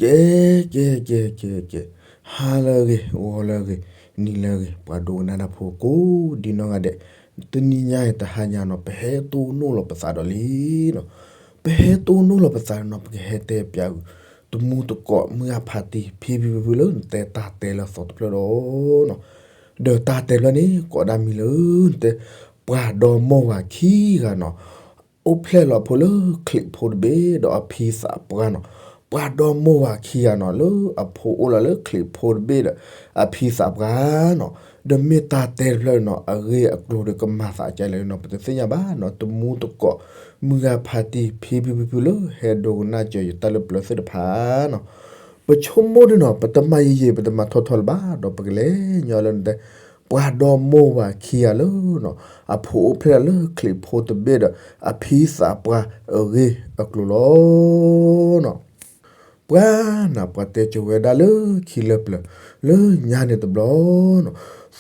ကဲ ကဲ ကဲ ကဲ ကဲ, ဟါလၢအဂ့ၤ ဂီၤလၢအဂ့ၤ နံၤလၢအဂ့ၤ ပှၤဒိကနၣ်တၢ်ဖိကိးဒံနီၢ်ဂၤဒဲး, တနံၤညါအံၤတဟါညါနီၤ ပဟဲတိၢ်နီၣ်လီၤပသးဒီးလံနီၤ, ပဟဲတိၢ်နီၣ်လီၤပသးနီၤ ပကဟဲတဲပၠး တမူတကိး မုၢ်ဂၢ်ဖါတံၢ် ဖံဖံဖုဖုလၢနတဲတၢ်တဲလၢအသီတဖျၢၣ်ဒီးနီၤ, ဒီးတၢ်တဲဖျၢၣ်န့ၣ် ကိးဒၣ်မံၤလၢ နတဲ ပှၤဒီမါဝၤခံဂၤနီၤ အိၣ်ဖျဲၣ်လီၤအဖိလၢချံးဖိတဘ့ၣ်ဒီးအဖံသးပှၢ်နီၤ, ပှၤဒီမါဝၤခံဂၤနီၤ လၢအဖိအိၣ်လီၤလၢချံးဖိတဘ့ၣ်ဒီးအဖံသးပှၢ်နီၤ, ဒီးမ့ၢ်တၢ်တဲတဖျၢၣ်နီၤ အဂ့ၢ်အကျိၤဒီးကမၤသးကလဲၣ်နီၤ ပတသ့ၣ်ညါဘၣ်နီၤ, တမူတကိး မုၢ်ဂၢ်ဖါတံၢ် ဖံဖံဖုဖုလၢဟဲဒိကနၣ်စၢၤယတၢ်လၢပျၢၤသ့ၣ်တဖၣ်နီၤ, ပဆိကမိၣ်ဒ်နီၤ ပတမၤယံာ်ယံာ် ပတမၤထီထီလၢၤဘၣ် ဒီးပကလဲၤညီလၢနတဲ ပှၤဒီမါဝၤခံဂၤလၢနီၤ အဖိအိၣ်ဖျဲၣ်လီၤလၢချံးဖိတဘ့ၣ်ဒီးအဖံသးပှၢ်အဂ့ၢ်အကျိၤလီၤနီၤ. ပှၤနီၤ ပှၤတဲကၠိၤဝဲဒၣ်လၢခံလၢပျၢၤ လၢညါန့ၣ်တဘျီနီၤ,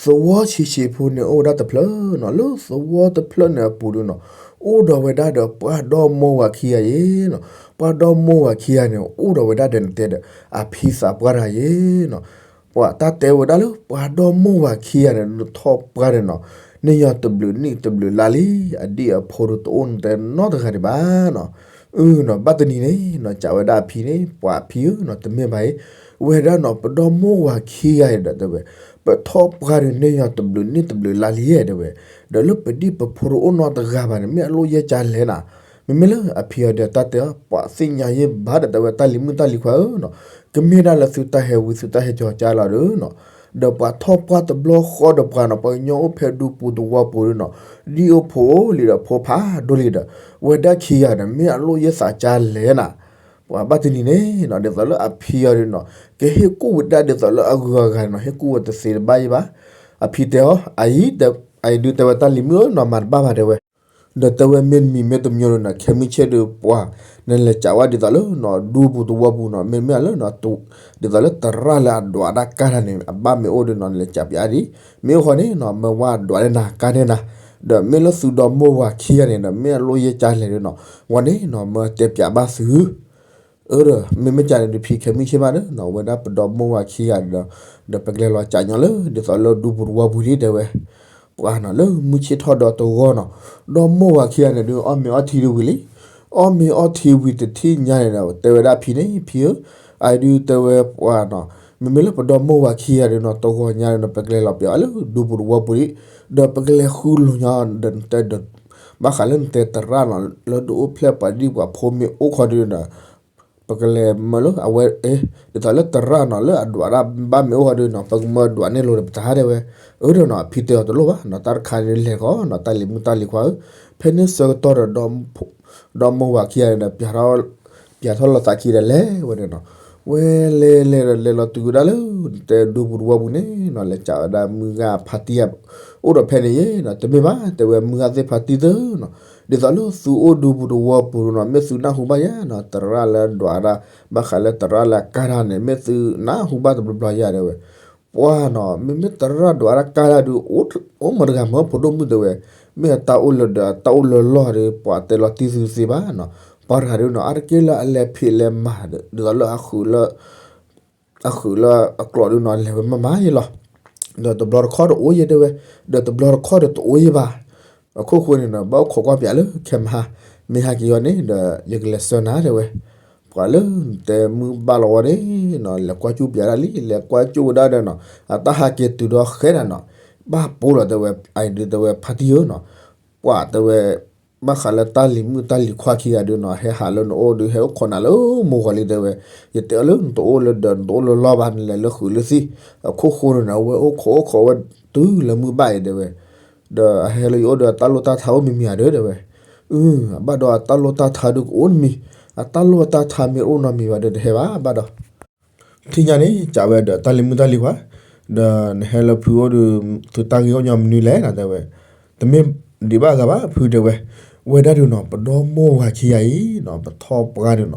သဝီဆံးဆံးဖိန့ၣ်အိၣ်ဝဲဒၣ်တဖျၢၣ်နီၤ, လၢသဝီတဖျၢၣ်န့ၣ်အပူၤဒုနီၤ အိၣ်ဒီးဝဲဒၣ်ဒီးပှၤဒီမါဝၤခံဂၤအံၤနီၤ, ပှၤဒီမါဝၤခံဂၤန့ၣ် အိၣ်ဒီးဝဲဒၣ်ဒီးနတဲဒီး အဖံသးပှၢ်တဂၤအံၤနီၤ, ပှၤတၢ်တဲဝဲဒၣ်လၢ ပှၤဒီမါဝၤခံဂၤန့ၣ် နထီၣ်ပှၢ်န့ၣ်နီၤ, န့ၢ်ယီၤတဘျုးနံၣ်တဘျုးလါလံ, အဒံၣ်အဖိဒီးတအိၣ်နတဲနီတဂၤဒံးဘၣ်နီၤ. အနီၤ ဘၣ်တနံၤန့ၣ်နီၤ ကးဝဲဒၣ်အဖံန့ၣ် ပှၤအဖံဧၢနီၤ တမ့ၢ်ဘၣ်အံၤ, ဝဲဒၣ်နီၤ ပဒီမါဝၤခံဂၤအံၤဒီးတဲဝဲ ပထီၣ်ပှၢ်ဒီးန့ၢ်ယီၤတဘျုးနံၣ်တဘျုးလါလံတဲဝဲ, ဒီးလၢပဒံၣ်ပဖိတအိၣ်နီတဂၤဘၣ်န့ၣ် မ့ၢ်အလိၣ်ယဲၢ်ကၢလဲၣ်နၤ, မ့မ့ၢ်လၢအဖံအီၤဒီးတၢ်တဲအီၤ ပှၤသ့ၣ်ညါယဲၢ်ဘၣ်ဒီးတဲဝဲ တၢ်လံၤမုၣ်တၢ်လံၤခွါဧၢနီၤ, ကမ့ၢ်ဒၣ်လၢသုတၢ်ဟဲဝံသုတၢ်ဟဲကၠီၤကၠါလီၤဒီးနီၤ, ဒီးပှၤထီၣ်ပှၢ်တဘျီဃီဒီးပှၤနီၤ ပှၤကညီအိၣ်ဖဲဒူပူၤသဝီပူၤဒီးနီၤ, ဒ်အိၣ်ဖိလံဒီးဖိဖးဒိၣ်လံဒီး, ဝဲဒၣ်ခံဂၤဒီး မ့ၢ်အလိၣ်ယဲၢ်သးကၢလဲၣ်နၤ, ပှၤဘၣ်တနံၤန့ၣ်နီၤ ဒ်သိးလၢအဖံအီၤဒီးနီၤ ကဟ့ၣ်ကူၣ်ဝဲဒၣ်ဒ်သိးလၢအဂုၤအဂၤနီၤ ဟ့ၣ်ကူၣ်ဝဲတသ့တဘၣ်ယဲၢ်ဘၣ်, အဖံတဲအီၤ အအံၤ, အအံၤဒုးတဲဝဲ တၢ်လံၤမုၣ်ဧၢနီၤ မၤတဘၣ်ဘၣ်တဲဝဲ ဒီးတဲဝဲမ့တမံၤမ့တမံၤဒီးနီၤ ခဲမုၢ်ဆ့ၣ်ဒီးပှၤ နလဲၤကးဝဲဒ်သိးလၢနီၤ ဒူပူၤသဝီပူၤနီၤ မ့မ့ၢ်လၢနီၤ ဒ်သိးလၢသရၣ်လၢအဒွးတၢ်ကါတၢ်န့ၣ် အဘၣ်မ့ၢ်အိၣ်ဒီးနီၤ နလဲၤကးပၠးဒံး, မ့ၢ်အိၣ်ဃီန့ၣ်နီၤ မ့ၢ်ဝဲဒွးန့ၢ်နၤကါန့ၢ်နၤ, ဒီးမ့ၢ်လၢသုဒီမိၢ်ဝၤခံဂၤန့ၣ်ဒီး မ့ၢ်အလိၣ်ယဲၢ်ကၢလဲၣ်ဒီးနီၤ ဝဲန့ၣ်နီၤ မ့ၢ်တဲပၠးဘၣ်သု အၢဒီးမ့မ့ၢ်ကၢန့ၣ်ဒုးဖံခဲမုၢ်ဆ့ၣ်ဘၣ်ဒီးနီၤ ဝဲဒၣ်ပဒီမိၢ်ဝၤခံဂၤဒီး ဒီးပကလဲၤလီၤကးညီလၢ ဒ်သိးလၢဒူပူၤသဝီပူၤဒ်တဲဝဲ, ပှၤနီၤ လၢမုၢ်ဆ့ၣ်ထီၣ်ဒီးတဂီၤနီၤ, ဒီမိၢ်ဝၤခံဂၤန့ၣ်ဒုး အီၣ်မ့ၤအီထံဒုးဝံၤလံ, အီၣ်မ့ၤအီထံဝံၤတထံၣ်ညါန့ၣ်ဒီး တဲဝဲဒၣ်ဖံန့ၣ် ဖံဧၢ, အအံၤဒုးတဲဝဲပှၤနီၤ မ့မ့ၢ်လၢပဒီမိၢ်ဝၤခံဂၤဒီးနီၤ တဂီၤညါဒီးနီၤ ပကလဲၤလီၤပၠးအီၤလၢဒူပူၤသဝီပူၤဒံး, ဒီးပကလဲၤဃုလိာ်ညီဒီးနတဲဒီး ဘၣ်ဃးလၢနတဲသရၣ်နီၤ လၢဒုးအိၣ်ဖျဲၣ်ပှၤဒံၣ်ပှၤဖိမ့ၢ်အိၣ်ခီဒုးဒီး ပကလဲၤမၢလၢအဝဲ ဒ်သိးလၢသရၣ်နီၤ လၢအဒွးတၢ်ဘၣ်မ့ၢ်အိၣ်ခီဒုးနီၤ ပကမၢဒွးန့ၢ်လိာ်ဒီးပတဟါတဲဝဲ, အၢဒီးနီၤ အဖံတဲအီၤတလိၣ်ဘၣ်နီၤ တၢ်တခါန့ၣ်လဲၤဃီနီၤ တၢ်လံၤမုၣ်တၢ်လံၤခွါဧၢ, ဖဲန့ၣ်ဆၢကတီၢ်ဒီး ဒီမိၢ်ဝၤခံဂၤန့ၣ်ဒီး ပၠးထီၣ်လိာ်သးခံဒီးလဲၤဝဲန့ၣ်နီၤ, ဝဲလဲၤလဲၤဒီးလဲၤလီၤတုၤဝဲဒၣ်လၢ တဲဒူပူၤသဝီပူၤန့ၣ်နီၤ လဲၤကးဝဲဒၣ်မုၢ်ဂၢ်ဖါတံၢ် အိၣ်ဒီးဖဲန့ၣ်ယဲနီၤ တမ့ၢ်ဘၣ် တဲဝဲမုၢ်ဂၢ်သ့ၣ်ဖါတံၢ်သၢနီၤ, ဒ်သိးလၢသုအိၣ်ဒူပူၤသဝီပူၤနီၤ မ့ၢ်သုနၢ်ဟူဘၣ်ယါနီၤ သရၣ်လၢဒွးဒၣ် ဘၣ်ဃးလၢသရၣ်လၢအကါတၢ်န့ၣ် မ့ၢ်သုနၢ်ဟူဘၣ်တဘျီဘျီယါတဲဝဲ, ပှၤနီၤ မ့မ့ၢ်သရၣ်ဒွးဒၣ်ကါတၢ်ဒုး အိၣ်မတၤတဂၤမၢဖိဒိၣ်မုၣ်တဲဝဲ, မ့ၢ်အတၢ်အိၣ်လၢဒီးအတၢ်အိၣ်လၢလီၢ်ဒီး ပှၤတဲလီၤတံၢ်သုတသ့ဘၣ်နီၤ, ပှၤတဂၤဒုးနီၤ အါတက့ၢ်လၢအလဲၤဖံးလဲၤမၤ ဒ်သိးလၢအဃုာ်လၢ အဃုာ်လၢအကျိာ်ဒုးနီၤ လဲၤဝဲမၤမၤယဲလီၤ, ဒီးတဘျီတခီၣ်တအိၣ်ယဲတဲဝဲ, ဒီးတဘျီတခီၣ်ဒီးတအိၣ်ယဲဘၣ်, အခိၣ်ဃိန့ၣ်ဒီး ဘၣ်အိၣ်ခိးကွၢ်ပၠးလၢခဲမဟါ, မ့ၢ်ဟဲက့ၤအီၤန့ၣ်ဒီး ယကလဲၤဆှၢနၤတဲဝဲ, ပှၤလၢတဲမုၢ်ဘၣ်လီၤဝဲန့ၣ်နီၤ လဲၤကွၢ်ကၠူၣ်ပၠးဒၣ်လံ လဲၤကွၢ်ကၠူၣ်ဝဲဒၣ်ဒီးနီၤ အတၢ်ဟးက့ၤတုၤဒီးဃဲနၤနီၤ, ဘၣ်ပိာ်လီၤတဲဝဲ အအံၤဒုးတဲဝဲဖါတံၢ်ဧၢနီၤ, ပှၤတဲဝဲ ဘၣ်ဃးလၢတၢ်လံၤမုၣ်တၢ်လံၤခွါခံဂၤဒုးနီၤ ဟဲဟးလၢနအိၣ်ဒုး ဟဲအိၣ်ခိးနၤလၢမိၢ်ဂီၤလံတဲဝဲ, ယတဲအီၤလၢနတအိၣ်လၢဒီး နတအိၣ်လၢလီၢ်ဘၣ် နလဲၤလၢဃုာ်လၢသံ, အခိၣ်ဃိန့ၣ်ဒီးအဝဲအိၣ်ခိးအိၣ်ခိးဝဲတုၤလၢမုၢ်ဘၣ်အံၤတဲဝဲ, ဒီးအဟဲလၢယအိၣ်ဒီးအတၢ်လိၣ်တၢ်ထါအိၣ်မံၤမံၤဧါဒီးတဲဝဲ, အၢ အဘၣ်ဒီးအတၢ်လိၣ်တၢ်ထါဒုးကအိၣ်တမံၤ, အတၢ်လိၣ်အတၢ်ထါမ့ၢ်အိၣ်နီတမံၤဘၣ်ဒီး တဟဲဘၣ်ဘၣ်ဒီး ထံၣ်ညါန့ၣ် ကးဝဲဒီးတၢ်လံၤမုၣ်တၢ်လံၤခွါ, ဒီးနဟဲလၢဖုအိၣ်ဒီး သုတၢ်ဂ့ၢ်အိၣ်ညီမနုၤလဲၣ်နီၤတဲဝဲ, တမ့ၢ်ဒံးဘၣ်ဂၤဘၣ်ဖုတဲဝဲ, ဝဲဒၣ်ဒုးနီၤ ပဒီမိၢ်ဝၤခံဂၤအံၤနီၤ ပထီၣ်ပှၢ်ဒုးနီၤ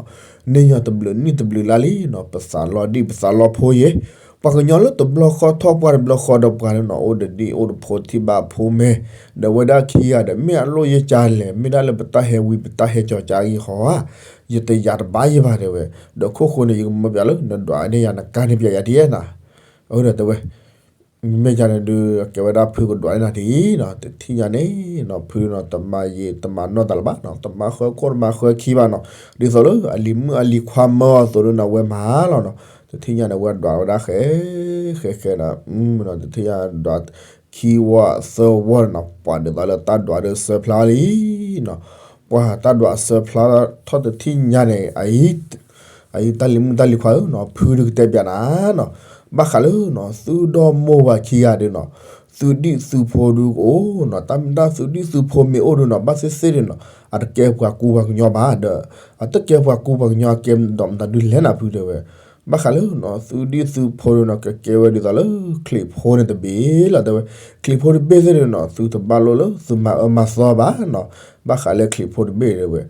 န့ၢ်ညီတဘျုးနံၣ်တဘျုးလါလံနီၤ ပသးလီဒံၣ်ပသးလီဖိယဲၢ်, ပှၤကညီလၢတဘျီဃီထီၣ်ပှၢ်တဘျီဃီဒီးပှၤန့ၣ်နီၤ အိၣ်ဒီးဒ့ၣ်အိၣ်ဒီးဖိထံၣ်ဘၣ်ဖိမ့ၢ်, ဒီးဝဲဒၣ်ခံဂၤဒီး မ့ၢ်အလိၣ်ယကလဲၣ်, မ့ၢ်ဒၣ်လၢပတၢ်ဟဲဝံၤ ပတၢ်ဟဲကၠီၤကၠါဂ့ၤဟီဧါ, ယတယၤတဘၣ်ယဘၣ်တဲဝဲ, ဒီးခိၣ်ဃိန့ၣ် ယကမၢပၠးလၢ နဒွးန့ၢ်ယၤ နကါန့ၢ်ပၠးယၤဒ်နီၤ, အဝဲဒီးတဲဝဲ မ့ၢ်ယၤန့ၣ်ဒုး ကဲဝဲဒၣ်ဖုကဒွးန့ၢ်နၤဒ်နီၤ, တထံၣ်ညါန့ၣ်နီၤ ဖုနီၤ တမၤယံာ်တမၤနီၢ်သးလၢၤဘၣ်နီၤ, တမၤဃၢခိၣ်တမၤဃၢခံဘၣ်နီၤ, ဒ်သိးလၢအလံၤမုၣ်အလံၤခွါမၢအီၤအသိးဒုးနီၤ ဝဲမၤလီၤနီၤ, တထံၣ်ညါန့ၣ် ဝဲဒွးဝဲဒၣ်ဃဲ ဃဲဃဲဒီး တထံၣ်ညါဒွး ခံဝီသၢဝီနီၤ, ပှၤဒ်သိးလၢတၢ်ဒွးဒုးစၢဖျါလံနီၤ, ပှၤတၢ်ဒွးစၢဖျါထီၣ်တထံၣ်ညါန့ၣ် အအံၤတၢ်လံၤမုၣ်တၢ်လံၤခွါဧၢနီၤ, ဖုဒုးကတဲပၠးနၤနီၤ, ဘၣ်ဃးလၢနီၤ သုဒီမိၢ်ဝၤခံဂၤဒုးနီၤ, သုဒံၣ်သုဖိဒုးကအိၣ်နီၤ, တၢ်မ့ၢ်တၢ်သုဒံၣ်သုဖိမ့ၢ်အိၣ်ဒုးနီၤ ဘၣ်သ့ၣ်သ့ၣ်ဒုးနီၤ အတကဲပှၤကူပှၤကညီဘၣ်ဒီး အတကဲပှၤကူပှၤကညီအကဲဒီးမတၤဒုးလဲၣ်နၤဖုတဲဝဲ, ဘၣ်ဃးလၢနီၤ သုဒံၣ်သုဖိဒုးနီၤ ကကဲဝဲဒ်သိးလၢ ချံးဖိန့ၣ်တဘ့ၣ်လီၤတဲဝဲ, ချံးဖိတဘ့ၣ်သ့ၣ်ဒုးနီၤ သုတဘၣ်လိၣ်လၢသုမၤအၢမၤသီဘၣ်နီၤ, ဘၣ်ဃးလၢချံးဖိတဘ့ၣ်တဲဝဲ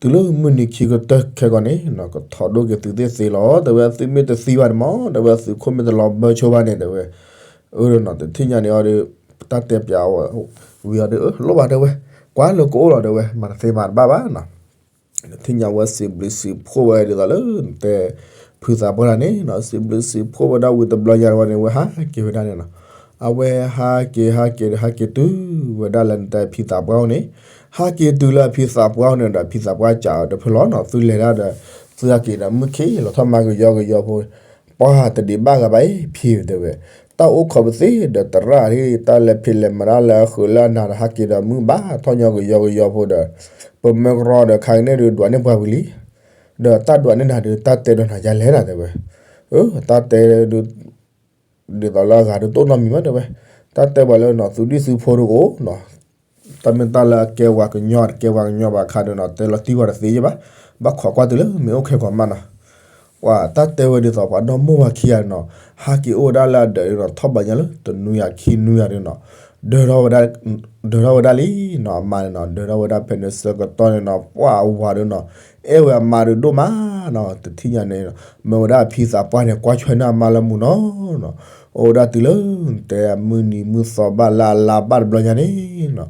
တုၤလၢမုၢ်နံၤခံကတၢၢ်ခဲကီးန့ၣ်နီၤ ကထီၣ်ဒိၣ်က့ၤသုသ့ၣ်သ့လီၤတဲဝဲ, သုမ့ၢ်တသံဘၣ်န့ၣ်မး တဲဝဲ သုးခိၣ်မ့ၢ်တလီၤဘၢဆိဘၣ်န့ၣ်တဲဝဲ, အၢဒီးနီၤ တထံၣ်ညါန့ၣ်အီၤဒီး တၢ်တဲပၠးဝံၤအီၤဒီး အၢ လိၣ်ဘၣ်တဲဝဲ, ကွၢ်လၢကအိၣ်လီၤတဲဝဲ မၤတသ့မၤတဘၣ်ဘၣ်နီၤ တထံၣ်ညါဝဲစံးဘျုးစံးဖှိၣ်ဝဲဒ်သိးလၢ တဲ ဖုသးပှၢ်တၢ်န့ၣ်နီၤ, စံးဘျုးစံးဖှိၣ်ဝဲဒၣ်ဝံၤတဘျီညါဝဲန့ၣ် ဝဲဟးက့ၤဝဲဒၣ်န့ၣ်နီၤ, အဝဲဟးက့ၤဟးက့ၤဒီးဟးက့ၤတုၤဝဲဒၣ်လၢနတဲဖံသးပှၢ်အိၣ်န့ၣ်, ဟးက့ၤတုၤလၢအဖံသးပှၢ်အိၣ်န့ၣ်ဒီး ဖံသးပှၢ်စံးအီၤတဖုလီၤနီၤ, သုလဲၤဒၣ်ဒီး သုဟဲက့ၤဒီးမုၢ်ခံလီၤထီၣ်မၤကယီကယီဖိ ပှၤတဒံးဘၣ်ဂၤဘၣ်အံၤ ဖံတဲဝဲ, တၢ်အိၣ်ခိးပသ့ဒီးသရၣ်ဟ့ၣ် တၢ်လဲၤဖံးလဲၤမၤတၢ်လၢအဃုာ်လၢအနၤဒီး ဟးက့ၤဒီးမုၢ်ဘၣ်ထီၣ်ညီကယီကယီဖိဒီး ပမၢကရီဒီးခါကန့ၣ်ဒုးဒွးန့ၢ်ပှၤဝံၤလံ, ဒီးတၢ်ဒွးန့ၢ်နၤဒုး တၢ်တဲဒီးနၤယါလဲၣ်နၤတဲဝဲ, အၢ တၢ်တဲဒုး ဒ်သိးလၢအဂၤဒုးတအိၣ်နီတမံၤဘၣ်တဲဝဲ, တၢ်တဲပှၤလၢနီၤ သုဒံၣ်သုဖိဒုးကအိၣ်နီၤ, တၢ်မ့ၢ်တၢ်လၢအကဲပှၤကညီ တကဲပှၤကညီဘၣ်ခါဒုးနီၤ တဲလီၤတံၢ်ပှၤတသ့ယဲဘၣ်, ဘၣ်ခိးကွၢ်တုၤလၢမ့ၢ်အိၣ်ခဲကိာ်မးနီၤ, ပှၤတၢ်တဲဝဲဒ်သိးပှၤဒီမိၢ်ဝၤခံဂၤနီၤ, ဟးက့ၤအိၣ်ဝဲဒၣ်လၢအဒၢးဒုးနီၤ ထီၣ်ဘးညါလၢတနွံဂၤခံနွံဂၤဒုးနီၤ, ဒၢထီၣ်ဝဲဒၣ် ဒၢထီၣ်ဝဲဒၣ်လံနီၤ အမါန့ၣ်နီၤ ဒၢထီၣ်ဝဲဒၣ်ဖဲန့ၣ်ဆၢကတီၢ်န့ၣ်နီၤ ပှၤအဝၤဒုးနီၤ အဲၣ်ဝဲအမါဒုးဒိၣ်မးနီၤ, တထံၣ်ညါန့ၣ် မၢဝဲဒၣ်အဖံသးပှၢ်န့ၣ် ကွၢ်ဆွဲန့ၢ်အမါလၢမူနီၤနီၤ, အိၣ်ဝဲဒၣ်တုၤလၢ တဲအမုၢ်နံၤမုၢ်သီဘၣ်လၢအလါဘၣ်တဘျီညါန့ၣ်နီၤ,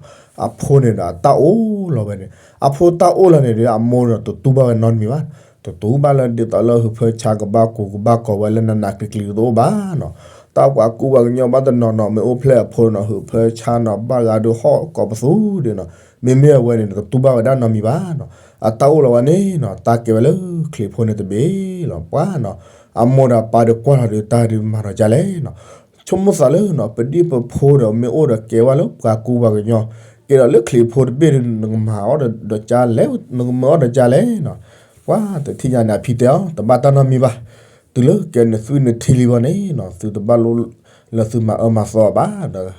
အဖိန့ၣ်ဒီးအတၢ်အိၣ်လီၤဝဲန့ၣ်, အဖိတၢ်အိၣ်လီၤန့ၣ်ဒီး အမိၢ်ဒီး တတူၢ်ဘၣ်ဝဲနီတမံၤဘၣ်, တတူၢ်ဘၣ်လၢဒ်သိးလၢဟုးဖၢဆါကဘၣ်ကူကဘၣ်ကီၤဝဲလၢနးနးကျံၤကျံၤတအိၣ်ဘၣ်နီၤ, တၢ်ပှၤကူပှၤကညီဘၣ်တနီၤနီၤ မ့ၢ်အိၣ်ဖျဲၣ်အဖိနီၤ ဟုးဖၢဆါနီၤ ဘၣ်ဂၤဒုးဟီၣ်ကိးပသူဒုးနီၤ, မ့မ့ၢ်အဝဲန့ၣ် တတူၢ်ဘၣ်ဝဲဒၣ်နီတမံၤဘၣ်နီၤ, အတၢ်အိၣ်လီၤဝဲန့ၣ်နီၤ တၢ်ကဲဝဲလၢချံးဖိန့ၣ်တဘ့ၣ်လီၤ ပှၤနီၤ, အမိၢ်ဒီးပၢ်ဒုးကွၢ်လီၤဒုးတၢ်ဒုးမၤဒီးကၢ်လဲၣ်နီၤ, ဆိကမိၣ်သးလၢနီၤ ပဒံၣ်ပဖိဒီးမ့ၢ်အိၣ်ဒီးကဲဝဲလၢပှၤကူပှၤကညီ, ကဲဒီးလၢချံးဖိတဘ့ၣ်ဒုး နကမၤအီၤဒီးကၢ်လဲၣ် နကမၤအီၤဒီးကၢ်လဲၣ်, ပှၤတထံၣ်ညါန့ၣ် အဖံတဲအီၤ တဘၣ်တၢ်နီတမံၤဘၣ်, တုၤလၢကဲနသွံၣ်နထံလံဘၣ်န့ၣ်နီၤ သုတဘၣ်လိၣ်လၢသုမၤအၢမၤသီအီၤဘၣ်ဒီး,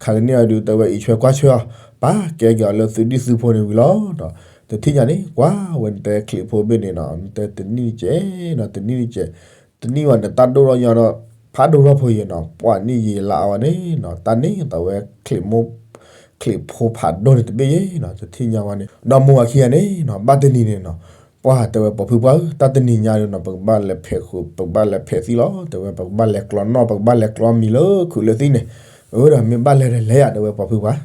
ခါကန့ၣ်အဒုးတဲဝဲ အံးဆွဲကွၢ်ဆွဲအီၤ, ပာ်ကဲက့ၤအီၤလၢသုဒံၣ်သုဖိန့ၣ်ဝံၤလီၤဒီး, တထံၣ်ညါန့ၣ် ကွၢ်ဝဲနတဲချံးဖိဘ့ၣ်န့ၣ်နီၤ နတဲတနံၣ်တကဲးနီၤ တနံၣ်တကဲး, တနံၣ်ဝဲန့ၣ် တၢ်ဒိၣ်ထီၣ်ညီဒီး ဖးဒိၣ်ထီၣ်ဖိယဲနီၤ ပှၤနံၣ်ယံာ်လါအဝဲန့ၣ်နီၤ တၢ်န့ၣ်သးဝဲ ချံးဖိဖးဒိၣ်န့ၣ်တဘ့ၣ်ယဲနီၤ တထံၣ်ညါဝဲန့ၣ် ဒီမိၢ်ဝၤခံဂၤန့ၣ်နီၤ ဘၣ်တနံၤန့ၣ်နီၤ ပှၤတဲဝဲပှၤဖုပှၢ်ဧၢ တၢ်တနံၤညါဒုးနီၤ ပကဘၣ်လဲၤဖဲးဃုာ် ပကဘၣ်လဲၤဖဲးသံလီၤ တဲဝဲ ပကဘၣ်လဲၤကျီနီၣ် ပကဘၣ်လဲၤကျီမံၤလၢခုးလၢသံၣ်န့ၣ်, အၢ ဒီးမ့ၢ်ဘၣ်လဲၤဒီးလဲၤယၤ တဲဝဲပှၤဖုပှၢ်,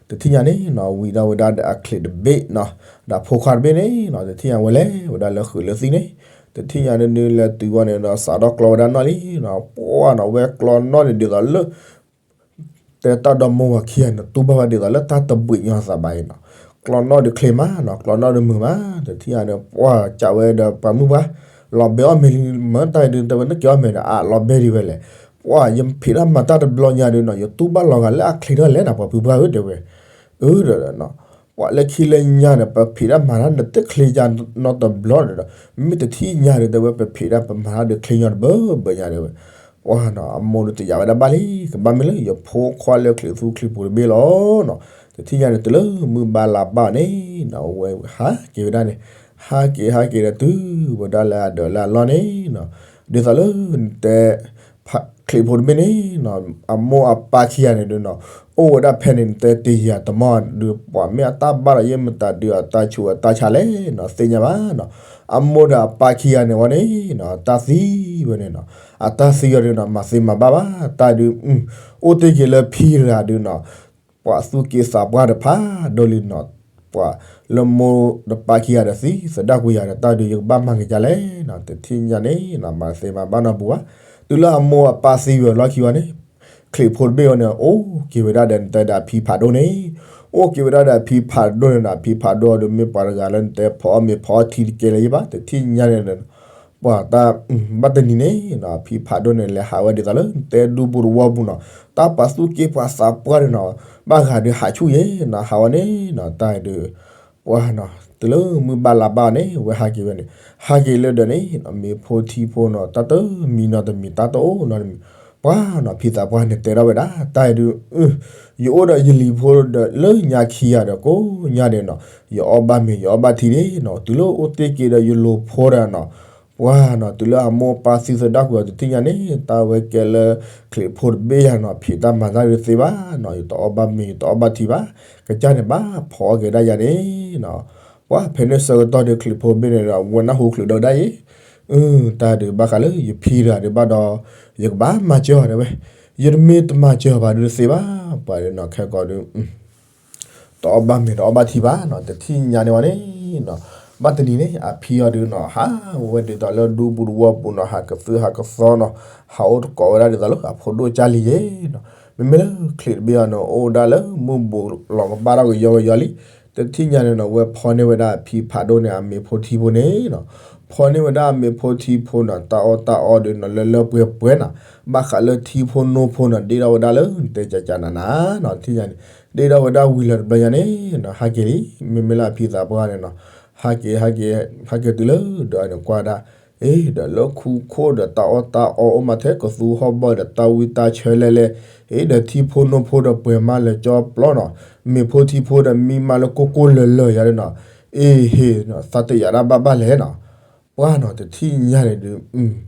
တထံၣ်ညါန့ၣ်နီၤ ဝံၤဒီးဝဲဒၣ်ဒီးအချံးတဘ့ၣ်နီၤ ဒီးဖိခွါတဘ့ၣ်န့ၣ်နီၤ တထံၣ်ညါဝဲလဲၤဝဲဒၣ်လၢခုးလၢသံၣ်န့ၣ်, တထံၣ်ညါဒုးလဲၤတုၤဝဲန့ၣ်ဒီး စးထီၣ်ကျီဝဲဒၣ်နီၣ်လံနီၤ ပှၤနီၤ ဝဲကျီနီၣ်န့ၣ်ဒ်သိးလၢ တဲတၢ်ဒီမိၢ်ဝၤခံဂၤန့ၣ် တူၢ်ဘၣ်ဝဲဒ်သိးလၢတၢ်တဘှံးညီသးဘၣ်အံၤနီၤ, ကျီနီၣ်ဒုးချ့မးနီၤ ကျီနီၣ်ဒုးမုာ်မး တထံၣ်ညါန့ၣ် ပှၤကးဝဲဒီးပှၤမုၣ်ပှၢ် လီၤဘဲအီၣ်မ့ၤလံ မ့ၢ်တၢ်ဒုးတဲဝဲ နက့ၤအီၣ်မ့ၤဒီး အလီၤဘဲဒံးဝဲလဲၣ်, ပှၤယဖံးတၢ်မၤတၢ်တဘျီညါဒုးနီၤ ယတူၢ်ဘၣ်လီၤဂာ်လၢအချ့ထီၣ်လဲၣ်နီၤ ပှၤဖုပှၢ်ဧၢ တဲဝဲ, အၢ ဒီး ပှၤလၢခံလၢညါန့ၣ် ပဖံးတၢ်မၤတၢ်န့ၣ် တချ့ယါနီတဘျီဒီး မ့ၢ်တထံၣ်ညါဒီး တဲဝဲ ပဖံးတၢ်ပမၤတၢ်ဒုးချ့ညီတဘၢဘၢညါ တဲဝဲ, ပှၤနီၤ အမိၢ်ဒုးတယာ်ဝဲဒၣ်ဘၣ်လံ ကဘၣ်မ့ၢ်လၢယဖိခွါလၢချံးသူချံးပူၤတဘ့ၣ်လီၤနီၤ, တထံၣ်ညါန့ၣ် တုၤလၢမုၢ်ဘၣ်လါဘၣ်န့ၣ်နီၤ အဝဲဟးက့ၤဝဲဒၣ်န့ၣ်, ဟးက့ၤဟးက့ၤဒီးတုၤဝဲဒၣ်လၢအဒၢးလၢအလီၢ်န့ၣ်နီၤ, ဒ်သိးလၢနတဲ ချံးဖိတဘ့ၣ်န့ၣ်နီၤ အမိၢ်အပၢ်ခံဂၤန့ၣ်ဒုးနီၤ အိၣ်ဝဲဒၣ်ဖဲန့ၣ် နတဲတယံာ်တမီၢ်ဒုး ပှၤမ့ၢ်အတၢ်ဘၣ်ဒီးယဲၢ်မတၤဒုး အတၢ်ဆူးအတၢ်ဆါလဲၣ်နီၤ သ့ၣ်ညါဘၣ်နီၤ, အမိၢ်ဒီးအပၢ်ခံဂၤန့ၣ်ဝဲန့ၣ်နီၤ တၢ်သံဝဲန့ၣ်နီၤ, အတၢ်သံဝဲဒုးနီၤ မၤသ့မၤဘၣ်ဘၣ်, တၢ်ဒုး အိၣ်တ့ၢ်က့ၤလၢဖံတဂၤဒုးနီၤ, ပှၤသူၣ်က့သးပှၢ်တဖးဒိၣ်လံနီၤ, ပှၤလၢမိၢ်ဒီးပၢ်ခံဂၤဒီးသံသဒၣ်ကွံာ်ယၤဒီး တၢ်ဒုးယကဘၣ်မၤက့ၤဒ်လဲၣ်နီၤ, တထံၣ်ညါန့ၣ်နီၤ မၤသ့မၤဘၣ်နီတပူၤဘၣ်, တုၤလၢအမိၢ်အပၢ်သံဝံၤအလီၢ်ခံဝဲန့ၣ် ချံးဖိတဘ့ၣ်ဝဲန့ၣ် အိၣ်က့ၤဝဲဒၣ်ဒီးနတဲဒီးအဖံဖးဒိၣ်န့ၣ်, အိၣ်က့ၤဝဲဒၣ်ဒီးအဖံဖးဒိၣ်န့ၣ်ဒီး အဖံဖးဒိၣ်ဒီးမ့ၢ်ပှၤတဂၤလၢနတဲဖီအီၣ်မ့ၤဖီအီထံတကဲလၢၤယဘၣ်, တထံၣ်ညါန့ၣ် ပှၤတၢ် ဘၣ်တနံၤန့ၣ်နီၤ အဖံဖးဒိၣ်န့ၣ် လဲၤဟးဝဲဒ်သိးလၢနတဲဒူပူၤတဝီပူၤနီၤ, တၢ်ပှၤသူၣ်က့ပှၤသးပှၢ်န့ၣ်နီၤ, ဘၣ်ဂၤဒုးဟးဆူၣ်ယဲနီၤ ဟးဝဲန့ၣ်နီၤ တၢ်ဒုး ပှၤနီၤ တုၤလၢမုၢ်ဘၣ်လါဘၣ်န့ၣ် ဝဲဟးက့ၤဝဲန့ၣ်, ဟးက့ၤလၢဒီးန့ၣ် မ့ၤဖိထံဖိနီၤ တၢ်တမံၤနီတမံၤ တၢ်တအိၣ်နီတမံၤ, ပှၤနီၤ ဖံသးပှၢ်န့ၣ်တဲထီၣ်ဝဲဒၣ် တၢ်ဒုး ယအိၣ်ဒီးယလံၤဖိဒီးလၢညါခံဂၤဒီးကိးညါဒဲးနီၤ, ယအီၣ်ဘၣ်မ့ၤ ယအီၣ်ဘၣ်ထံဒဲးနီၤ, တုၤလၢအိၣ်တ့ၢ်က့ၤဒီးယလိၤဖိဒီးနီၤ, ပှၤနီၤ တုၤလၢအမိၢ်ပၢ်သံသဒၣ်ကွံာ်အီၤတထံၣ်ညါန့ၣ် တၢ်ဝဲကဲလၢ ချံးဖိတဘ့ၣ်ယၤနီၤ ဖံးတၢ်မၤတၢ်ဒုးသ့ဘၣ်နီၤ, ယတအီၣ်ဘၣ်မ့ၤ ယတအီၣ်ဘၣ်ထံဘၣ်, ကစၢ်န့ၣ်ဘၣ်ဖီအီၣ်က့ၤဒၣ်ယၤန့ၣ်နီၤ, ပှၤဖဲန့ၣ်ဆၢကတီၢ်ဒီးချံးဖိတဘ့ၣ်န့ၣ်ဒီး ဝဲနၢ်ဟူချုးဒီးဝဲဒၣ်အံၤ တၢ်ဒုးဘၣ်ဃးလၢယဖံတဂၤဒုးဘၣ်ဒီး ယကဘၣ်မၤစၢၤအီၤတဲဝဲ, ယတမ့ၢ်တမၤစၢၤအီၤဘၣ်ဒုးတသ့ဘၣ်, ပှၤဒုးနီၤ ခဲကိာ်ဒုး တအီၣ်ဘၣ်မ့ၤတအီၣ်ဘၣ်ထံဘၣ်နီၤ, တထံၣ်ညါန့ၣ်ဝဲန့ၣ်နီၤ, ဘၣ်တနံၤန့ၣ် အဖံအီၤဒုးနီၤ ဟးဝဲဒ်သိးလၢဒူပူၤတဝီပူၤနီၤ ဟးကသုဟးကသီနီၤ, ဟးအိၣ်တကိးဝဲဒၣ်ဒ်သိးလၢအဖိဒိၣ်ကၢ်လံယဲနီၤ, မ့မ့ၢ်လၢချံးတဘ့ၣ်အီၤန့ၣ် အိၣ်ဒၣ်လၢမုၢ်ဘူးလီၤကဘၣ်ထီၣ်ကယီကယီလံ, တထံၣ်ညါန့ၣ်နီၤ ဝဲဖီန့ၢ်ဝဲဒၣ်အဖံဖးဒိၣ်န့ၣ် အမ့ၤဖိထံဖိန့ၣ်နီၤ, ဖီန့ၢ်ဝဲဒၣ်အမ့ၤဖိထံဖိနီၤ တၢ်အီၣ်တၢ်အီဒုးနီၤ လၢလၢပှဲၤပှဲၤနီၤ, ဘၣ်ဃးလၢထံဖိနိဖိနီၤ ဒ့ထီၣ်ဝဲဒၣ်လၢနတဲကကနးနးနီၤ, တထံၣ်ညါန့ၣ် ဒ့ထီၣ်ဝဲဒၣ်ဝံၤလီၤတဘျီညါန့ၣ်နီၤ ဟးက့ၤလံ, မ့မ့ၢ်လၢအဖံသးပှၢ်န့ၣ်နီၤ, ဟးက့ၤ ဟဲက့ၤ ဟဲက့ၤတုၤလၢဒီးန့ၣ်ကွၢ်ဒၣ်, အ့ ဒီးလၢခူခိၣ်ဒီးတၢ်အီၣ်တၢ်အီအိၣ်မးထဲကသူဟီၣ်ဘီၣ်ဒီးတၢ်ဝံတၢ်ဆၢလဲၣ်လဲၣ်, အ့ ဒီးထံဖိနိဖိဒီးပှဲၤမးလၢကၠီပျီနီၤ, မ့ၤဖိထံဖိဒီးမံမးလၢကိၢ်ကိၢ်လၢၤလၢၤယၤဒ်နီၤ, အ့ဟ့ၣ်နီၤ သးတယာ်ဒၣ်ဘၣ်ဘၣ်လဲၣ်နီၤ, ပှၤနီၤ တထံၣ်ညါန့ၣ်ဒုး ဒ်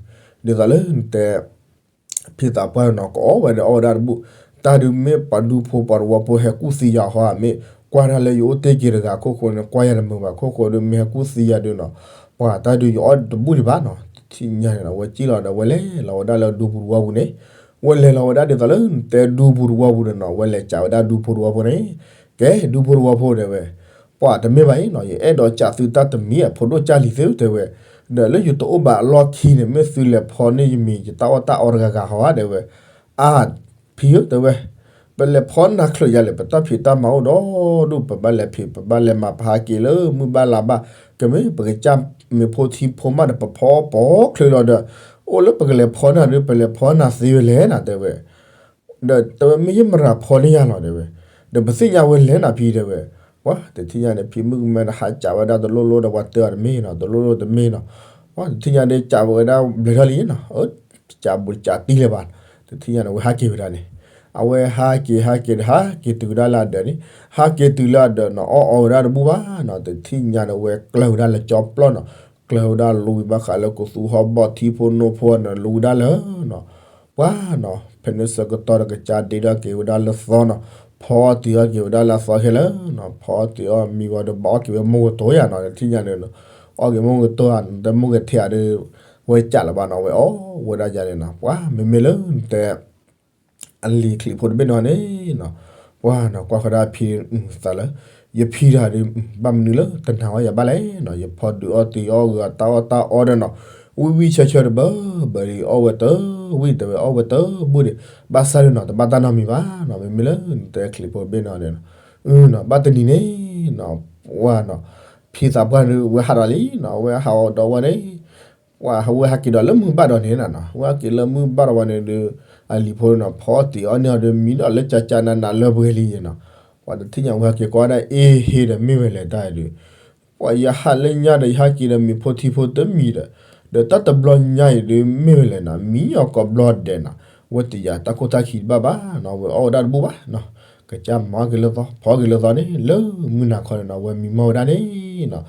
သိးလၢနတဲ ဖံသးပှၢ်နီၤ ကအီၣ်ဝဲဒီးအီၣ်ဝဲဒၣ်တဘူၣ်, တၢ်ဒုးမ့ၢ်ပှၤဒူဖိပှၤတဝီဖိဟဲကူၣ်သံယၤဟီဧါ မ့ၢ်ကွၢ်တၢ်လၢယအိၣ်တ့ၢ်က့ၤတဂၤခိၣ်ဃိန့ၣ် ကွၢ်ယၤတမုာ်ဘၣ်ခိၣ်ဃိဒုး မ့ၢ်ဟဲကူၣ်သံယၤဒုးနီၤ, ပှၤတၢ်ဒုးယအီၣ်တဘူၣ်ဒံးဘၣ်နီၤ, တထံၣ်ညါန့ၣ်နီၤ ဝဲစံၣ်လီၤဒီးဝဲလဲၤလီၤဝဲဒၣ်လၢဒူပူၤတဝီပူၤန့ၣ်, ဝဲလဲၤလီၤဝဲဒၣ်ဒ်သိးလၢနတဲဒူပူၤတဝီပူၤန့ၣ်နီၤ ဝဲလဲၤကးဝဲဒၣ်ဒူဖိတဝီဖိန့ၣ်, ကဲဒူဖိတဝီဖိတဲဝဲ ပှၤတမ့ၢ်ဘၣ်အံၤနီၤ ယအဲၣ်ဒိးကးသုတၢ်တမံၤအဖိဒိၣ်ကၢ်လံၤသ့တဲဝဲ, ဒီးလၢယတအိၣ်ဘၣ်အလီၢ်ခံန့ၣ် မ့ၢ်သုလဲၤဖီန့ၢ်ယမ့ၤယတၢ်အီၣ်တၢ်အီတဂၤဂၤဟီဧါတဲဝဲ, အါ ဖံဧၢတဲဝဲ, ပလဲၤဖီနၤချုးယၤလဲၣ် ပတၢ်ဖံးတၢ်မၤအိၣ်ဒီဒူၣ် ပဘၣ်လဲၤဖံး ပဘၣ်လဲၤမၤ ပဟးက့ၤလၢမုၢ်ဘၣ်လါဘၣ်, ကမ့ၢ်ပကစၢ်မ့ၤဖိထံဖိမးဒီး ပဖီပိာ်ချုးလီၤဒီး, အိၣ်လၢပကလဲၤဖီနၤဒီး ပလဲၤဖီနၤသ့ဝဲလဲၣ်နၤတဲဝဲ ဒီးတဲဝဲမ့ၢ်ယမတၤဖီန့ၢ်ယၤလီၤတဲဝဲ, ဒီးပသ့ၣ်ညါဝဲလဲၣ်နၤဖံတဲဝဲ, ပှၤတထံၣ်ညါန့ၣ် ဖံမုၣ်ကမဲဒီးဟးကးဝဲဒၣ်တလိၣ်လိၣ်ဒီးပှၤတဲအီၤတမ့ၢ်နီၤ တလိၣ်လိၣ်တမ့ၢ်နီၤ, ပှၤတထံၣ်ညါဒ်ကးဝဲဒၣ်ဘျဲၣ်ထီၣ်လံနီၤ, ကးဘူးကးတံၢ်လၢၤဘၣ်, တထံၣ်ညါန့ၣ် ဝဲဟးက့ၤဝဲဒၣ်န့ၣ်, အဝဲဟးက့ၤဟးက့ၤဒီးဟးက့ၤတုၤဝဲဒၣ်လၢအဒၢးန့ၣ်, ဟးက့ၤတုၤလၢအဒၢးနီၤ အီၣ်အီဝဲဒၣ်တဘူၣ်ဘၣ်နီၤ, တထံၣ်ညါန့ၣ် ဝဲကျၢၤဝဲဒၣ်လၢကၠီပျီနီၤ, ကျၢၤဝဲဒၣ်လူၤဝံၤဘၣ်ဃးလၢကသူဟီၣ်ဘီၣ်ထံဖိနိဖိန့ၣ် လူၤဝဲဒၣ်လၢနီၤ ပှၤနီၤ ဖဲန့ၣ်ဆၢကတီၢ်ဒီးကစၢ်ဒ့ထီၣ်က့ၤဝဲဒၣ်လၢသီနီၤ, ဖီအီၣ်တ့ၤအီၣ်က့ၤဝဲဒၣ်လၢအသီခဲလၢာ်နီၤ, ဖီအီၣ်တ့ၤအီၣ်မံဝံၤဒီးဘၣ်အီၣ်က့ၤဝဲမိၢ်ကတိၤယၤနီၤ, တထံၣ်ညါန့ၣ် အီၣ်က့ၤမိၢ်ကတိၤဧါ နတဲမိၢ်ကထဲဧါဒီး ဝဲကးလၢၤဘၣ်နီၤ, ဝဲအီၣ်ဝဲဒၣ်ယၤန့ၣ်နီၤ, ပှၤမ့မ့ၢ်လၢနတဲ အလံၤချံးဖိတဘ့ၣ်န့ၣ်န့ၣ်နီၤ, ပှၤနီၤ ကွၢ်ဃီဒၣ်ဖံသးလၢ ယဖံတဂၤဒီး ဘၣ်မနုၤလၢတနာ်အီၣ်ယၤဘၣ်လဲၣ်နီၤ, ယဖီဒုးအီၣ်တ့ၤအီၣ်ဂ့ၤအတၢ်အီၣ်တၢ်အီဒီးနီၤ, ဝံၣ်ဝံၣ်ဆၢဆၢတဘၣ်ဘၣ်ဒီး အီၣ်ဝဲတဘူၣ်ဒီး ဘၣ်ဆၣ်ဒီးနီၤ တဘၣ်တၢ်နီတမံၤဘၣ်နီၤ, မ့မ့ၢ်လၢနတဲချံးဖိတဘ့ၣ်န့ၣ်န့ၣ်နီၤ, အၢနီၤ ဘၣ်တနံၤန့ၣ်နီၤ, ပှၤနီၤ ဖံသးပှၢ်ဒီး ဝဲဟးဒီးလံနီၤ, ဝဲဟးဒီးဝဲန့ၣ် ပှၤဝဲဟးက့ၤဒီးလၢမုၢ်ဘၣ်ဒီးန့ၣ်နီၤ, ဝဲဟးက့ၤလၢမုၢ်ဘၣ်ဒီးဝဲန့ၣ်ဒီး အလံၤဖိနီၤ ဖီအီၣ်တ့ၤအီၣ်န့ၢ်အီၤဒီး မံဒီးလၢကၠးကၠးနးနးလၢပှဲၤလံနီၤ, ပှၤတထံၣ်ညါဝဲဟဲက့ၤကွၢ်ဒၣ်အ့ဟ့ဒီးမ့ၢ်ဝဲလဲၣ်တၢ်အံၤဒီး ပှၤယဟးလၢညါဒီး ယဟးက့ၤဒီးမ့ၤဖိထံဖိတမံၤဒီး, ဒီးတၢ်တဘျီညါအံၤဒီးမ့ၢ်ဝဲလဲၣ်နီၤ, မံအီၤကိးဘျီဒဲးနီၤ, ဝဲတယာ်တၢ်ခိၣ်တၢ်ခံတဘၣ်ဘၣ်နီၤ, ဝဲအီၣ်ဝဲဒၣ်တဘူၣ်ဘၣ်နီၤ, ကစၢ်မၤက့ၤလၢသီ ဖီက့ၤလၢသီန့ၣ် လၢမုၢ်နၤခီန့ၣ်နီၤ, ဝဲမံမီၢ်ဝဲဒၣ်န့ၣ်နီၤ,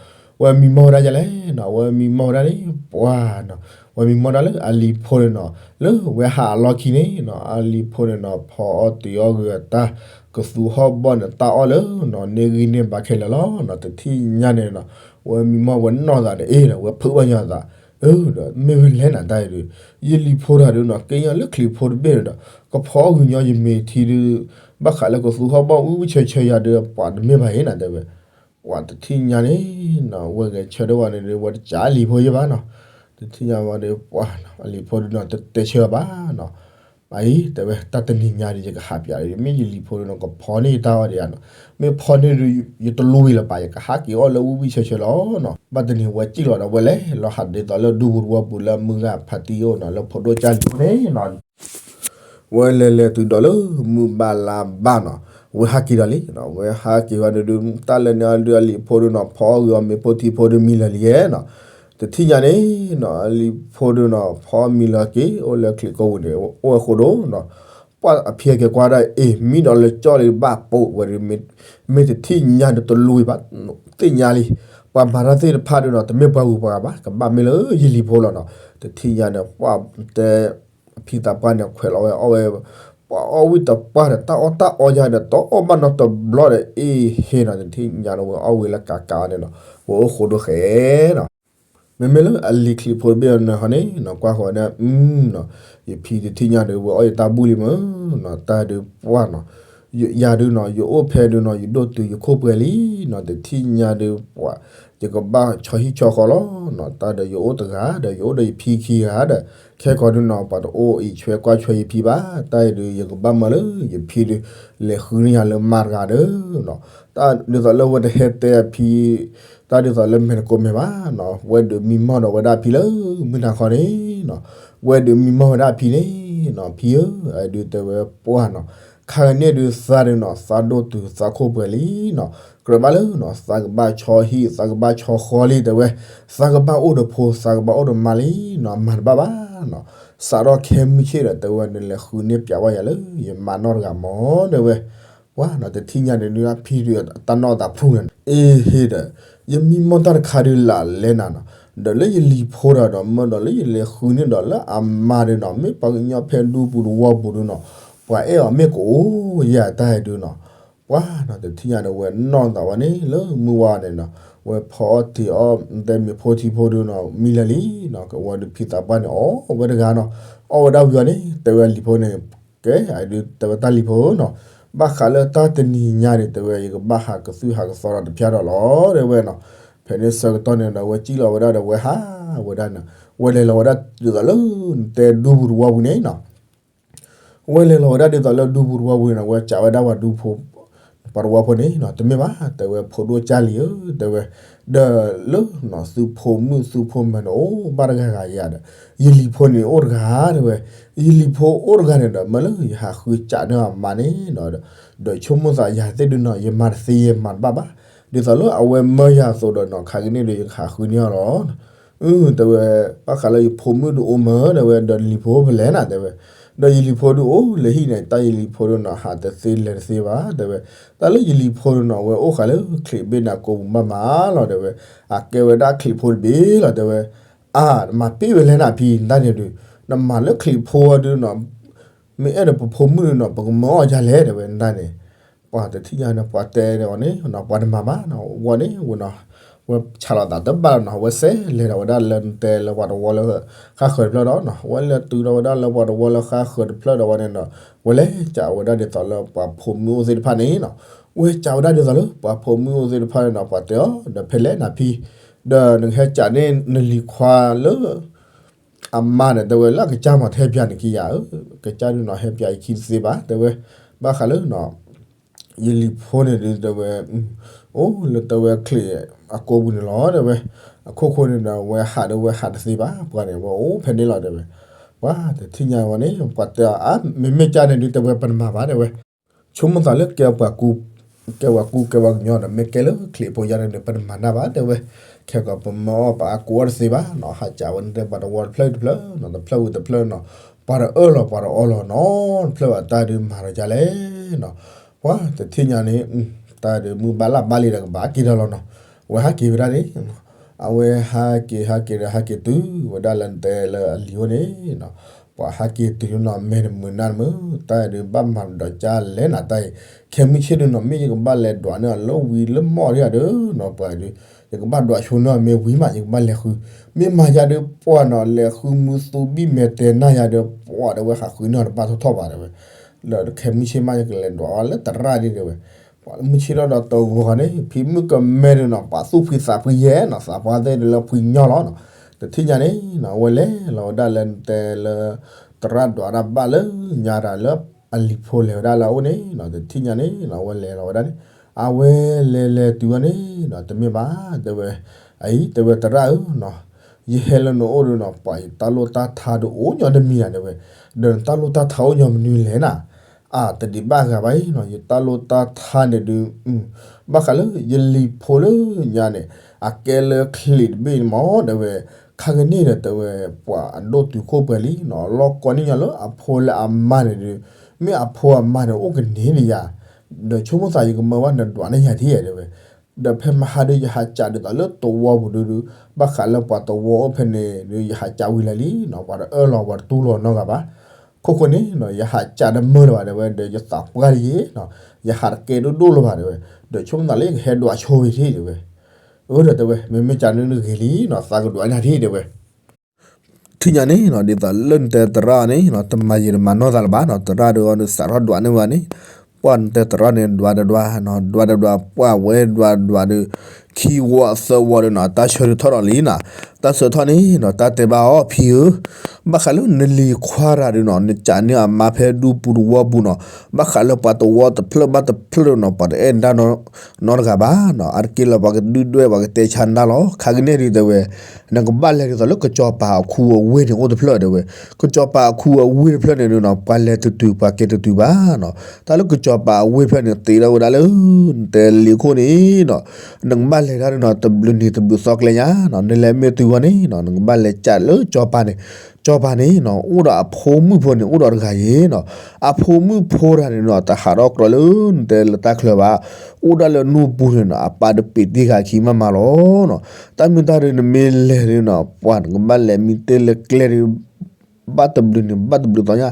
ဝဲမံမီၢ်ဝဲဒၣ်ယၤလဲၣ်နီၤ, ဝဲမံမီၢ်ဝဲဒၣ်န့ၣ် ပှၤနီၤ, ဝဲမံမီၢ်တၢ်လၢအလံၤဖိန့ၣ်နီၤ လၢဝဲဟးအလီၢ်ခံန့ၣ်နီၤ အလံၤဖိန့ၣ်နီၤ ဖီအီၣ်တ့ၤအီၣ်ဂ့ၤအတၢ် ကသူဟီၣ်ဘီၣ်န့ၣ် တၢ်အီၣ်လၢနီၤ န့ၢ်ဂံၢ်န့ၢ်ဘါခဲလၢာ်လီၤနီၤ. တထံၣ်ညါန့ၣ်နီၤ ဝဲမံမီၢ်ဝဲနီၢ်သးန့ၣ် အ့ဒီး ဝဲဖုးဘၣ်ညီသး အၢဒီး မ့ၢ်ဝဲလဲၣ်နၤတၢ်အံၤဒီး ယလံၤဖိတၢ်ဒုးနီၤ က့ညီလၢချံးဖိတဘ့ၣ်န့ၣ်ဒီး ကဖီအီၣ်ဂ့ၤညီယမ့ၤထံဒုး ဘၣ်ဃးလၢကသူဟီၣ်ဘီၣ်ဝံၣ်ဝံၣ်ဆၢဆၢယၤဒီး ပှၤတမ့ၢ်ဘၣ်အံၤနၤတဲဝဲ ပှၤတထံၣ်ညါန့ၣ်နီၤ ဝဲဂဲၤဆၢထၢၣ်ဝဲန့ၣ်ဒီး ဝဲတကးလံၤဖိယဲၢ်ဘၣ်နီၤ. တထံၣ်ညါဝဲဒီး ပှၤနီၤ အလံၤဖိဒုးနီၤ တတဲဆၢဘၣ်နီၤ. အံၤ တဲဝဲ တၢ်တနံၤညါဒီး ယကဟးပၠးဒီး မ့ၢ်ယလံၤဖိဒုးနီၤ ကဖီန့ၢ်ယတၢ်ဝဲဒီးယၤနီၤ မ့ၢ်ဖီန့ၢ်ဒီး ယတလူဝံၤလၢၤဘၣ် ယကဟးက့ၤအီၣ်လၢဝံၣ်ဝံၣ်ဆၢဆၢလီၤနီၤ. ဘၣ်တနံၤဝဲစံၣ်လီၤဒီး ဝဲလဲၤလီၤဟးဒ်သိးလၢဒူပူၤတဝီပူၤလၢမုၢ်ဂၤဖးတံၢ်အိၣ်နီၤ လၢဖိဒိၣ်ကၢ်လံၤဖိန့ၣ်နီၤ ဝဲလဲၤလဲၤတုၤဒီးလၢမုၢ်ဘၣ်လါဘၣ်နီၤ ဝဲဟးက့ၤဒီးလံနီၤ ဝဲဟးက့ၤဝဲဒုး တၢ်လဲၤန့ၢ်အီၤဒုး အလံၤဖိဒုးနီၤ ဖီအီၣ်ဂ့ၤအီၤမ့ၤဖိထံဖိဒုးမံလၢာ်လံနီၤ. တထံၣ်ညါန့ၣ်နီၤ အလံၤဖိဒုးနီၤ ဖီအီၣ်မံလၢာ်က့ၤ အိၣ်လၢချံးကိးပူၤန့ၣ် အိၣ်ဝဲဃိဒိၣ်နီၤ ပှၢ်အဖံအက့ၤကွၢ်ဒၣ်အ့ၣ် မံဒီးလၢကၠီၣ်လံဘၣ်ပိာ်ဝဲဒုး မ့ၢ်တထံၣ်ညါဒီးတလူဝံၤဘၣ် သ့ၣ်ညါလံ ပှၤမၤတၢ်သ့ၣ်တဖၣ်ဒုးနီၤ တမ့ၢ်ပှၤဂုၤပှၤဂၤဘၣ် ကဘၣ်မ့ၢ်လၢယလံၤဖိလီၤနီၤ. တထံၣ်ညါန့ၣ် ပှၢ်တဲ အဖံသးပှၢ်န့ၣ် ခွဲးလီၤဝဲအီၣ်ဝဲ ပှၤအီၣ်ဝံၣ်တပှၢ်ဒီး တၢ်အီၣ်တၢ်အီယါဒီး တအီၣ်ဘၣ်နီတဘျီဒီး အ့ၣ်ဟ့နီၤ တထံၣ်ညါန့ၣ် ဝဲအီၣ်ဝံၤလၢကးကးအီၤန့ၣ်နီၤ ဝဲအိၣ်ဃိဒိၣ်ဃဲနီၤ. မ့မ့ၢ်လၢအလံၤချံးဖိတဘ့ၣ်န့ၣ်ဟီန့ၣ်နီၤ ကွၢ်ဃီၤဒၣ် အုနီၤ ယဖံတထံၣ်ညါဒီး ဝဲအီၣ်ယတၢ်ဘူၣ်လံမ့ၢ်နီၤ တၢ်ဒုးပှၢ်နီၤ ယၤဒုးနီၤ ယအိၣ်ဖဲဒုးနီၤ ယဒိၣ်တုၤယခိၣ်ပှဲၤလံနီၤ တထံၣ်ညါဒုးပှၢ် ယကဘၣ်ဆီဟံၣ်ဆီဃီလီၤနီၤ တၢ်ဒီးယအိၣ်တဂၤဒီး ယအိၣ်ဒီးယဖံခံဂၤဒီး ခဲကီးဒုးနီၤ ပှၤတအိၣ်အံးဆွဲကွၢ်ဆွဲယဖံဘၣ် တၢ်အံၤဒုး ယကဘၣ်မၢလၢ ယဖံဒုး လဲၤဃုန့ၢ်ယၤလၢမါတဂၤဒီးနီၤ တၢ်ဒ်သိးလၢဝဲတဟဲတဲအဖံ တၢ်ဒ်သိးလၢမဲာ်တကိးမဲာ်ဘၣ်နီၤ ဝဲဒုးမံမီၢ်ဒီးဝဲဒၣ်ဖံလၢမုၢ်နၤခီန့ၣ်နီၤ ဝဲဒုးမံမီၢ်ဝဲဒၣ်ဖံန့ၣ်နီၤ ဖံဧၢ ဒုးတဲဝဲပှၢ်နီၤ ခါကန့ၣ်ဒုးသးဒုးနီၤ သးဒိၣ်တုၤသးခိၣ်ပှဲၤလံနီၤ ကြၢးဘၣ်လၢနီၤ သးကဘၣ်ဆီဟံၣ် သးကဘၣ်ဆီဃီလံ တဲဝဲ သးကဘၣ်အိၣ်ဒီးဖိ သးကဘၣ်အိၣ်ဒီးမါလံနီၤ မၤတဘၣ်ဘၣ်နီၤ စးထီၣ်ခဲမုၢ်ဆ့ၣ်ဒီး တဲဝဲန့ၣ် လဲၤဃုန့ၢ်ပၠးဝဲယၤလၢယမါနီတဂၤမ့ၢ်တဲဝဲ ပှၢ်နီၤ တထံၣ်ညါန့ၣ်ဒုး ဖံဒုးအတၢ်နီၣ်သးဖှူန့ၣ် အ့ဟ့ဒီး ယမံမီၢ်တၢ်တခါဒုးလၢလဲၣ်နၤနီၤ ဒီးလၢယလံၤဖိတၢ်ဒီး မၢဒီးလၢယလဲၤဃုန့ၢ်ဒီးလၢအမါဒုးနီၤ မ့ၢ်ပှၤကညီဖဲဒူပူၤတဝီပူၤဒုးနီၤ ပှၤအဲၣ်အီၤမ့ၢ်ကအိၣ်ယၤတၢ်ဒုးနီၤ ပှၢ်နီၤ တထံၣ်ညါန့ၣ် ဝဲနီၣ်သးဝဲန့ၣ် လၢမုၢ်ဝါန့ၣ်နီၤ ဝဲဖီအီၣ်တ့ၤအီၣ် တဲမ့ၤဖိထံဖိဒုးနီၤ မံလၢာ်လံနီၤ ကဝီၤဒုးဖံသးပှၢ်န့ၣ် အီၣ်ဝဲတဂၤနီၤ အီၣ်ဝဲဒၣ်ဝံၤအီၤန့ၣ် တဲဝဲလံၤဖိန့ၣ် ကဲ အဒုးတဲဝဲတၢ်လံၤဖိနီၤ ဘၣ်ဃးလၢတၢ်တနံၤညါန့ၣ် တဲဝဲ ယကဘၣ်ဟးကသုၣ်ဟးကသီဒီးတဖျါဒီးလီၤ တဲဝဲနီၤ ဖဲန့ၣ်ဆၢကတီၢ်န့ၣ်ဒီး ဝဲစံၣ်လီၤဝဲဒၣ်ဒီးဝဲဟးဝဲဒၣ်န့ၣ် ဝဲလဲၤလီၤဝဲဒၣ်ဒ်သိးလၢ နတဲဒူပူၤတဝီပူၤန့ၣ်နီၤ ဝဲလဲၤလီၤဝဲဒၣ်ဒ်သိးလၢဒူပူၤတဝီပူၤန့ၣ်နီၤ ဝဲကးဝဲဒၣ်ပှၤဒူဖိ ပှၤတဝီဖိန့ၣ်နီၤ တမ့ၢ်ဘၣ် တဲဝဲဖိဒိၣ်ကၢ်လံၤဧၢ တဲဝဲ ဒီးလၢနီၤ သုဖိမုၣ်သုဖိမၢၤန့ၣ် အိၣ်ဘၣ်တဂၤဂၤယၤဒီး ယလံၤဖိန့ၣ်အိၣ်တဂၤ တဲဝဲ ယလံၤဖိအိၣ်တဂၤန့ၣ်ဒီး မၢလၢယဟးဃုကးန့ၢ်အမါန့ၣ်နီၤ ဒီးဆိကမိၣ်သးယၤသ့ၣ်ဒုးနီၤ ယမၤတသ့ယမၤတဘၣ်ဘၣ် ဒ်သိးလၢအဝဲမၢယၤအသိးဒီးနီၤ ခါကန့ၣ်ဒီး ယကဟးဃုန့ၢ်အီၤလီၤ အု တဲဝဲ ဘၣ်ဃးလၢယဖိမုၣ်ဒုးအိၣ်မၢ တဲဝဲ ဒီးလံၤဖိဖဲလဲၣ်နၤ တဲဝဲ ဒီးယလံၤဖိဒုးအိၣ်လၢဟံၣ်န့ၣ် တၢ်ယလံၤဖိဒုးနီၤ ဟးတသ့လဲၤတသ့ဘၣ် တဲဝဲ တၢ်လၢယလံၤဖိဒုးနီၤ ဝဲအိၣ်ဃာ်လၢချံးဘ့ၣ်န့ၣ် ကိးပူၤဘၣ်မးလီၤ တဲဝဲ အကဲဝဲဒၣ်ချံးဖိတဘ့ၣ်လီၤ တဲဝဲ အါ မၤပ့ၢ်ဝဲလဲၣ်နၤဖံ တၢ်န့ၣ်ဒုး နမၤလၢချံးဖိဒုးနီၤ မ့ၢ်အဲၣ်ဒိးပဖိမုၣ်ဒုးနီၤ ပကမၢအီၣ်ဒ်လဲၣ် တဲဝဲ တၢ်န့ၣ် ပှၤတထံၣ်ညါန့ၣ် ပှၤတဲအီၤန့ၣ် ပှၤတမၤဘၣ်နီၤ ဝဲန့ၣ်ဝဲနီၤ ဝဲဆးလီၤသးတဘၣ်လီၤနီၤ ဝဲစဲးလဲၤဒီးဝဲဒၣ်လၢနတဲလၢပှၤတဝီလၢ ဃါဃၢၤတဖျၢၣ်ဒီးနီၤ ဝဲလဲၤတုၤဒီးဝဲဒၣ်လၢပှၤတဝီလၢဃါဃၢၤတဖျၢၣ်ဒီးဝဲန့ၣ်နီၤ ဝဲလဲၤကးဝဲဒၣ်ဒ်သိးလၢပှၤဖိမုၣ်အိၣ်သ့ၣ်တဖၣ်န့ၣ်နီၤ ဝဲကးဝဲဒၣ်ဒ်သိးလၢပှၤဖိမုၣ်အိၣ်သ့ၣ်တဖၣ်န့ၣ်နီၤ ပှၤတဲအီၤ ဒီးဖဲလဲၣ်နၤဖံ ဒီးနကဟဲကးန့ၢ်နလံၤခွါလၢ အမါန့ၣ် တဲဝဲလၢအကစၢ်မၤတဟဲပၠးန့ၣ်ခံယၤဧၢ, ကစၢ်ဒုးနီၤဟဲပၠးယခံတသ့ဘၣ် တဲဝဲ, ဘၣ်ဃးလၢ ယလံၤဖိန့ၣ်ဒုး တဲဝဲ, အိၣ်လၢတဲဝဲချံးအကိာ်ပူၤန့ၣ်လီၤ တဲဝဲ, အခိၣ်ဃိန့ၣ်ဒီး ဝဲဟးဒီးဝဲဟးတသ့ဘၣ် ပှၤန့ၣ် ဝဲအိၣ်ဖဲန့ၣ်လီၤ တဲဝဲ, ပှၤတထံၣ်ညါဝဲန့ၣ် ပှၤတဲအီၤ အါ မ့မ့ၢ်ကၢ်န့ၣ်ဒုး တဲဝဲ ပနမၤဘၣ် တဲဝဲ ဆိကမိၣ်သးလၢကဲပှၤကူ ကဲပှၤကူကဲပှၤကညီဒီး မ့ၢ်ကဲလၢချံးဖိယါန့ၣ် ပတမၤတၢ်ဘၣ် တဲဝဲ, ခဲကီးပမၢအီၣ်ပှၤအကူအီၣ်တသ့ဘၣ်နီၤ ဟးကးဝဲန့ၣ် တဲပှၤတဝီတဖျၢၣ်တဖျၢၣ်နီၤ တဖျၢၣ်ဝံၤတဖျၢၣ်နီၤ ပှၤတအၢၣ်လီၤပှၤတအီလီၤနီၤ တဖျၢၣ်ဘၣ်တၢ်ဒုးမၤဒီးကၢ်လဲၣ်နီၤ ပှၤတထံၣ်ညါန့ၣ် တၢ်ဒုးမုၢ်ဘၣ်လၢ်ဘၣ်လံဒီးကဘၣ်က့ၤဒီးလီၤနီၤ ဝဲဟးက့ၤဝဲဒၣ်န့ၣ် အဝဲဟးက့ၤဟးက့ၤဒီးဟးက့ၤတုၤဝဲဒၣ်လၢနတဲလၢအလံၤအိၣ်န့ၣ်နီၤ, ပှၤဟးက့ၤတုၤနီၤ မဲာ်တမုာ်နါတမုာ် တၢ်အံၤဒုးဘၣ်မၤဒီးကၢ်လဲၣ်နၤ တၢ်အံၤ, ခဲမုၢ်ဆ့ၣ်ဒုးနီၤ မ့ၢ်ယကဘၣ်လဲၤဒွးန့ၢ်အီၤလၢဝံၤလၢမီၢ်ဒံးဧါဒုးနီၤ ပှၤဒုး ယကဘၣ်ဒွးဆိန့ၢ်အီၤမ့ၢ်ဝံၤမး ယကဘၣ်လဲၤဃု, မ့ၢ်မၤယၤဒုးပှၢ်နီၤ လဲၤဃုမုၢ်သူဘံၣ်မဲာ်တဲာ်နၢ်ယၤဒုး ပှၢ်တဲဝဲဟးဃုန့ၢ်အီၤတဘၣ်ထီၣ်ထီၣ်ဘၣ်တဲဝဲ, လၢခဲမုၢ်ဆ့ၣ်မး ယကလဲၤဒွးအီၤလၢသရၣ်ဒ်တဲဝဲ ပှၤလၢမုၢ်ဆ့ၣ်ထီၣ်ဒီးတဂီၤန့ၣ် ဖံမုၣ်ကမဲဒုးနီၤ ပာ်သူၣ်ဖှံသးဖှံယဲနီၤ သးပှၢ်သ့ၣ်ဒုးလၢဖှံညီလီၤနီၤ, တထံၣ်ညါန့ၣ်နီၤ အဝဲလဲၤလီၤဝဲဒၣ်လၢနတဲလၢ သရၣ်ဒွးတၢ်ဘၣ်လၢညါတၢ်လၢအလံၤဖိလဲၤဝဲဒၣ်လၢအအိၣ်န့ၣ်နီၤ တထံၣ်ညါန့ၣ်နီၤ အဝဲလဲၤလီၤဝဲဒၣ်န့ၣ်, အဝဲလဲၤလဲၤတုၤဝဲန့ၣ်နီၤ တမ့ၢ်ဘၣ်တဲဝဲ, အံၤတဲဝဲသရၣ်ဧၢနီၤ, ယဟဲလၢနအိၣ်ဒုးနီၤ ပှၤယတၢ်လိၣ်တၢ်ထါဒုးအိၣ်ညီတမံၤနၤတဲဝဲ, ဒီးနတၢ်လိၣ်တၢ်ထါအိၣ်ညီမနုၤလဲၣ်နၤ, အါ တဒံးဘၣ်ဂၤဘၣ်အံၤနီၤ ယတၢ်လိၣ်တၢ်ထါန့ၣ်ဒုး ဘၣ်ဃးလၢယလံၤဖိလၢညါန့ၣ် အကဲလၢချံးတဘ့ၣ်န့ၣ်မး တဲဝဲ, ခါကန့ၣ်ဒီးတဲဝဲ ပှၤအဒိၣ်တုၤခိၣ်ပှဲၤလံနီၤ လီၢ်ကီၢ်န့ၣ်ညီလၢအဖိလၢအမါန့ၣ်ဒုး, မ့ၢ်အဖိအမါန့ၣ်အိၣ်ကန့ၢ်ဒံးယၤ, ဒီးဆိကမိၣ်သးယကမၢဘၣ်နဒွးန့ၢ်ယၤဒ်တဲဝဲ ဒီးဖဲမဟါဒုး ယဟးကးဒ်သိးလၢသဝီပူၤဒုးဒုး, ဘၣ်ဃးလၢပှၤသဝီအိၣ်ဖဲန့ၣ်ဒုး ယဟးကးဝံၤလၢာ်လံနီၤ ပှၤတအၢၣ်လီၤပှၤတတူၢ်လိာ်နီတဂၤဘၣ်. ခိၣ်ဃိန့ၣ်နီၤ ယဟးကးတမၢလၢၤဘၣ်တဲဝဲ ဒီးယသးပှၢ်တယံၤနီၤ, ယဟးတကဲဒိၣ်ဒိၣ်လၢၤဘၣ်တဲဝဲ, ဒီးဆိကမိၣ်သးလၢယကဟဲဒွးဆိဝံၤထံၣ်တဲဝဲ, အၢ ဒီးတဲဝဲ မ့မ့ၢ်ကးန့ၣ်ဂ့ၤလံနီၤ သးကဒွးန့ၢ်ထံၣ်တဲဝဲ ထံၣ်ညါန့ၣ်နီၤ ဒ်သိးလၢနတဲသရၣ်န့ၣ်နီၤ တမၤယံာ်တမၤနီၢ်သးလၢၤဘၣ်နီၤ သရၣ်ဒုးအီၤဒုးစးထီၣ်ဒွးန့ၢ်ဝဲန့ၣ်, ပှၢ်နတဲသရၣ်န့ၣ် ဒွးတဒွးနီၤ ဒွးတဒွး ပှၢ်ဝဲဒွးဒွးဒုး ခံဝီသၢဝီဒုးနီၤ တၢ်ဆၢဒုးထီၣ်ဒီးလံနီၤ, တၢ်ဆၢထီၣ်န့ၣ်နီၤ တၢ်တဲဘၣ်အီၤ ဖံဧၢ, ဘၣ်ဃးလၢနလံၤခွါတဂၤဒုးနီၤ နကးန့ၢ်အမါဖဲဒူပူၤသဝီပူၤနီၤ, ဘၣ်ဃးလၢပှၤသဝီတဖျၢၣ်ဘၣ်တဖျၢၣ်ဒုးနီၤ ပှၤတအဲၣ်နတၢ်နီတဂၤဘၣ်နီၤ, အါတက့ၢ်လၢပှၤကဒုၣ်ဒွဲၣ်ပှၤကတဲဆါနတၢ်လီၤ, ခါကန့ၣ်ဒုးတဲဝဲ နကဘၣ်လဲၤဒ်သိးလၢကစီၤပၤအခူအဝ့ၢ်န့ၣ်အိၣ်တဖျၢၣ်တဲဝဲ, ကစီၤပၤအခူအဝ့ၢ်တဖျၢၣ်န့ၣ်ဒုးနီၤ ပှၤလဲၤတတုၤပှၤက့ၤတတုၤဘၣ်နီၤ, တၢ်လၢကစီၤပၤအဝ့ၢ်တဖျၢၣ်န့ၣ် သ့ဒၣ်ဝဲဒၣ်လၢ နတဲလံၤခိၣ်န့ၣ်နီၤ, နကဘၣ်လဲၤတၢ်ဒုးနီၤ တဘျုးနံၤတဘျုးသီကျဲညါနီၤ, နလဲၤမ့ၢ်တုၤဝဲန့ၣ်နီၤ နကဘၣ်လဲၤကးလၢကစီၤပၤန့ၣ်, ကစီၤပၤန့ၣ်နီၤ အိၣ်ဒီးအဖိမုၣ်ဖိန့ၣ် အိၣ်ဒီးတဂၤယ့ၤနီၤ, အဖိမုၣ်ဖိတဂၤန့ၣ်နီၤ တဟးထီၣ်ကြီလၢနတဲလၢတၢ်ချၢဘၣ်, အိၣ်ဒၣ်လၢနူၢ်ပူၤန့ၣ်နီၤ အပၢ်တပ့ၤတ့ၢ်ဃာ်ခံမးမးလီၤနီၤ, တၢ်မ့ၢ်တၢ်ဒုးနမ့ၢ်လဲၤဒုးနီၤ ပှၤနကဘၣ်လဲၤမံတ့ၢ်လၢကျဲဒုး ဘၣ်တဘျုးနံၤ ဘၣ်တဘျုးသီညါ,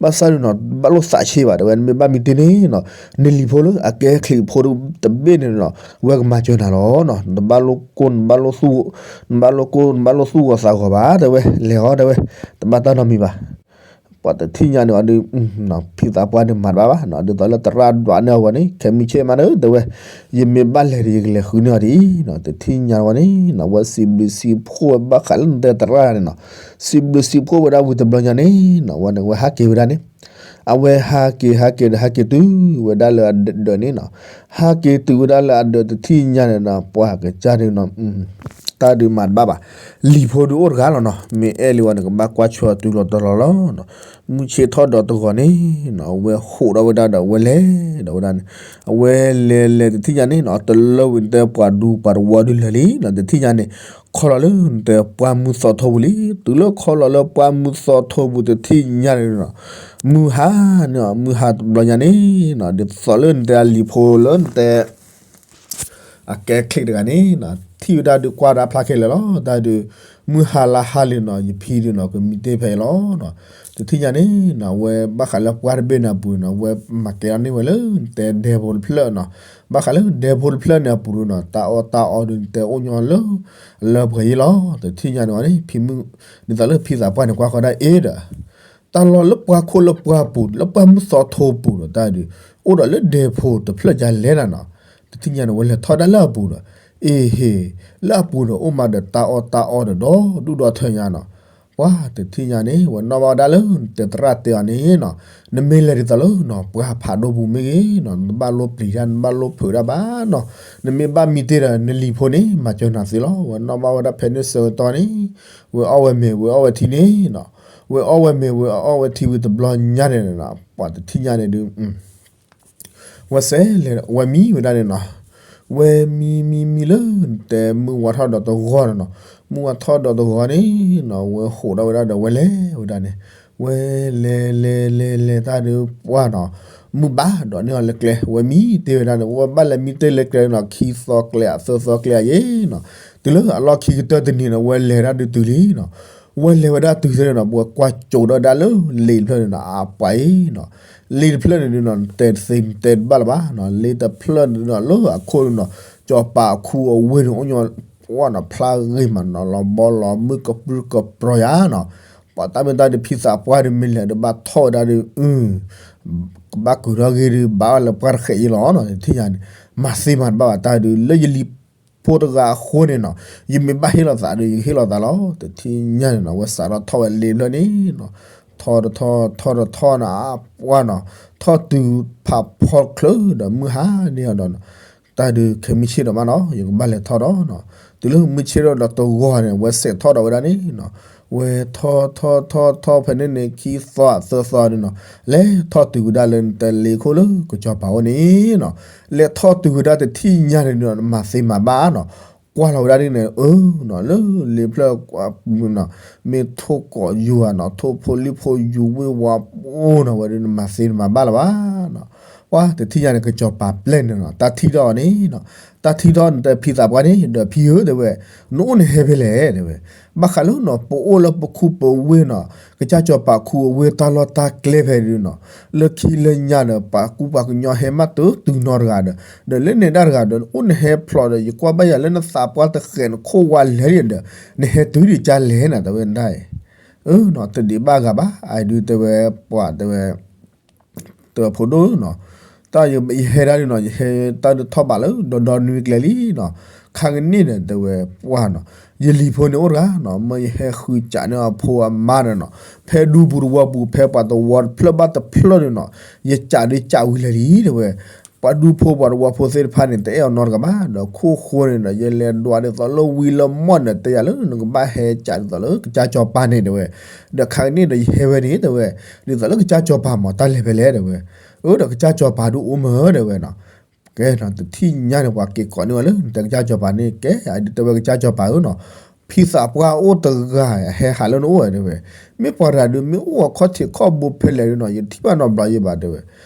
ဘၣ်ဆၣ်ဒုးနီၤ ဘၣ်လိၣ်သးဆ့ဘၣ်တဲဝဲ နမ့ၢ်ဘၣ်မံတ့ၢ်န့ၣ်နီၤ, နလံၤဖိလၢအကဲချံးဖိတဘ့ၣ်န့ၣ်နီၤ ဝဲကမၤစၢၤနၤလီၤနီၤ, နတဘၣ်လိၣ်ကိၢ် နဘၣ်လိၣ်သူၣ်, နဘၣ်လိၣ်ကိၢ် နဘၣ်လိၣ်သူၣ်ဂီၤသးဂီၤဘၣ်တဲဝဲ, လဲၤအီၤတဲဝဲ, တဘၣ်တၢ်နီတမံၤဘၣ်. ပှၤတထံၣ်ညါန့ၣ်အီၤဒုး ဖံသးပှၢ်န့ၣ်မၤတဘၣ်ဘၣ်နီၤ, ဒ်သိးလၢသရၣ်ဒွးန့ၢ်အီၤဝဲန့ၣ် ခဲမုၢ်ဆ့ၣ်မးဒီးတဲဝဲ, ယမ့ၢ်ဘၣ်လဲၤဒီး ယကလဲၤဃုန့ၢ်အီၤဒ်အံၤနီၤ, တထံၣ်ညါဝဲန့ၣ် ဝဲစံးဘျုးစံးဖှိၣ်ဝဲဘၣ်ဃးလၢနတဲသရၣ်န့ၣ်နီၤ, စံးဘျုးစံးဖှိၣ်ဝဲဒၣ်ဝံၤတဘျီညါန့ၣ်နီၤ ဝဲန့ၣ် ဝဲဟးက့ၤဝဲဒၣ်န့ၣ်, အဝဲဟးက့ၤဟးက့ၤဒီးဟးက့ၤတုၤဝဲဒၣ်လၢအဒၢးန့ၣ်နီၤ, ဟးက့ၤတုၤဝဲဒၣ်လၢအဒၢးတထံၣ်ညါန့ၣ်နီၤ ပှၤကစၢ်ဒုးနီၤ တၢ်ဒုးမၤတဘၣ်ဘၣ်, လံၤဖိဒုးအိၣ်တဂၤလီၤနီၤ, မ့ၢ်အဲၣ်လံဝဲန့ၣ် ကဘၣ်ကွၢ်ဆၢတုၤလီၤတီၤလီၤလီၤနီၤ, မုၢ်ဆ့ၣ်ထီၣ်ဒီးတဂီၤန့ၣ်နီၤ အဝဲဟိးဒီးဝဲဒၣ်ဒီးအဝဲလဲၤဒီးဝဲဒၣ်န့ၣ်, အဝဲလဲၤလဲၤတထံၣ်ညါန့ၣ်နီၤ တလၢဝံၤနတဲပှၤဒူပှၤသဝီဒုးလၢာ်လံနီၤ, တထံၣ်ညါန့ၣ် ခီလီၤလၢနတဲပှၢ်မုၢ်သီထိပူၤလံ, တုၤလၢခီလီၤလၢပှၢ်မုၢ်သီထိပူၤတထံၣ်ညါန့ၣ်နီၤ, မုၢ်ဟါန့ၣ် မုၢ်ဟါတဘျီညါန့ၣ်နီၤ ဒ်သိးလၢနတဲအလံၤဖိလၢနတဲ အကဲချံးတဂၤန့ၣ်နီၤ ထံၣ်ဝဲဒၣ်ဒုးကွၢ်တၢ်ဖျါခဲလၢာ်လီၤ, တၢ်ဒုး မုၢ်ဟါလါဟါလံနီၤ ယဖံဒုးနီၤ ကမံတ့ၢ်ဖဲအံၤလီၤနီၤ, တထံၣ်ညါန့ၣ်နီၤ အဝဲဘၣ်ဃးလၢပှၢ်တဘ့ၣ်န့ၣ်အပူၤန့ၣ်နီၤ အဝဲမၤကဲထီၣ်န့ၢ်ဝဲလၢနတဲဒဲဖိတဖျၢၣ်နီၤ, ဘၣ်ဃးလၢဒဲဖိတဖျၢၣ်န့ၣ်အပူၤဒုးနီၤ တၢ်အီၣ်တၢ်အီဒုးနတဲအိၣ်ညီလၢ လၢပှဲၤယ့ၣ်လီၤ, တထံၣ်ညါန့ၣ်ဝဲန့ၣ် ဖံမုၣ် ဒ်သိးလၢဖံသးပှၢ်န့ၣ် ကွၢ်ဃီဒၣ်အ့ၣ်ဒီး တၢ်လီၢ်လၢပှၢ်ခိၣ်လၢပှၢ်ပူၤ လၢပှၢ်မုၢ်သီထိပူၤဒီးတၢ်ဒုး အိၣ်ဒီးလၢဒဲဖိတဖျၢၣ်ဒ်လဲၣ်နၤနီၤ, တထံၣ်ညါန့ၣ် ဝဲလဲၤထီၣ်ဒၣ်လၢအပူၤဒီး အ့ဟ့ၣ် လၢအပူၤဒီးအိၣ်မးဒီးတၢ်အီၣ်တၢ်အီဒီးဒီဒူၣ်ဒီထၢညါနီၤ, ပှၤတထံၣ်ညါန့ၣ် ဝဲနီၣ်ဘၣ်ဝဲဒၣ်လၢနတဲသရၣ်တဲအီၤန့ၣ်နီၤ, နမ့ၢ်လဲၤဒ်သိးလၢနီၤ ပှၢ်ဖးဒိၣ်ပူၤမ့ၢ်ဂ့ၤနီၤ နတဘၣ်လိၣ်ပျံၤတၢ် နဘၣ်လိၣ်ဖုးတၢ်ဘၣ်နီၤ, နမ့ၢ်ဘၣ်မံတ့ၢ်ဒီး နလံၤဖိန့ၣ် မၤစၢၤနၤသ့လီၤ, ဝဲနီၣ်ဘၣ်ဝဲဒၣ်ဖဲန့ၣ်ဆၢကတီၢ်န့ၣ် ဝဲအီၣ်ဝဲမ့ၤ ဝဲအီၣ်ဝဲထံန့ၣ်နီၤ, ဝဲအီၣ်ဝဲမ့ၤ ဝဲအီၣ်ဝဲထံဝံၤတဘျီညါန့ၣ်နီၤ ပှၤတထံၣ်ညါန့ၣ်ဒုး ဝဲစဲးလဲၤ ဝဲမံဝဲဒၣ်န့ၣ်နီၤ, ဝဲမံမံမံလၢနတဲမုၢ်ဝါထီၣ်ဒီးတဂီၤန့ၣ်နီၤ, မုၢ်ဝါထီၣ်ဒီးတဂီၤန့ၣ်နီၤ ဝဲဟိးဒီးဝဲဒၣ်ဒီးဝဲလဲၤဝဲဒၣ်န့ၣ်, ဝဲလဲၤလဲၤလဲၤလဲၤတၢ်ဒုးပှၢ်နီၤ, မုၢ်ဘၣ်ဒိးန့ၢ်အီၤလၢကျဲ ဝဲမံတ့ၢ်ဝဲဒၣ်န့ၣ် ဝဲဘၣ်လဲၤမံတ့ၢ်လၢကျဲနီၤ ခံသီကျဲအသၢသီကျဲအယ့ၣ်နီၤ, တုၤလၢအလီၢ်ခံကတၢၢ်တနံၤန့ၣ် ဝဲလဲၤဒၣ်ဒုးတုၤလံနီၤ. ဝဲလဲၤဝဲဒၣ်တုၤသ့ၣ်န့ၣ်နီၤ ပှၤကွၢ်ကၠိးဒီးဒၣ်လၢလ့တဖျၢၣ်န့ၣ်နီၤ အပှၤအံၤနီၤ, လ့တဖျၢၣ်န့ၣ်ဒုးနီၤ နတဲသ့နတဲတဘၣ်လၢၤဘၣ်နီၤ, လ့တဖျၢၣ်န့ၣ်နီၤ လၢအခိၣ်န့ၣ်နီၤ စီၤပၤအခူအဝ့ၢ်န့ၣ် အိၣ်ညီပှၢ်နီၤ ဖျါဂ့ၤမးနီၤ လီၤဘီလီၤမုၢ်ကပြုၢ်ကပြီၤယၤနီၤ, ပှၤတၢ်မ့ၢ်တၢ်ဒုးဖံသးပှၢ်ဒုးမ့ၢ်လဲၤဒုးဘၣ်ထီၣ်ဝဲဒၣ်ဒုး ကဘၣ်ကုာ်ထီၣ်ဂ့ၤဒုး ဘၣ်လၢပှၢ်တဃဲးအံၤလီၤနီၤ, တထံၣ်ညါန့ၣ် မၤသ့မၤတဘၣ်ဘၣ်တၢ်ဒုး လၢယလံၤဖိတဂၤအဃိန့ၣ်နီၤ ယမ့ၢ်ဘၣ်ဟ့ၣ်လီၤသးဒုး ယကဟ့ၣ်လီၤသးလီၤ, တထံၣ်ညါန့ၣ်နီၤ ဝဲစးထီၣ်ထီၣ်ဝဲလ့တဖျၢၣ်န့ၣ်နီၤ, ထီၣ်တထီၣ် ထီၣ်တထီၣ်နီၤ အပှၢ်နီၤ, ထီၣ်တုၤဖးဖီတချုးဒီးမုၢ်ဟါန့ၢ်အီၤဒီးနီၤ တၢ်ဒုးခဲမုၢ်ဆ့ၣ်ဒီးမးနီၤ ယကဘၣ်လဲၤထီၣ်ဒီးနီၤ, တုၤလၢမုၢ်ဆ့ၣ်ထီၣ်ဒီးတဂီၤန့ၣ် ဝဲစဲးထီၣ်ဒီးဝဲဒၣ်န့ၣ်နီၤ, ဝဲထီၣ်ထီၣ်ထီၣ်ထီၣ်ဖဲန့ၣ်န့ၣ် ခံသီသၢသီန့ၣ်နီၤ, လဲၤထီၣ်တုၤဝဲဒၣ်လၢနတဲလ့ခိၣ်လၢကစီၤပၤအိၣ်န့ၣ်နီၤ, လဲၤထီၣ်တုၤဝဲဒၣ်တထံၣ်ညါန့ၣ်နီၤ နမၤသ့မၤဘၣ်နီၤ, ကွၢ်လီၤဝဲဒၣ်ဒ်န့ၣ် အၢနီၤ လၢလ့ဖျၢၣ်ကွၢ်ပူၤနီၤ မ့ၢ်ထိၣ်ကိးယူၤဧါနီၤ ထိၣ်ဖိလံၣ်ဖိယူၤဝ့ၢ်ဝါပူၤနီၤ ဝဲဒၣ်နမၤသ့နမၤဘၣ်လၢၤဘၣ်နီၤ, ပှၤတထံၣ်ညါန့ၣ် ကစီၤပၤပျဲၢ်န့ၣ်နီၤ တၢ်ထံၣ်ထီၣ်အီၤန့ၣ်နီၤ, တၢ်ထံၣ်ထီၣ်န့ၣ် တဲဖံသးပှၢ်န့ၣ် ဒီးဖံဧၢ တဲဝဲ, နအိၣ်နဟဲဖဲလဲၣ် တဲဝဲ, ဘၣ်ဃးလၢနီၤ ပအိၣ်လၢပခူပဝ့ၢ်နီၤ ကစၢ်စီၤပၤခူအဝ့ၢ်တၢ်လီၢ်တၢ်ကျဲဖဲဒုးနီၤ, လၢခံလၢညါဒီး ပှၤကူပှၤကညီဟဲမးတတုၤနီတဂၤဒီး ဒီးလၢန့ၣ်ဒၣ်တဂၤဒီး အိၣ်နဟဲဖျိးဒီး ယကွၢ်ဘၣ်ယၤလၢနသးပှၢ်တဃဲးနခိၣ်ဝါလဲၣ်ဒီး နဟဲတုၤဒံးကလဲၣ်နၤ တဲဝဲဒၣ်အံၤ, အၢနီၤ တဒံးဘၣ်ဂၤဘၣ် အဒုးတဲဝဲပှၤတဲဝဲ တဲဝဲဖိဒိၣ်နီၤ, တၢ်ယဟဲဒၣ်ဒုးနီၤ ယဟဲတၢ်ဒုးထီၣ်ဘးလၢဒီဒီနွံကျဲလံနီၤ, ခါကန့ၣ်ဒီးတဲဝဲပှၢ်နီၤ, ယလံၤဖိန့ၣ်အိၣ်တဂၤနီၤ မ့ၢ်ယဟဲဃုစးန့ၢ်အဖိအမါဒီးနီၤ, ဖဲဒူပူၤတဝီပူၤ ဖဲပှၤတဝီတဖျၢၣ်ဘၣ်တဖျၢၣ်န့ၣ်နီၤ, ယစးဒုးစးဝံၤလၢာ်လံ တဲဝဲ, ပှၤဒူဖိပှၤတဝီဖိသ့ၣ်တဖၣ်န့ၣ် တအဲၣ်အီၤနီတဂၤဘၣ်, ဒီးခိၣ်ဃိန့ၣ်ဒီး ယလဲၤဒွးဒ်သိးလၢဝံၤလၢမီၢ်န့ၣ် တဲယၤလၢနကဘၣ်ဟဲစးဒ်သိးလၢကစၢ်စီၤပၤန့ၣ် တဲဝဲ, ဒီးခါကန့ၣ်ဒီးယဟဲဝဲန့ၣ် တဲဝဲ, ဒ်သိးလၢကစၢ်စီၤပၤမၤတၢ်လဲၤဖဲလဲၣ် တဲဝဲ, အၢ ဒီးကစၢ်စီၤပၤဒုးအိၣ်မ့ၢ် တဲဝဲနီၤ, ကဲနီၤ တထံၣ်ညါန့ၣ် ပှၤက့ၤကိးန့ၢ်ဝဲလၢ နတဲကစၢ်စီၤပၤန့ၣ် ကဲ အဒုးတဲဝဲကစၢ်စီၤပၤဧၢနီၤ, ဖံသးပှၢ်အိၣ်တဂၤ ဟဲဟးလၢနအိၣ် တဲဝဲ, မ့ၢ်ပှၤတဂၤဒုး မ့ၢ်အိၣ်အခီၣ်ထံးခီၣ်ဘိဖဲလဲၣ်ဒုးနီၤ ယတထံၣ်ဘၣ်နီတဘျီယဲဘၣ် တဲဝဲ,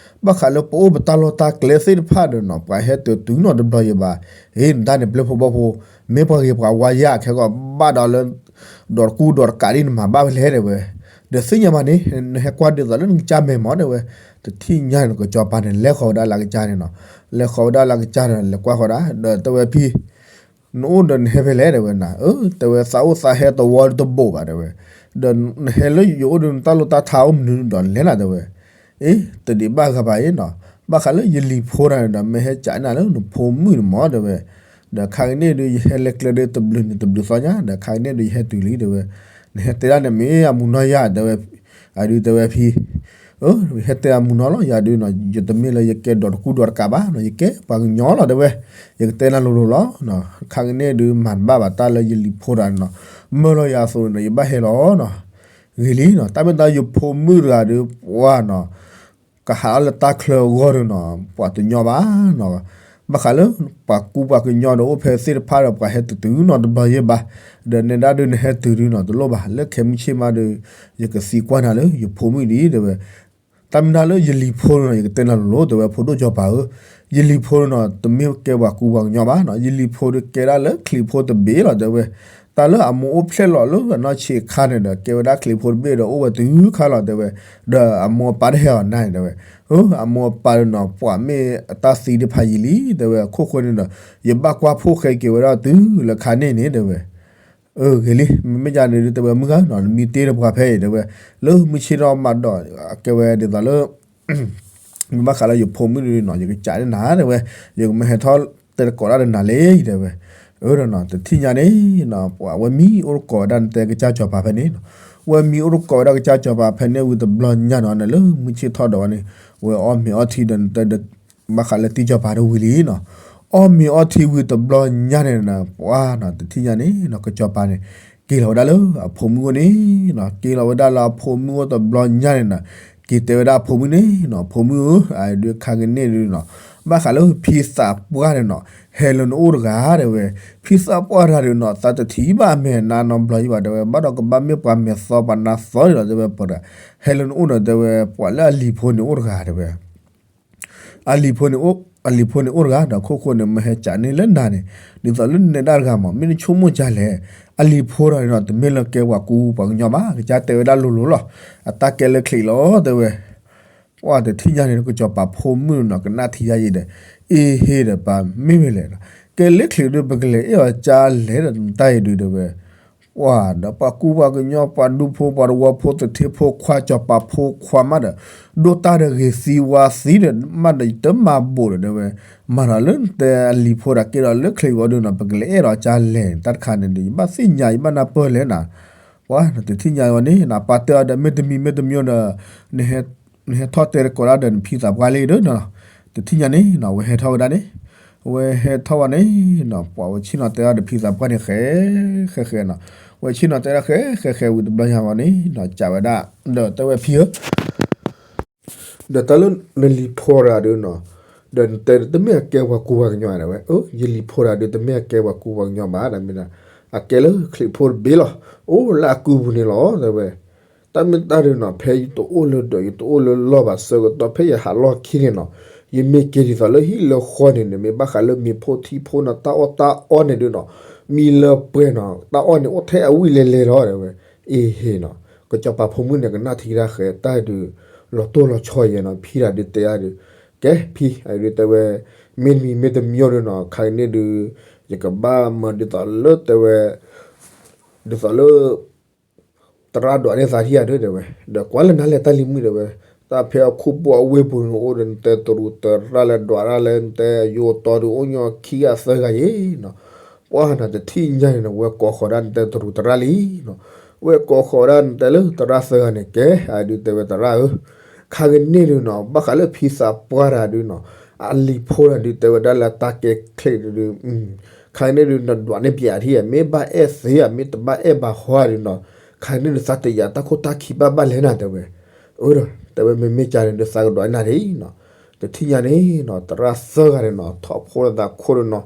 ဘၣ်ဃးလၢပအိၣ်ပတၢ်လီၢ်တၢ်ကျဲသ့ၣ်တဖၣ်ဒီးနီၤ ပှၤဟဲတတုၤနီတဘျီယဲဘၣ်, အ့ နတၢ်န့ၣ်ပျဲၢ်ဖိဘီၣ်ဖိ, မ့ၢ်ပှၤဂ့ၤပှၤဝါယၤခဲကီး ဘၣ်ဒီးလၢ ဒီးတကူဒီးတကးဒ်နမၤဘၣ်ဖဲလဲၣ် တဲဝဲ, ဒီးသ့ၣ်ညါဘၣ်န့ၣ် နဟဲကွၢ်ဒ်သိးလၢနကစၢ်မဲာ်မး တဲဝဲ, တထံၣ်ညါန့ၣ် ကစီၤပၤန့ၣ် လဲၤဃီၤဝဲဒၣ်လၢကစၢ်န့ၣ်နီၤ, လဲၤဃီၤဝဲဒၣ်လၢကစၢ်န့ၣ် လဲၤကွၢ်ဃီၤဒၣ် ဒီးတဲဝဲဖံ နအိၣ်ဒီးနဟဲဖဲလဲၣ် တဲဝဲနၤ, အၢ တဲဝဲ သးအိၣ်သးဟဲတဝီတဘိးဘၣ် တဲဝဲ, ဒီးနဟဲလၢယအိၣ်ဒီးနတၢ်လိၣ်တၢ်ထါအိၣ်မနုၤဒီးနလဲၤနၤ တဲဝဲ, အ့ တဒံးဘၣ်ဂၤဘၣ်အံၤနီၤ, ဘၣ်ဃးလၢယလံၤဖိတဂၤန့ၣ်ဒီး မ့ၢ်ဟဲစးနၤလၢနဖိမုၣ်န့ၣ်မး တဲဝဲ, ဒီးခါကန့ၣ်ဒုး ယဟဲလဲၤကျဲဒုးတဘျုးနံၤတဘျုးသီညါ ဒီးခါကန့ၣ်ဒုး ယဟဲတုၤလံ တဲဝဲ, နဟဲတဲဒၣ်န့ၣ်မ့ၢ်အမူနီၢ်ယၤ တဲဝဲ, အဒုးတဲဝဲဖံ အၢ ယဟဲတဲအမူနီၢ်လီၤ ယၤဒုးနီၤ ယတမ့ၢ်လၢယကဲဒီးတကူဒီးတကးဘၣ်နီၤ ယကဲပှၤကညီလီၤ တဲဝဲ, ယကတဲနၤလိၤလိၤလီၤ, ခါကန့ၣ်ဒုး မၤတဘၣ်ဘၣ်တၢ်လၢယလံၤဖိတဂၤန့ၣ်နီၤ, မၢလီၤယၤအသိးန့ၣ်ဒီး ယဘၣ်ဟဲလီၤနီၤ, ဂ့ၤလံနီၤ, တၢ်မ့ၢ်တၢ်ယဖိမုၣ်တဂၤဒုး ပှၤနီၤ ကဟးလၢတၢ်ချၢအဂီၢ်ဒီးနီၤ ပှၤတညီဘၣ်နီၤ, ဘၣ်ဃးလၢ ပှၤကူပှၤကညီဒီးအိၣ်ဖဲသ့ၣ်တဖၣ်ဒီး ပှၤဟဲတတုၤနီတဘျီယဲဘၣ်, ဒီးနဲဒၣ်ဒုးနဟဲတုၤဒုးနီၤ တလိၣ်ဘၣ် လၢခဲမုၢ်ဆ့ၣ်မးဒီး ယကသံကွၢ်နၤလၢယဖိမုၣ်ဒံး တဲဝဲ, တၢ်မ့ၢ်တၢ်လၢယလံၤဖိန့ၣ်နီၤ ယကတဲနၤလိၤလိၤ တဲဝဲ ဖိဒိၣ်စီၤပၤဧၢ, ယလံၤဖိန့ၣ်နီၤ တမ့ၢ်ကဲပှၤကူပှၤကညီဘၣ်နီၤ, ယလံၤဖိဒုးကဲဒၣ်လၢချံးဖိတဘ့ၣ်လီၤ တဲဝဲ, တၢ်လၢအမိၢ်အိၣ်ဖျဲၣ်လီၤလၢအနီၢ်ဆံးအခါန့ၣ်ဒီး ကဲဝဲဒၣ်ချံးဖိတဘ့ၣ်ဒီးအိၣ်ဝဲတုၤခါလီၤ တဲဝဲ, ဒီးအမိၢ်အပၢ်တဟဲအီၤနၤန့ၣ် တဲဝဲ, အမိၢ်အပၢ်ဒီးနီၤ ပှၤမ့ၢ်အတၢ်သံတဖၣ်ယံာ်လံ တဲဝဲ, အခိၣ်ဃိန့ၣ်ဒီး ယဘၣ်ကွၢ်ဖှိၣ်ဃဲက့ၤဝဲဒၣ်တုၤလၢခါန့ၣ်န့ၣ် တဲဝဲ, အၢ ဂ့ၤလံ မ့မ့ၢ်ယၤန့ၣ်ဒုး တဲဝဲ မုၢ်ဂၤနီၤ နမံတ့ၢ်တပှၤဖဲအံၤ တဲဝဲ, လၢမုၢ်ဆ့ၣ်ထီၣ်မးဒီး ကဲဝဲဒ်သိးလၢ မ့ၢ်ဘၣ်ဃးလၢယဖိမုၣ်ဒုးနီၤ ယကစးန့ၢ်နၤ တဲဝဲ, ယကမ့ၢ်ဟဲထီၣ်တဲတကိးဒၣ်ဒီးနၤလံ တဲဝဲ, အၢဒီးနီၤ တထံၣ်ညါန့ၣ်နီၤ ပှၤဝဲမံအိၣ်တကိးဝဲဒၣ်နတဲကစၢ်စီၤပၤဖဲန့ၣ်နီၤ, ဝဲမံအိၣ်တကိးဝဲဒၣ်ကစၢ်စီၤပၤဖဲန့ၣ်ဝံၤတဘျီညါနီၤ နလၢမုၢ်ဆ့ၣ်ထီၣ်ဒီးဝဲန့ၣ် ဝဲအီၣ်မ့ၤအီထံဒီးနတဲ ဘၣ်ဃးလၢတံၢ်စီၤပၤတဝံၤလံနီၤ, အီၣ်မ့ၤအီထံဝံၤတဘျီညါန့ၣ်နီၤ ပှၤနီၤ တထံၣ်ညါန့ၣ်နီၤ ကစီၤပၤန့ၣ် က့ၤလီၤဝဲဒၣ်လၢအဖိမုၣ်အိၣ်န့ၣ်နီၤ, က့ၤလီၤဝဲဒၣ်လၢအဖိမုၣ်အိၣ်တဘျီညါန့ၣ်နီၤ, က့ၤတဲဝဲဒၣ်အဖိမုၣ်န့ၣ်နီၤ ဖိမုၣ်ဧၢ, အဒုးခါကန့ၣ်ဒုးနီၤ ဘၣ်ဃးလၢဖံသးပှၢ်န့ၣ်နီၤ ဟဲလၢနအိၣ်တဂၤ တဲဝဲ, ဖံသးပှၢ်တဂၤဒုးနီၤ သးတထံၣ်ဘၣ်အမဲာ်နါနီတဘျီယံၤဘၣ် တဲဝဲ, ဘၣ်ဒီးကဘၣ်မ့ၢ်ပှၤမဲာ်သီပှၤနါသီန့ၣ်လီၤ တဲဝဲ, ပှၤတဂၤ ဟဲလၢနအိၣ်နီၤ တဲဝဲ, ပှၤလၢအလံၤဖိန့ၣ်အိၣ်တဂၤ တဲဝဲ အလံၤဖိန့ၣ်အိၣ် အလံၤဖိန့ၣ်အိၣ်တဂၤဒီး ခိၣ်ဃိန့ၣ် မ့ၢ်ဟဲကးန့ၢ်လၢနၤန့ၣ်, ဒ်သိးလၢနနဲၣ်ဒၣ်တဂၤမး မ့ၢ်နဆိကမိၣ်ဒ်လဲၣ်, အလံၤဖိတဂၤန့ၣ်ဒီး တမ့ၢ်လၢကဲပှၤကူပှၤကညီဘၣ်, ကစၢ်တဲဝဲဒၣ်လိၤလိၤလီၤ, အတၢ်ကဲလၢချံးလီၤ တဲဝဲ. ပှၢ်တထံၣ်ညါန့ၣ် ကစီၤပၤဖိမုၣ်နီၤ ကနၣ်ထံယါယံၤဒီး, အ့ဟ့ဒီးပၢ်မ့ၢ်ဝဲလဲၣ်, ကဲလၢချံးဒီး ပကလဲၤအဲၣ်အီၤကါလဲၣ်ဒီး နတၢ်အံၤဒုးတဲဝဲ ပှၢ်ဒီးပှၤကူပှၤကညီ ပှၤဒူဖိ ပှၤတဝီဖိ သထ့ဖိခွါ စီၤပၤဖိခွါမးဒီး, ဒိၣ်တၢ်ဒီးဂ့ၤသံဝါသံဒီး မးဒီးယတမၤဘိးဒီးတဲဝဲ, မၤဒီးလၢနတဲအလံၤဖိဒီး ကဲဒီးလၢချံးဝံၤဒုးနီၤ ပကလဲၤအဲၣ်ဒီးကါလဲၣ် တၢ်တခါန့ၣ်ဒီး ယဘၣ်သ့ၣ်ညါ ယဘၣ်နၢ်ပၢၢ်လဲၣ်နၤ, ပှၢ်တထံၣ်ညါဝဲန့ၣ် ပာ်တ့ၢ်အီၤဒီးမ့ၢ်တမံၤမ့ၢ်တမံၤဒီး, နဟဲထီၣ်တဲတကိးဒၣ်ဒီးနဖံသးပှၢ်လံဒီးနီၤ, တထံၣ်ညါန့ၣ်နီၤ အဝဲဟဲထီၣ်ဝဲဒၣ်န့ၣ် အဝဲဟဲထီၣ်ဝဲန့ၣ်နီၤ ပှၢ်ဝဲဆ့ၣ်နီၤတဲအီၤဒီးဖံသးပှၢ်န့ၣ် ဃဲ, ဃဲဃဲနီၤ, ဝဲဆ့ၣ်နီၤတဲဒၣ်ဃဲဃဲဃဲဝံၤတဘျီညါဝဲန့ၣ်နီၤ ကးဝဲဒၣ်, ဒီးတဲဝဲဖံဧၢ ဒီးတၢ်လၢနလံၤဖိတဂၤဒုးနီၤ, ဒီးနတဲတမ့ၢ်အကဲပှၤကူပှၤကညီဒၣ်ဝဲ, ယလံၤဖိတဂၤဒုး တမ့ၢ်အကဲပှၤကူပှၤကညီဘၣ်, ဒီးမ့ၢ်ဒၣ်အကဲလၢချံးဖိတဘ့ၣ်လီၤ, အိၣ်လၢအကုပူၤန့ၣ်လီၤ တဲဝဲ. တၢ်မ့ၢ်တၢ်ဒုးနီၤ ဖဲယတအိၣ်လၢဒၢး ယတအိၣ်လၢလီၢ်ဘၣ်ဆၢကတီၢ် ဖဲယဟးလီၢ်ခံန့ၣ်နီၤ, ယမ့ၢ်က့ၤဒ်သိးလၢဟံၣ်လၢဃီန့ၣ် မ့ၢ်ဘၣ်ဃးလၢမ့ၤဖိထံဖိနီၤ တၢ်အီၣ်တၢ်အီန့ၣ်ဒုးနီၤ, မံလၢပှဲၤနီၤ တၢ်အီၣ်န့ၣ်အိၣ်ထဲအဝံၣ်လဲၤလဲၤလီၤ တဲဝဲ. အ့ဟ့နီၤ, ကစီၤပၤဖိမုၣ်န့ၣ် ကနၣ်ထံတၢ်ဃဲ တၢ်ဒုး လီၤတိၢ်လီၤဆီယဲနီၤ, ဖံတဂၤဒုးတဲအီၤဒုး, ကဲဖံ အဒုးတဲဝဲ, မ့တမံၤမ့တမံၤဒုးနီၤ ခါကန့ၣ်ဒုး, ယကဘၣ်မၤဒ်သိးလၢတဲဝဲ, ဒ်သိးလၢ သရၣ်ဒွးန့ၢ်သးထံၣ်ယၤဒုး တဲဝဲ, ဒီးကွၢ်လၢနၤလဲၣ်တၢ်လံၤမုၣ် တဲဝဲ, တၢ်ဖဲအခိၣ်ပူၤအဝ့ၢ်ပူၤန့ၣ်အိၣ်ဒီး နတဲတရူးသရၣ်လၢဒွးတၢ်လၢနတဲယိၤတီၤဒုး အိၣ်ညီခံဂၤသၢဂၤယဲနီၤ, ပှၢ်နၤတထံၣ်ညါန့ၣ်နီၤ ဝဲကိးဃီၤဒၣ်နတဲတရူးသရၣ်လံနီၤ, ဝဲကိးဃီၤဒၣ်နတဲလၢသရၣ်သၢဂၤန့ၣ် ကဲ အဒုးတဲဝဲသရၣ်ဧၢ, ခါကန့ၣ်ဒုးနီၤ ဘၣ်ဃးလၢဖံသးပှၢ်တဂၤဒုးနီၤ, အလံၤဖိတဂၤဒုးတဲဝဲဒၣ်လၢတၢ်ကဲချံးဒုး ခါကန့ၣ်ဒုး နဒွးန့ၢ်ပၠးထံၣ်ဧါ မ့ၢ်ဘၣ်အဲၣ်သ့ဧါ မ့ၢ်တဘၣ်အဲၣ်ဘၣ်ဟီဒုးနီၤ, ခါကန့ၣ်ဒုး သးတယာ်တၢ်ခိၣ်တၢ်ခံဘၣ်ဘၣ်လဲၣ်နၤ တဲဝဲ, အၢ ဒီး တဲဝဲမ့မ့ၢ်ကန့ၣ်ဒုး သးကဒွးနၤဒ်နီၤ, တထံၣ်ညါန့ၣ်နီၤ သရၣ်သၢဂၤန့ၣ်နီၤ ထီၣ်ဖိလၢသးခိၣ်ဒုးနီၤ,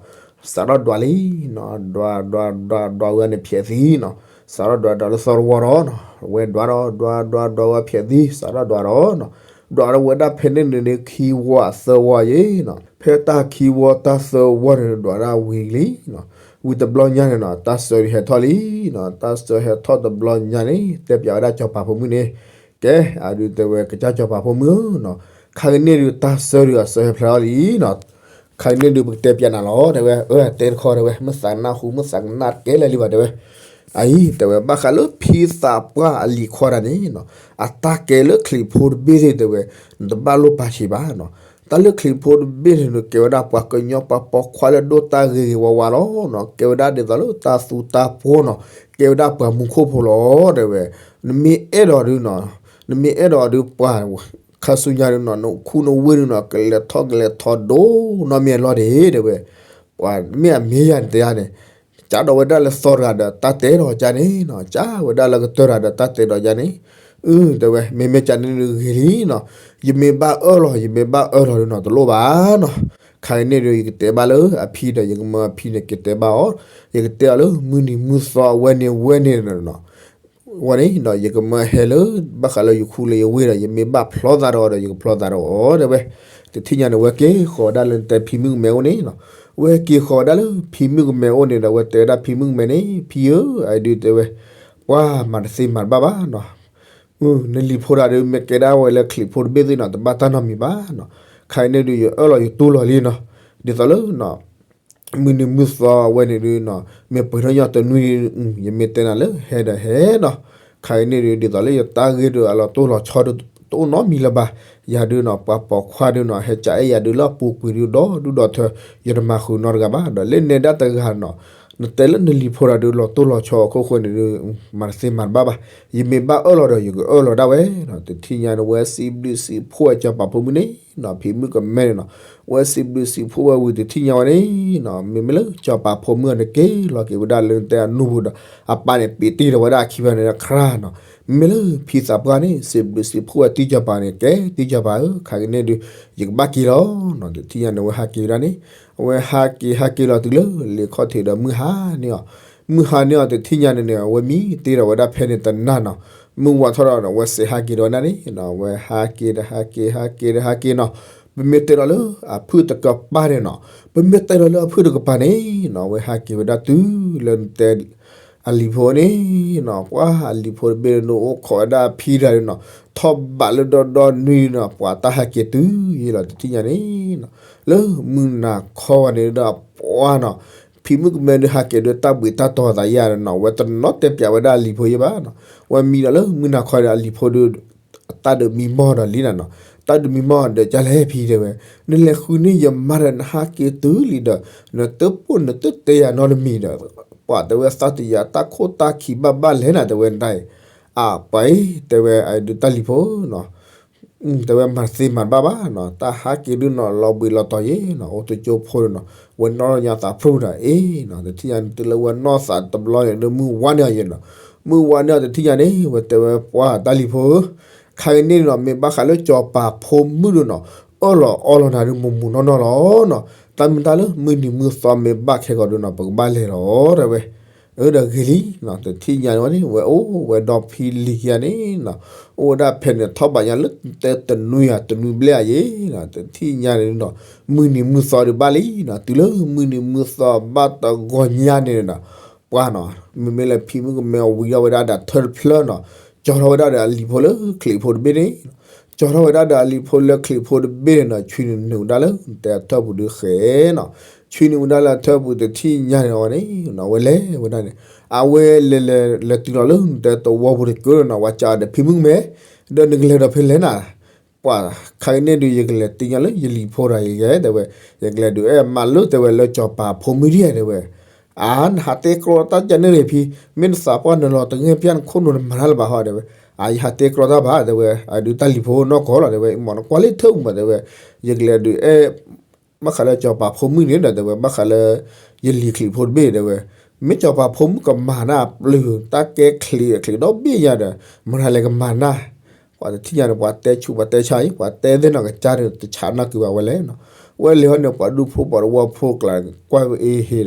စးထီၣ်ဒွးလံနီၤ, ဒွး ဒွး ဒွး ဒွးဝဲန့ၣ်ဖျဲးသံနီၤ, စးထီၣ်ဒွးဒွးလၢသီတဝီဒီးနီၤ ဝဲဒွးဒီး ဒွး ဒွး ဒွးဝဲဖျဲးသံ စးထီၣ်ဒွးဒီးနီၤ, ဒွးဒီးဝဲဒၣ်ဖဲန့ၣ်န့ၣ်န့ၣ် ခံဝီသၢဝီယဲနီၤ, ဖဲတၢ်ခံဝီတၢ်သၢဝီန့ၣ် ဒွးဒၣ်ဝံၤလံနီၤ, ဝံၤတဘျီညါန့ၣ်နီၤ တၢ်စၢၤဒုးဟဲထီၣ်လံနီၤ, တၢ်စၢၤဟဲထီၣ်တဘျီညါန့ၣ် တဲပၠးဝဲဒၣ်စီၤပၤဖိမုၣ်န့ၣ်, ကဲ အဒုးတဲဝဲ ကစၢ်စီၤပၤဖိမုၣ်ဧၢနီၤ, ခါကန့ၣ်ဒုး တၢ်စၢၤဒုးအစၢၤဟဲဖျါထီၣ်လံနီၤ, ခါကန့ၣ်ဒုး ပကတဲပၠးနၤလီၤ တဲဝဲ, အၢ တဲတခီတဲဝဲ မ့ၢ်သးနၢ်ဟူ မ့ၢ်သးကနၣ်ကဲလၢာ်လံဘၣ် တဲဝဲ, အအံၤ တဲဝဲ ဘၣ်ဃးလၢဖံသးပှၢ်အလံၤခွါတဂၤန့ၣ်နီၤ, အတၢ်ကဲလၢချံးဖိတဘ့ၣ်သ့ၣ် တဲဝဲ, နတဘၣ်လိၣ်ပာ်ဆံးဘၣ်နီၤ, တၢ်လၢချံးဖိတဘ့ၣ်န့ၣ် ကဲဝဲဒၣ်ပှၤကညီပှၤပိာ်ခွါလၢဒိၣ်တၢ်ဂ့ၤဂ့ၤဝါဝါလီၤနီၤ, ကဲဝဲဒၣ်ဒ်သိးလၢတၢ်သူတၢ်ပှီၤနီၤ, ကဲဝဲဒၣ်ပှၤမူခိၣ်ဖိလီၤ တဲဝဲ, နမ့ၢ်အဲၣ်ဒိးဒုးနီၤ, နမ့ၢ်အဲၣ်ဒိးဒုးပှၤ ခါဆူညါဒုးနီၤ နခူနဝ့ၢ်ဒုးနီၤ ကလဲၤထီၣ်ကလဲၤထီၣ်ဒိၣ်နီတမံၤအလီၢ်ဒ့ တဲဝဲ, ပှၤမ့ၢ်အမ့ၢ်ယၤန့ၣ်တဲယၤန့ၣ်, ကးဒီးဝဲဒၣ်လၢသီတဂၤဒီးတၢ်တဲဒီးကန့ၣ်နီၤ, ကးဝဲဒၣ်လၢကတၢၢ်တဂၤဒီးတၢ်တဲဒီးကန့ၣ်, အၢ တဲဝဲ မ့မ့ၢ်ကန့ၣ်ဒုးဂ့ၤလံနီၤ, ယမ့ၢ်ဘၣ်အၢၣ်လီၤ ယမ့ၢ်ဘၣ်အၢၣ်လီၤဒုးနီၤ တလိၣ်ဘၣ်နီၤ, ခါကန့ၣ်ဒုး ယကတဲဘၣ်လၢအဖံဒီး ယကမၢအဖံန့ၣ် ကတဲဘၣ်အီၤ, ယကတဲအီၤလၢမုၢ်နံၤမုၢ်သီအဝဲန့ၣ်ဝဲန့ၣ်နီၤ ဝဲန့ၣ်ဒီး ယကမၢဟဲလၢ ဘၣ်ဃးလၢယခူလၢယဝ့ၢ်ဒီး ယမ့ၢ်ဘၣ်ဖျီသးဒီးအီၤဒီး ယကဖျီသးဒီးအီၤ တဲဝဲ, တထံၣ်ညါန့ၣ် ဝဲက့ၤဃီၤဝဲဒၣ်လၢနတဲဖံမုၣ်ကမဲအိၣ်န့ၣ်နီၤ, ဝဲက့ၤဃီၤဝဲဒၣ်လၢဖံမုၣ်ကမဲအိၣ်န့ၣ်ဒီး ဝဲတဲဝဲဒၣ်ဖံမုၣ်ကမဲန့ၣ် ဖံဧၢ အဒုးတဲဝဲ, ပှၤမၤတသ့မၤတဘၣ်ဘၣ်နီၤ, နလံၤဖိတဂၤဒုး မ့ၢ်ကဲဒၣ်ဝဲလၢချံးဖိတဘ့ၣ်သ့ၣ်နီၤ တဘၣ်တၢ်နီတမံၤဘၣ်နီၤ, ခါအံၤန့ၣ်ဒုး ယအၢၣ်လီၤယတူၢ်လီၤလံနီၤ, ဒ်သိးလၢ မုၢ်နံၤမုၢ်သီအဝဲန့ၣ်ဒုးနီၤ မ့ၢ်ပှဲၤထီၣ်ညီတနွံဒုး ယမ့ၢ်တဲနၤလၢဟဲဒီးဟဲနီၤ, ခါအံၤန့ၣ်ဒုး ဒ်သိးလၢယတၢ်ဂ့ၢ်ဒုးအလီၤတိၢ်လီၤဆီဒုး တအိၣ်နီတမံၤလၢၤဘၣ်, ယၤဒုးနီၤ ပှၤပိာ်ခွါဒုးနီၤ ဟဲကးအဲၣ်ယၤဒုးလၢအပူၤကွံာ်ဒုး ဒီဒူၣ်ဒီထၢ ယတမၤဃုာ်နီတဂၤဘၣ်, ဒီးလၢနဲဒၣ်တဂၤနီၤ နတဲလၢနလံၤဖိတဂၤဒုး လီၤတိၢ်လီၤဆီအခိၣ်ဃိန့ၣ်ဒုး မၤတသ့မၤတဘၣ်ဘၣ်, ယမ့ၢ်ဘၣ်အၢၣ်လီၤဒီး ယကအၢၣ်လီၤဒၣ်ဝဲနီၤ, တထံၣ်ညါန့ၣ် ဝဲစံးဘျုးစံးဖှိၣ်ဝဲစီၤပၤဖိမုၣ်န့ၣ်နီၤ ဖံမုၣ်ကမဲန့ၣ်နီၤ, ဝဲစံးဘျုးစံးဖှိၣ်ဝဲဝံၤ တထံၣ်ညါဝဲန့ၣ်နီၤ မ့မ့ၢ်လၢစီၤပၤဖိမုၣ်အန့ၣ် က့ၤလီၤက့ၤဝဲဒၣ်လၢနတဲအနူပူၤဒီး အပၢ်န့ၣ် ပ့းတ့ၢ်ဒီးဝဲဒၣ်အခံဘၣ်န့ၣ်ခရၣ်နီၤ, မ့မ့ၢ်လၢဖံသးပှၢ်န့ၣ် စံးဘျုးစံးဖှိၣ်ဝဲတံၢ်စီၤပၤန့ၣ် ကဲတံၢ်စီၤပၤဧၢ ခါကန့ၣ်ဒုး ယကဘၣ်က့ၤလီၤနီၤ, တထံၣ်ညါန့ၣ် ဝဲဟးက့ၤဝဲဒၣ်န့ၣ် အဝဲဟးက့ၤဟးက့ၤလီၤတုၤလၢလ့ၣ်ခီၣ်ထံးဒီးမုၢ်ဟါန့ၣ်အီၤ, မုၢ်ဟါန့ၣ်အီၤ တထံၣ်ညါန့ၣ်န့ၣ် အဝဲမံတ့ၢ်ဒီးဝဲဒၣ်ဖဲန့ၣ်တနၤနီၤ, မုၢ်ဝါထီၣ်ဒီး အဝဲစဲးဟးက့ၤဒီးဝဲဒၣ်န့ၣ်နီၤ, အဝဲဟးက့ၤဒီးဟးက့ၤ ဟးက့ၤဒီးဟးက့ၤနီၤ, ပမ့ၢ်တဲဒီးလၢအဖုၣ်တကပၤန့ၣ်နီၤ, ပမ့ၢ်တဲဒီးလၢအဖုၣ်တကပၤန့ၣ်နီၤ, အဝဲဟးက့ၤဝဲဒၣ်တုၤလၢနတဲ အလံၤဖိန့ၣ်နီၤ, ပှၤအလံၤဖိတဘ့ၣ်န့ၣ် အိၣ်ခိးဝဲဒၣ်ဖံဒၣ်နီၤ, ထီၣ်ဘးလၢဒီဒီနွံနီၤ, ပှၤတၢ်ဟးက့ၤတုၤယ့လီၤတထံၣ်ညါန့ၣ်နီၤ, လၢမုၢ်နၤခီဂီၤန့ၣ်ဒီးပှၤနီၤ, ဖံမုၣ်ကမဲဒုးဟးက့ၤဒီးတၢ်ဘှံးတၢ်တီၤသးယါနီၤ, ဝဲတနီၤတဲပၠးဝဲဒၣ်အလံၤဖိယ့ဘၣ်နီၤ, ဝဲမံဒီးလၢမုၢ်နၤခီဒီးအလံၤဖိဒီး တၢ်ဒုးမံမီၢ်ဒီးလံနၤနီၤ, တၢ်ဒုးမံမီၢ်ဒီးကလဲၣ်ဖံတဲဝဲ, နလဲၤဃုန့ၢ်ယမါဒီးနဟးက့ၤတုၤလံဒီး နတပိၢ်နတတဲယၤနီတမံၤဒီး ပှၤတဲဝဲသးတယၤတၢ်ခိၣ်တၢ်ခံဘၣ်ဘၣ်လဲၣ်နၤ တဲဝဲဒၣ်အံၤ, အပှၤအံၤ တဲဝဲအဒုးတၢ်လံၤဖိနီၤ, တဲဝဲမၤတသ့မၤတဘၣ်ဘၣ်နီၤ, တၢ်ဟးက့ၤဒုးနီၤ လီၤဘှံးလီၤတီၤယ့ၣ်နီၤ, အိၣ်တကၠိဖိဒီးနီၤ, ဝဲနီၣ်ညါသးဖျိဒီးအ့နီၤ, တထံၣ်ညါန့ၣ် တုၤလၢဝဲနီၣ်သးတဘျီန့ၣ် မုၢ်ဝါန့ၢ်အီၤယ့ၣ်နီၤ, မုၢ်ဝါန့ၢ်အီၤတထံၣ်ညါန့ၣ် ဝဲတဲဝဲပှၤတၢ်လံၤဖိဧၢ ခါကန့ၣ်နီၤ မ့ၢ်ဘၣ်ဃးလၢစီၤပၤဖိမုၣ်ဒုးနီၤ, အၢၣ်လီၤအီလီၤနၤဒုးမုာ်မုာ်နီၢ်နီၢ်လီၤနီၤ, တၢ်မ့ၢ်တၢ်လၢမုၢ်နံၤမုၢ်သီမ့ၢ်ဘၣ်ခဲဂီၤဒုးနီၤ ပကဘၣ်လဲၤလီၤ တဲဝဲ, အၢ ဒီးဂ့ၤလံနီၤ, တထံၣ်ညါန့ၣ်ဝဲ ဝဲဒီဖံလံၤခံဂၤန့ၣ်နီၤ, အိၣ်ဝဲဒၣ်ဖဲန့ၣ်ထီၣ်ဘးညါလၢတဲတနွံဧါတနွံဘျဲၣ်ဧါယ့ၣ်နီၤ, တထံၣ်ညါန့ၣ်နီၤ, မုၢ်နံၤမုၢ်သီဒုးဘၣ်လံနီၤ, တုၤလၢမုၢ်နံၤမုၢ်သီဘၣ်တဂီၤညါန့ၣ်နီၤ ပှၤနီၤ, မ့မ့ၢ်လၢဖံမုၣ်ကမဲဝံၤထီၣ်ဝဲဒၣ်ဒီးထၢတဖျၢၣ်နီၤ, ကၠီထီၣ်ဝဲဒၣ်ဒီးအလံၤဖိလၢချံးဖိတဘ့ၣ်န့ၣ်, ကၠီထီၣ်ဝဲဒၣ်ဒီးအလံၤဖိလၢချံးဖိတဘ့ၣ်န့ၣ်နီၤ, ဆွံနုာ်နုာ်ဝဲဒၣ်လၢနတဲအထၢၣ်ပူၤဒုးဃဲနီၤ, ဆွံနုာ်ဝဲဒၣ်လၢအထၢၣ်ပူၤတထံၣ်ညါန့ၣ်ဝဲန့ၣ်, ဝဲလဲၤဝဲဒၣ်န့ၣ်, အဝဲလဲၤလဲၤလဲၤတုၤလီၤလၢနတဲသဝီပူၤတကၠိန့ၣ်နီၤ, ပှၤကးအီၤဒီးဖံမုၣ်ကမဲ, ဒီးနကလဲၤဒီးဖဲလဲၣ်နၤ ပှၤခါကန့ၣ်ဒုး ယကလဲၤတုၤညါလၢယလံၤဖိဒီးယဲ တဲဝဲ, ယကလဲၤဒုးအဲၣ်မးလၢတဲဝဲလၢစီၤပၤဖိမုၣ်ဒံးဧါ တဲဝဲ, အါ နဟးတဲကြီတၢ်ကန့ၣ်ရ့ၣ်ဖံ, မ့ၢ်နသးပှၢ်နလီၤတဂ့ၢ်ပျၢ်နခိၣ်နူာ်နမၤတၢ်လၢၤဘၣ်ဟီ တဲဝဲ, အါ ယဟးတဲကြီတၢ်ဘၣ် တဲဝဲ, အဒုးတၢ်လံၤဖိနီၢ်ကီၢ်လီၤ တဲဝဲ, မ့ၢ်နကွၢ်လၢထၢၣ်ပူၤမး တဲဝဲ, ယကလဲၤဒုးအဲၣ် ဘၣ်ဃးလၢစီၤပၤဖိမုၣ်န့ၣ်ဒီး တဲဝဲ ဘၣ်ဃးလၢ ယလံၤချံးဖိတဘ့ၣ် တဲဝဲ, မ့ၢ်စီၤပၤဖိမုၣ်ကမၤနၢ်ပျုၤ တၢ်ကဲချံးချံးဒီဘ့ၣ်ယါဒီး မတၤလဲၤကမၤနၢ်, ပှၤတထံၣ်ညါန့ၣ် ပှၤတဲဆူၣ်ပှၤတဲဆါအံၤ ပှၤတဲသ့ၣ်နီၣ်ကစၢ်ဒီး တဆးနီၣ်က့ၤဘၣ်ဝဲလဲၣ်နီၤ, ဝဲလဲၤဟီန့ၣ် ပှၤဒူဖိပှၤတဝီဖိကျါ ကွၢ်ဝဲအ့ဟ့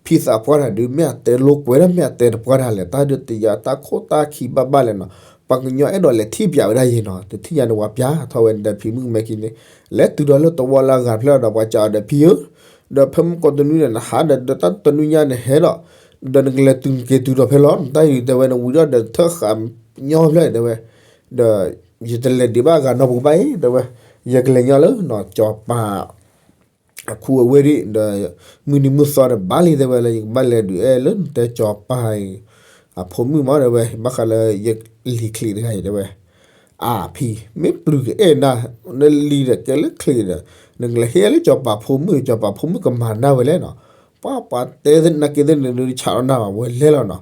ဒီး ဖံသးပှၢ်တၢ်ဒုး မ့ၢ်အတဲလိာ်ကွဲဒၣ် မ့ၢ်အတဲတပှၢ်တၢ်လဲၣ် တၢ်ဒုးတယၤတၢ်ခိၣ်တၢ်ခံဘၣ်ဘၣ်လဲၣ်နီၤ, ပှၤကညီအဲၣ်ဒိးလဲၤထံၣ်ပၠးဝဲဒၣ်ယ့ၣ်နီၤ, တထံၣ်ညါန့ၣ် ပှၤပၠးထီၣ်ဝဲန့ၣ်ဒီး ဖံမုၣ်ကမဲခံန့ၣ် လဲၤတုၤဒီးလၢသဝီလၢအဂၤတဖျၢၣ်ဒီး ပှၤစံးအီၤဒီး ဖံဧၢ, ဒီးဖဲမုၢ်ကီၢ်တနွံန့ၣ် နဟးဒီး ဒီးတၢ်တနွံညါန့ၣ်ဟဲဒီး ဒီးနကလဲၤတုၤနက့ၤတုၤဒီးဖဲလီၤ, နတၢ်အံၤတဲဝဲ နဝံၤဒီးဒီးထၢၣ်ဃာ်ညီဖျၢၣ် တဲဝဲ, ဒီးယတလဲၤဒံးဘၣ်အဂၤနီတပူၤဘၣ်အံၤ တဲဝဲ, ယကလဲၤညီလၢနီၤ စီၤပၤ အခူအဝ့ၢ်ဒံး ဒီး မုၢ်နံၤမုၢ်သီဒီးဘၣ်လံ တဲဝဲလၢ ယကဘၣ်လဲၤဒုးအဲၣ်လၢနတဲစီၤပၤအံၤ အဖိမုၣ်မး တဲဝဲ ဘၣ်ဃးလၢယလံၤချံးတဂၤအံၤ တဲဝဲ, အါဖံ မ့ၢ်ပျုၤကအဲၣ်နၤ နလံၤဒီးကဲလၢချံးဒီး နကလဲၤဟ့ၣ်လၢစီၤပၤဖိမုၣ် စီၤပၤဖိမုၣ်ကမၤနၢ်ဝဲလဲၣ်နီၤ, ပှၤပှၤတဲနာ်က့သ့ၣ်န့ၣ် ဒုးဆးလီၤနၤဘၣ် ဝဲလဲၤလီၤနီၤ,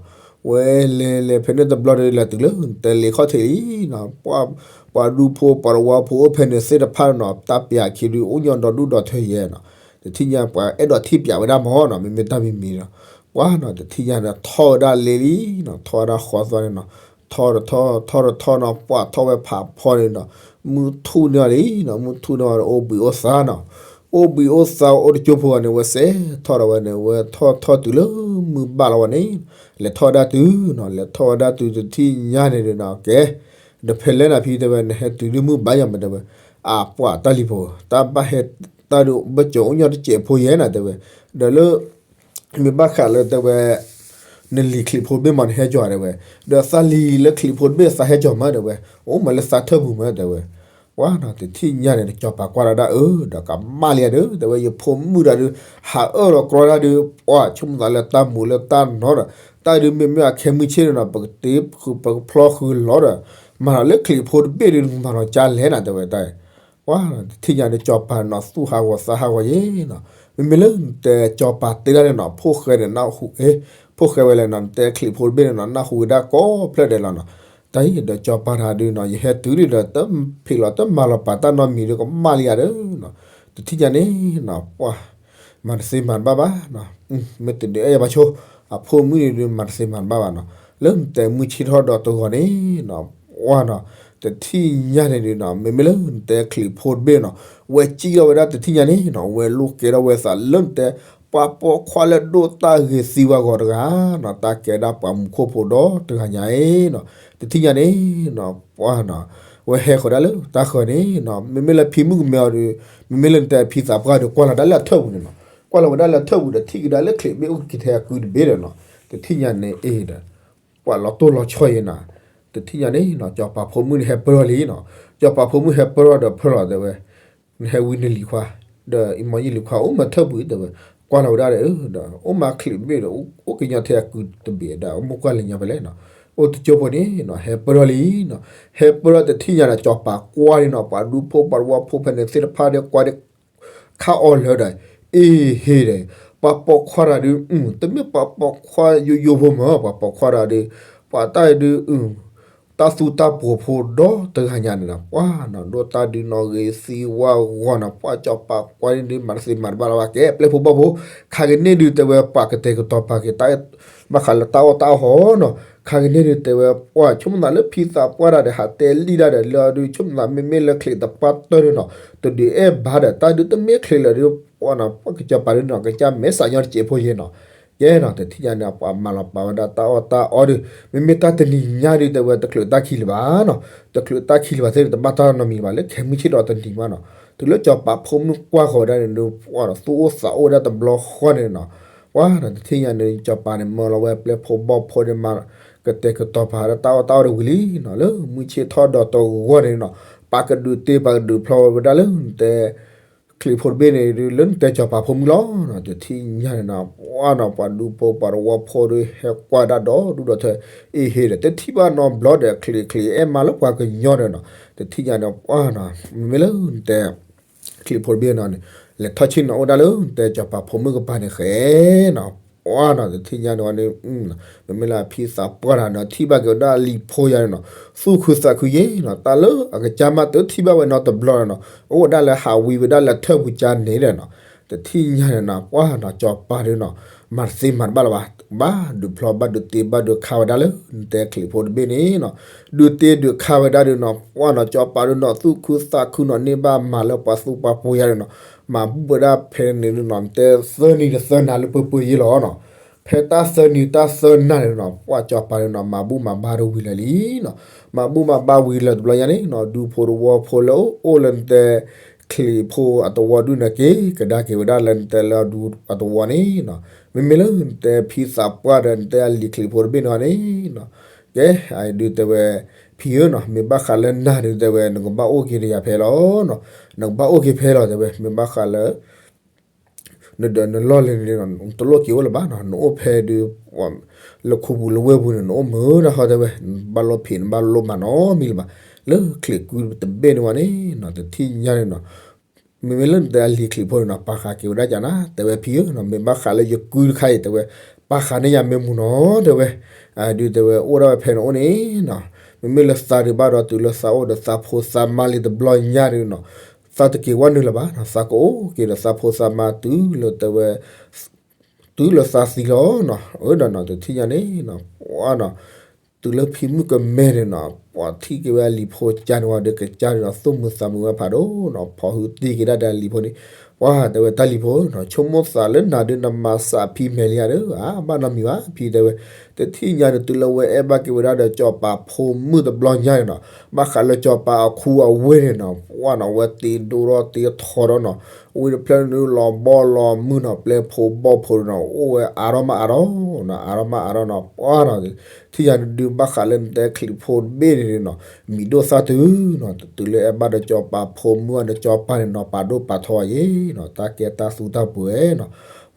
ဝဲလဲၤလဲၤဖဲန့ၣ်တဘျီဒီး လဲၤတုၤလၢတဲလ့ၤခီၣ်ထံးလံနီၤ, ပှၤဒူဖိပှၤတဝီဖိအိၣ်ဖဲန့ၣ်သ့ၣ်တဖၣ်နီၤ တၢ်ပၠးခံဒုး အိၣ်ညီဒီဒူၣ်ဒီထၢယဲနီၤ, တထံၣ်ညါပှၤအဲၣ်ဒိးထံၣ်ပၠးဝဲဒၣ်မးနီၤ မ့မ့ၢ်တၢ်မံၤမံၤနီၤ, ပှၤနီၤ တထံၣ်ညါဒီးထီၣ်ဝဲဒၣ်လ့လံနီၤ ထီၣ်ဝဲဒၣ်ဃီသွါန့ၣ်နီၤ, ထီၣ်တထီၣ် ထီၣ်တထီၣ်နီၤ ပှၤထီၣ်ဝဲဖးဖီန့ၣ်နီၤ, မုၢ်ထူၣ်န့ၢ်အီၤလံနီၤ မုၢ်ထူၣ်န့ၢ်အီၤဒီး အိၣ်ဘှံးအိၣ်သါနီၤ, အိၣ်ဘှံးအိၣ်သါအိၣ်တကၠိဖိဂီၤန့ၣ် ဝဲစဲးထီၣ်ဒီးဝဲန့ၣ် ဝဲထီၣ်ထီၣ်တုၤလၢမုၢ်ဘၣ်လီၤဝဲန့ၣ်, လဲၤထီၣ်ဝဲဒၣ်တုၤနီၤ လဲၤထီၣ်ဝဲဒၣ်တုၤတထံၣ်ညါန့ၣ်ဒီးနီၤ ကဲ ဒီးဖဲလဲၣ်နၤဖံ တဲဝဲ နဟဲတုၤဒ်မုၢ်ဘၣ်ယၤမး တဲဝဲ, အါပှၤတၢ်လံၤဖိ တၢ်ဘၣ်ဟဲတၢ်ဒုးဘၢၣ်စၢၤအိၣ်ညီတစဲးဖိယဲနီၤ တဲဝဲ, ဒီးလၢ မ့ၢ်ဘၣ်ဃးလၢတဲဝဲ နလံၤချံးဖိတဘ့ၣ်မးနဟဲကၠီၤတဲဝဲ, ဒီးသးလံၤလၢချံးဖိတဘ့ၣ်သးဟဲကၠီၤမးတဲဝဲ, အိၣ်မးလၢသးထၢၣ်ပူၤမးတဲဝဲ, ပှၤနီၤ တထံၣ်ညါန့ၣ် စီၤပၤကွၢ်ဒၣ်ဒၣ်အၢ ဒီးကမၣ်လံဧါဒီး တဲဝဲ ယဖိမုၣ်တၢ်ဒုး ဟးအၢၣ်လီၤကြီတၢ်ဒုး ပှၤဆိကမိၣ်သးလၢတၢ်မူးလၢတၢ်နီၤဒီး တၢ်ဒုးမ့မ့ၢ်အခဲမုၢ်ဆ့ၣ်န့ၣ်နီၤ ပကတ့ပကဖျီဃုာ်လီၤဒီး မၤလီၤလၢချံးဖိတဘ့ၣ်ဒုး နကမၤလီၤကၢ်လဲၣ်နၤတဲဝဲတၢ် ပှၤတထံၣ်ညါန့ၣ် စီၤပၤနီၤ သူၣ်ဟးဂီၤသးဟးဂီၤယဲနီၤ, မ့မ့ၢ်လၢနတဲစီၤပၤတဲဒၣ်န့ၣ်နီၤ ဖိၣ်ဃဲန့ၣ် နၢ်ဟူ ဖိၣ်ဃဲဝဲလဲၣ်နီၤ နတဲချံးဖိတဘ့ၣ်န့ၣ်နီၤ နၢ်ဟူဝဲဒၣ်ကိးဖျၢၣ်ဒဲးလီၤနီၤ, တၢ်အံၤဒီးစီၤပၤတၢ်ဒုးနီၤ ယဟဲတုၤဒံးဒီး တဖံးလီၤတမၤလီၤပာ်တၢ်နီတမံၤဒီး ကမၣ်လံဧါဒီးနီၤ, တထံၣ်ညါန့ၣ်နီၤ ပှၤ မၤတသ့မၤတဘၣ်ဘၣ်နီၤ, မ့ၢ်တဒုးအဲၣ်ယၤဘၣ်ဆိ အဖိမုၣ်န့ၣ်ဒုး မၤတသ့မၤတဘၣ်ဘၣ်နီၤ, လၢနတဲမုၢ်ဆ့ၣ်ထီၣ်ဒီးတဂီၤန့ၣ်နီၤ ပှၤနီၤ တထံၣ်ညါန့ၣ်ဒုးနီၤ မ့မ့ၢ်လၢနတဲချံးဖိတဘ့ၣ်နီၤ ဝဲစံၣ်ထီၣ်ဝဲဒၣ်တထံၣ်ညါန့ၣ်နီၤ ဝဲလိၣ်ကဲထီၣ်ဝဲသးလၢနတဲ ပှၤပိာ်ခွါလၢဒိၣ်တၢ်ဂ့ၤသံဝဲဂီၤတဂၤနီၤ တၢ်ကဲဒၣ်ပှၤမူခိၣ်ဖိဒီတဂၤညါအံၤနီၤ, တထံၣ်ညါန့ၣ်နီၤ ပှၤနီၤ ဝဲဟဲဃီၤဒၣ်လၢတၢ်ဃၢၤန့ၣ်နီၤ, မ့မ့ၢ်လၢဖံမုၣ်ကမဲအီၤဒီး မ့မ့ၢ်လၢနတဲဖံသးပှၢ်ဒီး ကွၢ်လီၤဒၣ်လၢအထၢၣ်ပူၤန့ၣ်နီၤ, ကွၢ်လီၤဝဲဒၣ်လၢအထၢၣ်ပူၤဒီး ထံၣ်ကဒါလၢချံးဘ့ၣ်အိၣ်က့ၤထဲအကုတဘ့ၣ်ဒီးနီၤ, တထံၣ်ညါန့ၣ်အ့ၣ်ဒီး ပှၤလီၤတိၢ်လီၤဆီယဲနီၤ, တထံၣ်ညါန့ၣ်နီၤ စီၤပၤဖိမုၣ်န့ၣ်ဟဲပၢၢ်ထီၣ်လံနီၤ, စီၤပၤဖိမုၣ်ဟဲပၢၢ်ထီၣ်ဒီးဖၢၣ်လီၤတဲဝဲ နဟဲဝံနလံၤခွါ ဒီးအံၤမ့ၢ်ယလံၤခွါအိၣ်မ့ၢ်ထၢၣ်ပူၤအံၤတဲဝဲ, ကွၢ်လီၤဝဲဒၣ်ဒီး ဒီးအိၣ်မ့ၢ်ချံးဘ့ၣ်ဒီး အိၣ်ကညီထဲအကုတဘ့ၣ်ဒီး အိၣ်မူကွၢ်လၢညါဖဲလဲၣ်နီၤ, အိၣ်တကၠိဖိန့ၣ်နီၤ ဟဲပၢၢ်ထီၣ်လံနီၤ, ဟဲပၢၢ်ထီၣ်တထံၣ်ညါဒီး စီၤပၤကွၢ်န့ၣ်နီၤ ပှၤဒူဖိပှၤတဝီဖိဖဲန့ၣ်သ့ၣ်တဖၣ်ဒီးကွၢ်ဒီး ခါအီၤလၢာ်ဒီး အ့ၣ်ဟ့ၣ်ဒီး ပှၤပိာ်ခွါတဂၤဒီး တမ့ၢ်ပှၤပိာ်ခွါယိယိဖိမ့ၢ် ပှၤပိာ်ခွါတဂၤဒီး ပှၤတၢ်အံၤဒုး တၢ်သူတၢ်ပှိၤဖိဒီတဂၤညါန့ၣ်နီၤ ပှၤနီၤ ဒိၣ်တၢ်ဒုးနီၣ်ဂ့ၤသံဝါဂီၤနီၤ ပှၤစီၤပၤကွၢ်န့ၣ်ဒုး မၤတသ့မၤတဘၣ်လၢၤဘၣ် ကဲပျဲၢ်ဖိဘီၣ်ဖိ ခါကန့ၣ်ဒုးတဲဝဲ ပှၤကတဲာ်ကတီၤပာ်က့ၤ ဘၣ်ဃးလၢတၢ်အီၣ်တၢ်အီဟီနီၤ ခါကန့ၣ်ဒုးတဲဝဲ ပှၤဆိကမိၣ်သးလၢဖံသးပှၢ်တဂၤဒီး ဟးတဲလံတၢ်ဒီး လၢအဒုးဆိကမိၣ်သး မ့မ့ၢ်လၢချံးသးပှၢ်တၢၢ်ဒုးနီၤ တဒုးအဲၣ်ဘၣ်ဒီး တၢ်ဒုးတမ့ၢ်ချံးလၢာ်ဒုး ပှၤနီၤ ပှၤကစီၤပၤဒုးနီၤ ကစၢ်မဲာ်ဆှးညီတစဲးဖိယဲနီၤ ကဲနီၤ တထံၣ်ညါန့ၣ် ပှၤမၤလီၤပာ်ဝဲဒၣ်တၢ်အီၣ်တၢ်အီဒီး မ့မ့ၢ်တၢ်တနံၤညါဒုးတဲဝဲ တချုးတၢ်ခံလၢၤဘၣ်နီၤ တချုးတၢ်ခံလၢၤဘၣ်သ့ၣ်ဒီး တဘၣ်တၢ်နီတမံၤလၢၤဘၣ် လၢခဲမုၢ်ဆ့ၣ်ဒီးတနံၤမးနီၤ တုၤလၢစီၤပၤဖိမုၣ်ကွၢ်ဃီၤဝဲဒၣ်န့ၣ်ဒီး ပှၤနီၤ သူၣ်အိၣ်သးအိၣ်ဝဲဒၣ်တဘျီဃီန့ၣ်နီၤ ပှၤနီၤ တထံၣ်ညါန့ၣ် စီၤပၤန့ၣ် မၢလီၤဝဲပျဲၢ်ဖိဘီၣ်ဖိန့ၣ်မး ကတဲာ်ကတီၤပာ်ဝဲဒၣ်တၢ်အီၣ်တၢ်အီဒီးဝံၤလံနီၤ လၢမုၢ်ဆ့ၣ်ထီၣ်ဒီးတဂီၤန့ၣ်နီၤ ပာ်ကဒုးတ့ပာ်ကဒုးဖျီဝဲဒၣ်လၢနတဲ ချံးဖိတဘ့ၣ်န့ၣ်ဒုး လၢနတဲစီၤပၤဖိမုၣ်လီၤနီၤ တထံၣ်ညါန့ၣ်နီၤ ပှၤနီၤ ပှၤဒူဖိပှၤတဝီဖိဒီးဟဲကွၢ်ဒၣ်ဒီးဒူၣ်ဒီးထၢ အ့ၣ်ဟ့ၣ်ဒီး တထံၣ်ဘၣ်နီတဘျီဒီး ချံးချံးအဲၣ်မါလၢပှၤကညီဒီးနီၤ တထံၣ်ညါန့ၣ် ပှၤနီၤ မ့မ့ၢ်လၢနတဲ ချံးဖိတဘ့ၣ်နီၤန့ၣ် လဲၤထီၣ်ဆ့ၣ်နီၤအိၣ်ဒၣ်လၢနတဲစီၤပၤဖိမုၣ်ကပၤန့ၣ်ဃဲနီၤ ပှၤနီၤ တထံၣ်ညါန့ၣ်ဝဲန့ၣ် မ့မ့ၢ်လၢအဖံသးပှၢ်တဂၤနီၤ ထံၣ်ဘၣ်က့ၤဝဲဒၣ်အလံၤဖိယၤန့ၣ်နီၤ သူၣ်ခုသးခုယဲနီၤ တၢ်လၢအကစၢ်မးတထံၣ်ဘၣ်ဝဲနီတဘျီန့ၣ်နီၤ အိၣ်ဝဲဒၣ်လၢဟးဝံဝဲဒၣ်လၢထၢၣ်ပူၤကၢ်န့ၣ်ဒီးနီၤ တထံၣ်ညါန့ၣ်နီၤ ပှၤနီၤ စီၤပၤဒုးနီၤ မၤတသ့မၤတဘၣ်လၢၤဘၣ် ဘၣ်ဒုးဖျီဘၣ်ဒုးတ့ဘၣ်ဒုးခးဝဲဒၣ်လၢ နတဲချံးဖိတဘ့ၣ်န့ၣ်နီၤ ဒုးတ့ဒုးခးဝဲဒၣ်ဒုးနီၤ ပှၤနီၤ စီၤပၤဒုးနီၤ သူၣ်ခုသးခုနီၤ န့ၢ်ဘၣ်မၤလၢပှၤသူပှၤပှိၤယၤဒုးနီၤ မၤဘူၣ်ဝဲဒၣ်ဖဲန့ၣ်ဒုးနီၤ နတဲသၢနံၤဒီးသၢနၤလၢပှဲၤပှဲၤယဲလီၤနီၤ ဖဲတၢ်သၢနံၤတၢ်သၢနၤန့ၣ်နီၤ ပှၤစီၤပၤဒုးနီၤ မၤဘူၣ်မၤဘါဒုးဝံၤလၢာ်လံနီၤ မၤဘူၣ်မၤဘါဝံၤလၢာ်တဘျီညါန့ၣ်နီၤ ဒူဖိတဝီဖိလၢအိၣ်လၢနတဲ ချံးဖိအတဝီဒုးန့ၣ်က့ၤ ကဒါက့ၤဝဲဒၣ်လၢနတဲလၢအဒူအတဝီန့ၣ်နီၤ မ့မ့ၢ်လၢနတဲဖံသးပှၢ်ဒီး နတဲအလံၤချံးဖိတဘ့ၣ်န့ၣ်န့ၣ်နီၤ ကဲ အဒုးတဲဝဲ ဖံဧၢနီၤ မ့ၢ်ဘၣ်ဃးလၢနၤဒုးတဲဝဲ နကဘၣ်အိၣ်က့ၤဒီးယၤဖဲလီၤနီၤ နကဘၣ်အိၣ်က့ၤဖဲလီၤတဲဝဲ မ့ၢ်ဘၣ်ဃးလၢ နဒီးနလီၢ်လၢန့ၣ် နတလိၣ်က့ၤအိၣ်လၢၤဘၣ်နီၤ နအိၣ်ဖဲဒုး လၢခူပူၤလၢဝ့ၢ်ပူၤန့ၣ် နအိၣ်မုာ်တၢ်ဃီတဲဝဲ နဘၣ်လိၣ်ဖံး နဘၣ်လိၣ်မၤနီတမံၤလၢၤဘၣ် လၢချံးကုတဘ့ၣ်န့ၣ်ဝဲန့ၣ်နီၤ တထံၣ်ညါန့ၣ်နီၤ မ့မ့ၢ်လၢနတဲအလံၤချံးဖိန့ၣ်နီၤ ပာ်ဃာ်က့ၤဝဲဒၣ်ကနၤ တဲဝဲဖံဧၢနီၤ မ့ၢ်ဘၣ်ဃးလၢယကုတခါအံၤတဲဝဲ ပာ်ဃာ်န့ၢ်ယၤမ့ၢ်မူနီၤ တဲဝဲ ဒုးတဲဝဲအိၣ်ဒၣ်ဝဲဖဲန့ၣ်အိၣ်န့ၣ်နီၤ မ့မ့ၢ်လၢသးဒုးဘၣ်ဒီးတုၤလၢသးအိၣ်ဒီးသးဖိသးမါလံတဘျီညါဒုးနီၤ သးတက့ၤဝဲနုာ်လၢၤဘၣ်နီၤ သးကအိၣ်က့ၤဒီးသးဖိသးမါတုၤလၢတဲဝဲ တုၤလၢသးသံလီၤနီၤ အၢဒီးနီၤ တထံၣ်ညါန့ၣ်နီၤ ပှၤနီၤ တုၤလၢဖံမုၣ်ကမဲန့ၣ်နီၤ ပှၤထံၣ်က့ၤဝဲအလံၤဖိကၢ်န့ၣ်ဝဲဒီးကစၢ်န့ၣ်နီၤ သူၣ်မုာ်သးမုာ်ဝဲဖးဒိၣ်နီၤ ဖီၣ်ဟုတ့ၢ်က့ၤဒၣ်ဒီးအလံၤဖိန့ၣ် ပှၤတဲဝဲတၢ်လံၤဖိနီၤ ဆိကမိၣ်သးလၢနၤဒုးနမၤစၢ်ဖံမဲာ်လံဧါဒီး အါဘၣ်နီတမံၤဘၣ် ဖံတဲဝဲ တထံၣ်ညါန့ၣ် တုၤလၢဝဲအဲၣ်ဘၣ်က့ၤဝဲဒၣ်ဒီးစီၤပၤဖိမုၣ်တဘျီညါန့ၣ်နီၤ ဘၣ်ဃးလၢစီၤပၤအခူအဝ့ၢ်န့ၣ်နီၤ ပှၤနီၤ ဝဲတ့ဒိၣ်ထီၣ်တ့ထီဒီးနီၤ ဝံၤတဖျၢၣ်န့ၣ်လီၤဘီလီၤမုၢ်နီၤ ပျဲၢ်ဖိဘီၣ်ဖိနီၤ အိၣ်ဝဲအါထီၣ်မးအါထီၣ်နီၤ အါထီၣ်မးအါထီၣ်နီၤ ပှၤနီၤ ထံၣ်ညါန့ၣ်ဒုးဘၣ်ဃးလၢနတဲချံးဖိတဘ့ၣ်န့ၣ်နီၤ မံၤဒိၣ်သၣ်တုၤနီၤ တုၤလၢအဲၣ်ဘၣ်ဒီးစီၤပၤဖိမုၣ်အီၤဒီးစီၤပၤန့ၣ်နီၤ ပာ်ဒိၣ်ပာ်ထီအီၤယဲနီၤ တၢ်ကဲတၢ်သူတၢ်ပှဲၤနီၤ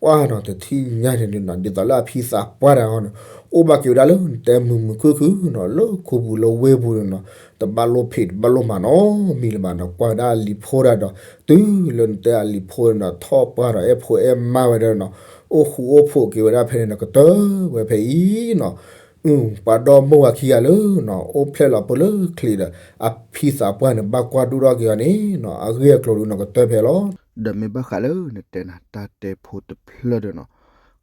ပှၤနီၤ တထံၣ်ညါန့ၣ်နီၤ ဒ်သိးလၢအဖံသးပှၢ်တဂၤန့ၣ် အိၣ်ဘၣ်က့ၤဝဲဒၣ်လၢနတဲမုာ်မုာ်ခုၣ်ခုၣ်နီၤ လၢခူပူၤလၢဝ့ၢ်ပူၤန့ၣ်နီၤ တဘၣ်လိၣ်ဖံးတဘၣ်လိၣ်မၤနီတမံၤလၢၤဘၣ်နီၤ ကွၢ်ဝဲဒၣ်အလံၤဖိတဂၤဒီး တုၤလၢနတဲအလံၤဖိန့ၣ်နီၤ ထီၣ်ပှၢ်ဒီးအဲၣ်ဖိအဲၣ်မါဝဲဒၣ်နီၤ အိၣ်ဃူအိၣ်ဖိးက့ၤဝဲဒၣ်ဖဲန့ၣ်နီၤ ကတၢၢ်ဝဲဖဲအံၤနီၤ ပှၤဒီမိၢ်ဝၤခံဂၤလၢနီၤ အိၣ်ဖျဲၣ်လီၤဖိလၢချံးဒီး အဖံသးပှၢ်န့ၣ် ဘၣ်ကွၢ်ဒိၣ်ထီၣ်က့ၤအီၤန့ၣ်နီၤ အဂ့ၢ်အကျိၤဒုးနီၤ ကတၢၢ်ဖဲလီၤ. ဒီးမ့ၢ်ဘၣ်ဃးလၢနတဲနၤ တၢ်တဲဖိတဖျၢၣ်ဒီးနီၤ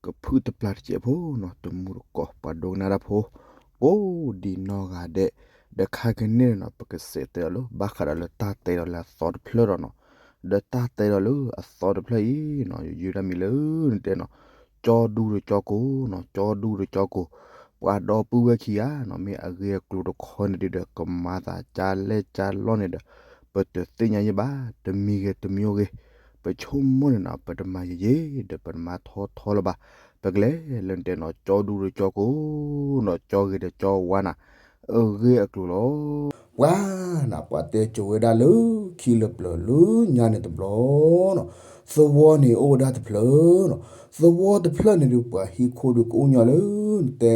ကဖုၣ်တပျၢ်တစဲးဖိနီၤ တမူတကိး ပှၤဒိကနၣ်တၢ်ဖိ ကိးဒံနီၢ်ဂၤဒဲး ဒီးခါကန့ၣ်နီၤ ပကစးတဲဒီးလၢ ဘၣ်ဃးဒီးလၢတၢ်တဲဒီးလၢအသီတဖျၢၣ်ဒီးနီၤ ဒီးတၢ်တဲဒီးလၢအသီတဖျၢၣ်အံၤနီၤ ယယုၢ်တၢ်မံၤလၢနတဲနီၤ ကၠီဒူဒီးကၠီကိနီၤ ကၠီဒူဒီးကၠီကိ ပှၤဒီပုၢ်ဝဲၢ်ခံဂၤနီၤ မ့ၢ်အဂ့ၢ်အကျိၤတခီန့ၣ်ဒုးဒီး ကမၤသးကလဲၣ်ကလီန့ၣ်ဒီး ပတသ့ၣ်ညါယဲဘၣ်, တမံၤဂ့ၤတမံၤဂ့ၤ, ပဆိကမိၣ်န့ၣ်နီၤ ပတမၤယဲယဲ ဒီးပတမၤထီထီလၢၤဘၣ်. ပကလဲၤလၢနတဲနီၤ ကၠီဒူဒီးကၠီကိးနီၤ ကၠီဂ့ၤဒီးကၠီဝါနီၤ အဂ့ၢ်အကျိၤလီၤ. ပှၤနီၤ ပှၤတဲကိၤဝဲဒၣ်လၢခံလၢပျၢၤလၢညါန့ၣ်တဘျီနီၤ, သဝီန့ၣ်အိၣ်ဝဲဒၣ်တဖျၢၣ်နီၤ, သဝီတဖျၢၣ်န့ၣ်ဒုး ပှၤဟံၣ်ခိၣ်ဒုးကအိၣ်ညီလၢ နတဲ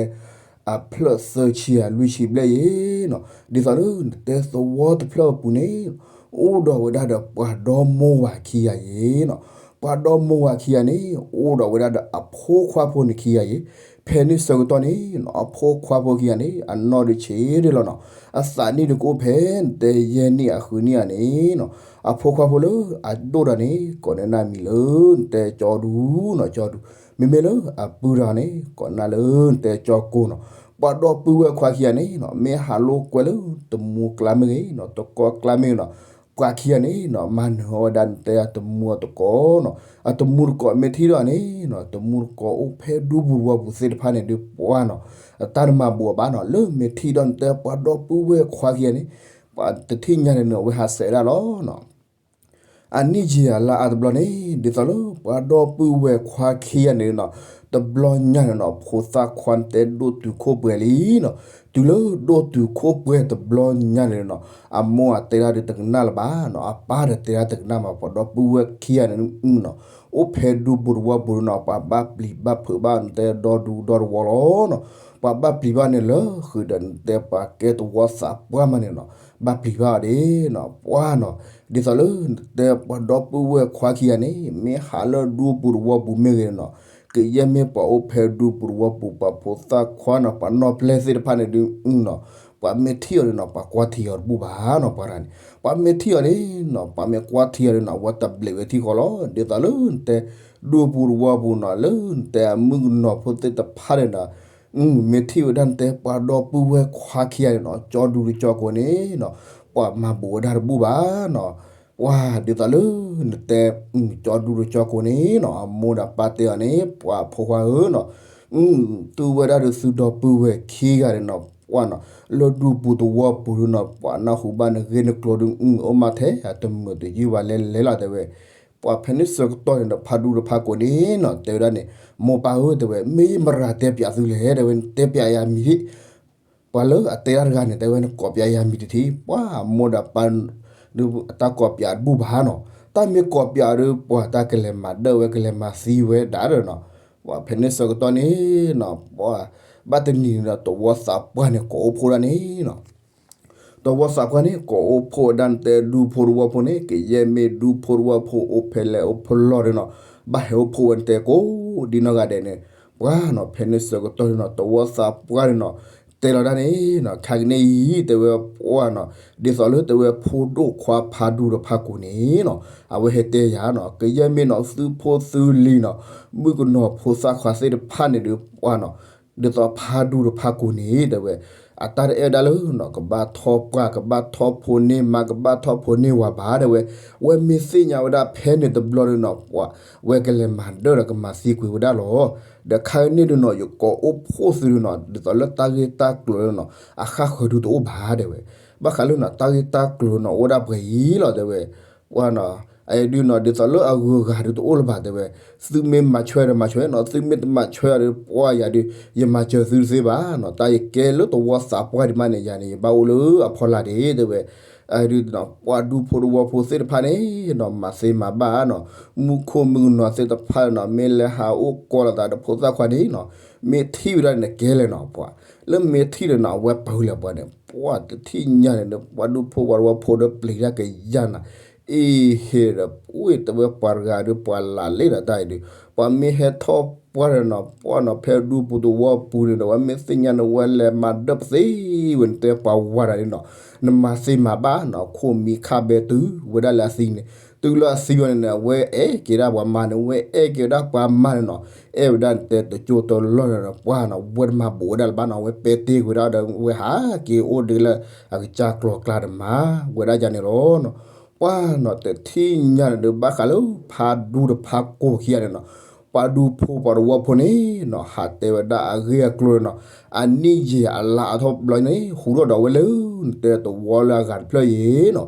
အဖျၢၣ်သၢဆံ လွံၢ်ဆံဘျဲၣ်ယဲနီၤ, ဒ်သိးလၢနတဲသဝီတဖျၢၣ်အပူၤန့ၣ် အိၣ်ဒီးဝဲဒၣ်ဒီးပှၤဒီမိၢ်ဝၤခံဂၤယဲနီၤ, ပှၤဒီမိၢ်ဝၤခံဂၤန့ၣ် အိၣ်ဒီးဝဲဒၣ်ဒီးအဖိခွါဖိန့ၣ်ခံဂၤယဲ, ဖဲန့ၣ်ဆၢကတီၢ်န့ၣ်နီၤ အဖိခွါဖိခံဂၤန့ၣ် အနီၢ်ဒုးဆံးဒၣ်လီၤနီၤ, အသးနံၣ်ဒုးကအိၣ်ဖဲ နတဲယဲၢ်နံၣ်အဃုနံၣ်ဧါန့ၣ်နီၤ, အဖိခွါဖိလၢအဒိၣ်တၢ်န့ၣ် ကိးန့ၢ်နၤမံၤလၢ နတဲကၠီဒူနီၤ ကၠီဒူ, မ့မ့ၢ်လၢအပုၢ်တၢ်န့ၣ် ကိးန့ၢ်နၤလၢ နတဲကၠီကိးနီၤ, ပှၤဒီပုၢ်ဝဲၢ်ခွါခံဂၤန့ၣ်နီၤ မ့ၢ်ဟးလိာ်ကွဲလၢတမူကျါမ့ၢ်ဂ့ၤနီၤ တကိးကျါမ့ၢ်ဂ့ၤနီၤ, ပှၤခံဂၤန့ၣ်နီၤ မၤနၢၤအီၣ်ဝဲဒၣ်နတဲတမူအတကိးနီၤ, အတမူတကိးမ့ၢ်ထံၣ်ဒီးန့ၣ်နီၤ တမူတကိးအိၣ်ဖဲဒူပူၤတဝီပူၤသ့ၣ်တဖၣ်န့ၣ်ဒုးပှၤနီၤ, အတၢ်တမၤဘူးအီၤဘၣ်နီၤ, လၢမ့ၢ်ထံၣ်ဒီးနတဲပှၤဒီပုၢ်ဝဲၢ်ခွါခံဂၤန့ၣ် ပှၤတထံၣ်ညါန့ၣ်နီၤ အဝဲဟးဆှဲးဒၣ်လီၤနီၤ အနံၣ်ယံာ်အလါအါတဘျီန့ၣ် ဒ်သိးလၢပှၤဒီပုၢ်ဝဲၢ်ခွါခံဂၤန့ၣ်နီၤ, တဘျီညါန့ၣ်နီၤ ဖိသၣ်ခွါန့ၣ်တဲဒိၣ်တုၤခိၣ်ပှဲၤလံနီၤ, တုၤလၢဒိၣ်တုၤခိၣ်ပှဲၤတဘျီညါန့ၣ်နီၤ, အမိၢ်အတဲဒၣ်ဒုးတကနၣ်လၢၤဘၣ်နီၤ, အပၢ်ဒီးတဲဒၣ်တကနၣ်ဘၣ်, ပှၤဒီပုၢ်ဝဲၢ်ခံဂၤန့ၣ်နီၤ အိၣ်ဖဲဒူပူၤတဝီပူၤန့ၣ်နီၤ ပှၤဘၣ်ပျံၤဘၣ်ဖုးဘၣ်နတဲဒီဒူဒီတဝီလီၤနီၤ, ပှၤဘၣ်ပျံၤဘၣ်န့ၣ်လၢဃုာ်ဒီးနတဲပှၤကဲသဝီသးပှၢ်မးန့ၣ်နီၤ, ဘၣ်ပျံၤဘၣ်အီၤဒၣ်နီၤ, ပှၤနီၤ, ဒ်သိးလၢနတဲပှၤဒီပုၢ်ဝဲၢ်ခွါခံဂၤန့ၣ် မ့ၢ်ဟးလၢဒူပူၤတဝီပူၤမ့ၢ်ဂ့ၤနီၤ, ကယဲၢ်မ့ၢ်ပှၤအိၣ်ဖဲဒူပူၤတဝီပူၤ ပှၤဖိသၣ်ခွါနီၤ ပှၤနီၢ်ပျဲၢ်သ့ၣ်တဖၣ်န့ၣ်ဒုးနီၤ, ပှၤမ့ၢ်ထံၣ်အီၤန့ၣ်နီၤ ပှၤကွၢ်ထံအီၤတဘူၣ်ဘၣ်နီၤ ပှၤတဂၤန့ၣ်, ပှၤမ့ၢ်ထံၣ်အီၤန့ၣ်နီၤ ပှၤမ့ၢ်ကွၢ်ထံအီၤန့ၣ်နီၤ အဝဲတဘျဲးဝဲထံဃီလီၤ, ဒ်သိးလၢနတဲ ဒူပူၤတဝီပူၤနီၤ လၢနတဲအမုၣ်ကနီၤဖိသ့ၣ်တဖၣ်န့ၣ်နီၤ မ့ၢ်ထံၣ်ဝဲဒၣ်နတဲပှၤဒီပုၢ်ဝဲၢ်ခွါခံဂၤန့ၣ်နီၤ ကၠီဒူတကၠီကိးန့ၣ်နီၤ, ပှၤမၤဘူးဝဲဒၣ်တဘူၣ်ဘၣ်နီၤ, ပှၤဒ်သိးလၢနတဲ ကၠီဒူတကၠီကိးန့ၣ်နီၤ အမိၢ်ဒီးပၢ်တဲအီၤန့ၣ် ပှၤဖိခွါဧၢနီၤ, သုဝဲဒၣ်ဒီးသုဒီပုၢ်ဝဲၢ်ခံဂၤန့ၣ်နီၤ ပှၤနီၤ, လၢဒူပူၤတဝီပူၤဒုးနီၤ ပှၤနၢ်ဟူဘၣ်နဂ့ၢ်နကျိၤဒုး အိၣ်မးထဲအတမုာ်တယုၢ်ဘၣ်လဲၤလဲၤလီၤတဲဝဲ, ပှၤဖဲန့ၣ်ဆၢကတီၢ်န့ၣ်ဒီးဖးဒူတဖးကိးန့ၣ်နီၤ တဲဝဲဒၣ်န့ၣ်, မိၢ်ပၢ်ဧၢ တဲဝဲ မ့ၢ်မရၤတဲပၠးသုလဲၣ် တဲဝဲ နတဲပၠးယၤမံၤဒၣ်, ပှၤလၢအတဲတၢ်တဂၤန့ၣ် တဲဝဲ နကိးပၠးယၤမံၤတထံၣ်, ပှၤမိၢ်ဒီးပၢ် ဒုးတၢ်ကိးပၠးတဘူၣ်ဘၣ်နီၤ, တၢ်မ့ၢ်ကိးပၠးဒုး ပှၤတၢ်ကလဲၤမၤဒၢၣ်ဝဲ ကလဲၤမၤသံဝဲဒၣ်ဒီးနီၤ, ပှၤဖဲန့ၣ်ဆၢကတီၢ်န့ၣ်နီၤ ပှၤ ဘၣ်တနံၤဒီးသဝီသးပှၢ်န့ၣ် ကိးအိၣ်ဖှိၣ်ဒၣ်န့ၣ်နီၤ သဝီသးပှၢ်န့ၣ် ကိးအိၣ်ဖှိၣ်ဝဲဒၣ်နတဲဒူဖိတဝီဖိန့ၣ် ကယဲၢ်မ့ၢ်ဒူဖိတဝီဖိအိၣ်ဖဲလဲၣ်အိၣ်ဖဲလဲၣ်ဒီးနီၤ, ဘၣ်ဟဲအိၣ်ဖှိၣ်ဝဲနတဲကိးဒ်နီၢ်ဂၤဒဲးန့ၣ်, ပှၤနီၤ ဖဲန့ၣ်ဆၢကတီၢ်န့ၣ်နီၤ သဝီသးပှၢ်န့ၣ်နီၤ တဲလီၤဒၣ်န့ၣ်နီၤ ခါကန့ၣ်အံၤ တဲဝဲပှၤနီၤ ဒ်သိးလၢတဲဝဲဖိဒိၣ်ခွါဖးဒူတဖးကိးန့ၣ်နီၤ အဝဲဟဲတဲယၤနီၤ ကယဲၢ်မ့ၢ်နီၤ သုဖိသုလံၤနီၤ မုၣ်ကနီၤဖိသၣ်ခွါသ့ၣ်တဖၣ်န့ၣ်ဒီး ပှၤနီၤ ဒ်သိးဖးဒူတဖးကိးန့ၣ် တဲဝဲ အတၢ်တအဲၣ်ဝဲဒၣ်လၢနီၤ ကဘၣ်ထီၣ်ပှၢ် ကဘၣ်ထီၣ်ဖိန့ၢ်မါ ကဘၣ်ထီၣ်ဖိန့ၢ်ဝၤဘၣ် တဲဝဲ, ဝဲမ့ၢ်သ့ၣ်ညါဝဲဒၣ်ဖဲန့ၣ်တဘျီန့ၣ်နီၤ ပှၤ ဝဲကလဲၤမၤဒၢၣ်ဒီးကမၤသံကွံာ်ဝဲဒၣ်လီၤ. ဒီးခါကန့ၣ်ဒီးနီၤ ယကိးအိၣ်ဖှိၣ်သုဒီးနီၤ ဒ်သိးလၢတၢ်ဂ့ၢ်တၢ်ကျိၤလၢနီၤ အဃၣ်ဃၢၤဒုးတအိၣ်ဘၣ် တဲဝဲ, ဘၣ်ဃးလၢနီၤ တၢ်ဂ့ၢ်တၢ်ကျိၤနီၤ အိၣ်ဒၣ်ပှဲၤအံၤလီၤ တဲဝဲ ပှၤနီၤ အအံၤဒုးနီၤ ဒ်သိးလၢအဂုၤအဂၤဒုးတအိၣ်လၢၤဘၣ် တဲဝဲ, သုမ့ၢ်မၤဆွဲဒီးမၤဆွဲနီၤ သုမ့ၢ်တမၤဆွဲအီၤဒီး ပှၤယၤဒုး ယမၤစၢၤသုတသ့ဘၣ်နီၤ တၢ်ယကဲလၢသဝီသးပှၢ်ဒံးမးန့ၣ် ယၤန့ၣ် ယဘၣ်အိၣ်လၢအဖီလာ်ဒံး တဲဝဲ, အဒုးနီၤ ပှၤဒူဖိတဝီဖိသ့ၣ်တဖၣ်န့ၣ်နီၤ မၤသ့မၤဘၣ်နီၤ မူခိၣ်မုၣ်ကနီၤသ့ၣ်တဖၣ်နီၤ မ့ၢ်လဲၤဟးအိၣ်ကီးလိာ်သးဒီးဖိသၣ်ခွါန့ၣ်နီၤ မ့ၢ်ထံၣ်ဝဲဒၣ်န့ၣ်ကဲလဲၣ်နီၤ ပှၤ လၢမ့ၢ်ထံၣ်ဒီးနီၤ အဝဲပၢၤလဲၣ်ပှၤန့ၣ် ပှၤတထံၣ်ညါန့ၣ်ဒီး ပှၤဒူဖိပှၤတဝီဖိဒီးပျံၤတၢ်ကယၤနီၤ အ့ဟ့ၣ်ဒီး ပှ့ၤတဲဝဲပှၤတဂၤဒီး ပှၤလၢလ့ၣ်ဒီးတၢ်အံၤဒီး ပှၤမ့ၢ်ဟဲထီၣ်ပှၢ်ဒီးနီၤ ပှၢ်နီၤ ဖဲဒူပူၤတဝီပူၤန့ၣ်ဒီး ဝဲမ့ၢ်သ့ၣ်ညါန့ၣ် ဝဲလဲၤမၤဒၢၣ်ပသ့ဝဲန့ၣ် တဲပှၤဝၤတဂၤန့ၣ်နီၤ နမၤသ့မၤဘၣ်နီၤ ခိၣ်မံၤခါဘဲတုၤဝဲဒၣ်လၢအသံန့ၣ် တုၤလၢအသံဝဲန့ၣ် အဝဲအဲၣ်က့ၤဒၣ်ပှၤမါန့ၣ် ဝဲအဲၣ်က့ၤဝဲဒၣ်ပှၤမါန့ၣ်နီၤ အဲၣ်ဝဲဒၣ်တဲတကၠိတလီၢ်န့ၣ်ဒီး ပှၢ်နီၤ ဝဲတမၤဘူးဝဲဒၣ်လၢၤဘၣ်နီၤ ဝဲပဲာ်တ့ၢ်ကွံာ်ဝဲဒၣ်ဒီး ဝဲဟးက့ၤအိၣ်ဒံးလၢအကစၢ်ကျီၤကျါတမၤ ဝဲဒၣ်ယၤန့ၣ်လီၤ. ပှၢ်နီၤ တထံၣ်ညါန့ၣ်ဒီး ဘၣ်ဃးလၢဖးဒူတဖးကိးခံဂၤန့ၣ်နီၤ ပှၤဒူဖိပှၤသဝီဖိန့ၣ်နီၤ ဟးတဲဝဲဒၣ်အဂ့ၢ်အကျိၤန့ၣ်နီၤ, အနံၣ်ယံာ်အလါအါထီၣ်ဘျီန့ၣ် ဟူထီၣ်ဒီးဝဲလၢ နတဲသဝီလၢအဂၤတဖျၢၣ်အံၤနီၤ,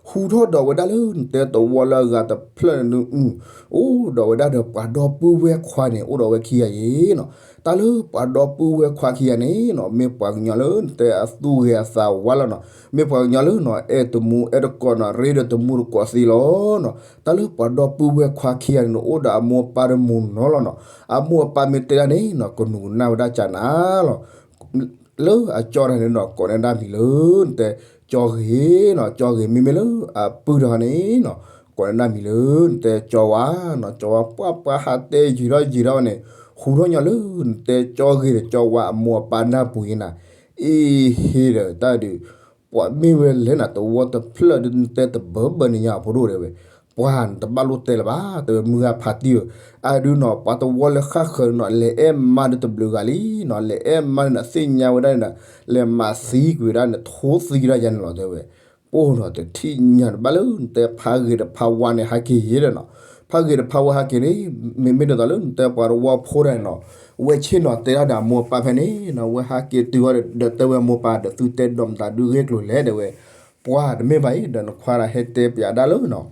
ဟူထီၣ်ဒီးဝဲဒၣ်လၢ နတဲသဝီလၢအဂၤတဖျၢၣ်န့ၣ် အိၣ်ဒီးဝဲဒၣ်ဒီးပှၤဒီပုၢ်ဝဲၢ်ခွါန့ၣ် အိၣ်ဒီးဝဲခံဂၤအံၤနီၤ, တၢ်လၢပှၤဒီပုၢ်ဝဲၢ်ခွါခံဂၤန့ၣ်နီၤ မ့ၢ်ပှၤကညီလၢနတဲအသူၣ်ဂ့ၤအသးဝါလီၤနီၤ, မ့ၢ်ပှၤကညီလၢနီၤ အဲၣ်တမူအဲၣ်တကိးနီၤ ရ့ဒီးတမူတကိးသ့လီၤနီၤ, တၢ်လၢပှၤဒီပုၢ်ဝဲၢ်ခွါခံဂၤန့ၣ် အိၣ်ဒီးအမိၢ်အပၢ်တမူနီၤလီၤနီၤ, အမိၢ်အပၢ်မ့ၢ်တဲဒၣ်န့ၣ်နီၤ ကနူးကနၣ်ဝဲဒၣ်ကနၤလီၤ လၢအကၠီတၢ်န့ၣ်နီၤ ကိးန့ၢ်ဒၣ်မံၤလၢ နတဲကၠီဂ့ၤနီၤ, ကၠီဂ့ၤမ့မ့ၢ်လၢအပုၢ်တဂၤန့ၣ်နီၤ ကိးန့ၢ်ဒၣ်မံၤလၢ နတဲကၠီဝါနီၤ, ကၠီဝါ ပှၤပှၤဟးတဲယံာ်ထီၣ်ယံာ်ထီၣ်ဝဲန့ၣ် ဟူထီၣ်ညီလၢ နတဲကၠီဂ့ၤဒီးကၠီဝါအမိၢ်အပၢ်နၢ်ပူၤအံၤနၤ, အ့ဟ့ဒီးတၢ်ဒုး ပှၤမ့ၢ်ဝဲလဲၣ်နၤ သဝီတဖျၢၣ်ဒုး နတဲတဘၢဘၢန့ၣ်ညါအဖိဒိၣ်တဲဝဲ, ပှၤနတဘၣ်လိၣ်တဲလၢၤဘၣ် တဲဝဲ မုၢ်ဂၤဖးတံၢ်ဧၢ, အဒုးနီၤ ပှၤသဝီလၢဃၣ်ဃၢၤန့ၣ်နီၤ လဲၤအဲၣ်မါဒုးတဘျုးဂၤလံနီၤ, လဲၤအဲၣ်မါဒုးနၤသ့ၣ်ညါဝဲဒၣ်န့ၣ်နီၤ လဲၤမၤသံကွံာ်ဝဲဒၣ်န့ၣ် ထိသံကဒါယၤန့ၣ်လီၤတဲဝဲ, ပအိၣ်နီၤတထံၣ်ညါတဘၣ်လၢ နတဲဖးဂ့ၤဒီးဖးဝါန့ၣ် ဟးက့ၤယဲဒီးနီၤ, ဖးဂ့ၤဒီးဖးဝါဟးက့ၤန့ၣ် မ့မ့ၢ်ဒ်သိးလၢ နတဲပှၤသဝီဖိတဂၤန့ၣ်နီၤ ဝဲဆ့ၣ်နီၤတဲဒၣ်ဒီးအမိၢ်အပၢ်ဖဲန့ၣ်နီၤ ဝဲဟးက့ၤတုၤဝဲဒီး တဲဝဲအမိၢ်အပၢ်ဒီး သုတဲဒိးမတၤဒုးဂ့ၢ်ကျိၤလဲၣ်တဲဝဲ, ပှၤတမ့ၢ်ဘၣ်အံၤ ဒီးနခွါတဂၤဟဲတဲပျးဒၣ်လၢနီၤ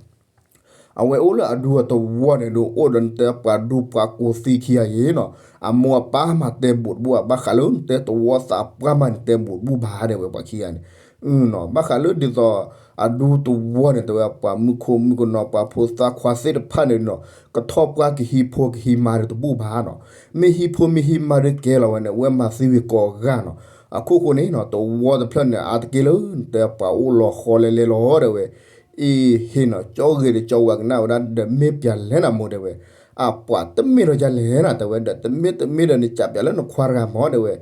အဝဲအိၣ်လၢအဒူအသဝီန့ၣ်ဒီး အိၣ်ဒီးနတဲပှၤဒူပှၤကိးသံခံဂၤအံၤနီၤ, အမိၢ်အပၢ်မၤတဲဘူးတဘူၣ်ဘၣ်, ဘၣ်ဃးလၢနတဲသဝီသးပှၢ်မးန့ၣ် တဲဘူးတဘူၣ်ဘၣ်တဲဝဲပှၤခံဂၤန့ၣ်, ဘၣ်ဃးလၢဒ်သိး အဒူသဝီန့ၣ် တဲဝဲပှၤမုၢ်ခိၣ်မုၢ်ကနီၤ ပှၤဖိသၣ်ခွါသ့ၣ်တဖၣ်န့ၣ်နီၤ ကထီၣ်ပှၢ်ကဟံးဖိကဟံးမါဒီးတဘူၣ်ဘၣ်နီၤ, မ့ၢ်ဟံးဖိမ့ၢ်ဟံးမါဒီးကဲလီၤဝဲန့ၣ် အဝဲမၤသံဝံၤကိးဂၤနီၤ, အခိၣ်ဃိန့ၣ်နီၤ သဝီတဖျၢၣ်န့ၣ် အါတက့ၢ်လၢ နတဲပှၤအိၣ်လီၤဃီလဲၤလဲၤလီၤတဲဝဲ အ့ဟ့နီၤ ကၠီဂ့ၤဒီးကၠီဝါကနၣ်ဝဲဒၣ်ဒီးမ့ၢ်ပျးလဲၣ်နၤမိၢ်တဲဝဲ, အပှၤတမ့ၢ်ဒီးယၤလဲၣ်နၤတဲဝဲဒီး တမ့ၢ်တမ့ၢ်ဒီးနကးပျးလၢနခွါတဂၤမးတဲဝဲ,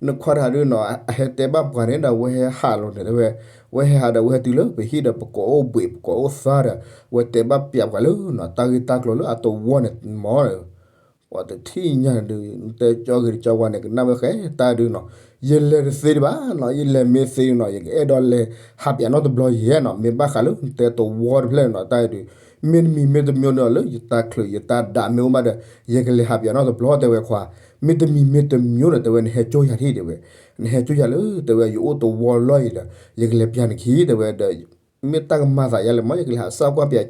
နခွါတဂၤဒုးနီၤ အဟဲတဲဘၣ်ပှၤန့ၣ်ဒီး အဝဲဟဲဟးလီၤန့ၣ်တဲဝဲ, ဝဲဟဲဟးဒီးဝဲဟဲတုၤလၢပဟံၣ်ဒီးပကိးအိၣ်ဘှံးပကိးအိၣ်သါဒီး ဝဲတဲဘၣ်ပျးပှၤလၢနီၤ တၢ်ဂ့ၢ်တၢ်ကျိၤလၢအသဝီန့ၣ်မး ပှၤတထံၣ်ညါန့ၣ်ဒုး နတဲကၠီဂ့ၤဒီးကၠီဝါန့ၣ် ကနၣ်ဝဲဃဲတၢ်ဒုးနီၤ, ယလဲၤတသ့ဒံးဘၣ်နီၤ, ယလဲၤမ့ၢ်သ့နီၤ ယကအဲၣ်ဒိးလဲၤဟးပၠးနီတဘျီယဲနီၤ, မ့ၢ်ဘၣ်ဃးလၢနတဲသဝီတဖျၢၣ်န့ၣ်နီၤ တၢ်ဒုး မ့တမံၤမ့တမံၤဒီးလၢယတၢ်ချုးယတၢ်ဒးမ့ၢ်အိၣ်ဘၣ်ဒီး ယကလဲၤဟးပၠးနီတဘျီတဲဝဲခွါ, မ့တမံၤမ့တမံၤဒီးတဲဝဲ နဟဲကၠိယၤထံၣ်တဲဝဲ, နဟဲကၠိယၤလၢတဲဝဲ ယအိၣ်သဝီလီၢ်အံၤဒီး ယကလဲၤပၠးနခံတဲဝဲဒီး မ့ၢ်တၢ်ကမၤသးယါလဲၣ်မး ယကလဲၤဟးစၢ်ကွၢ်ပၠး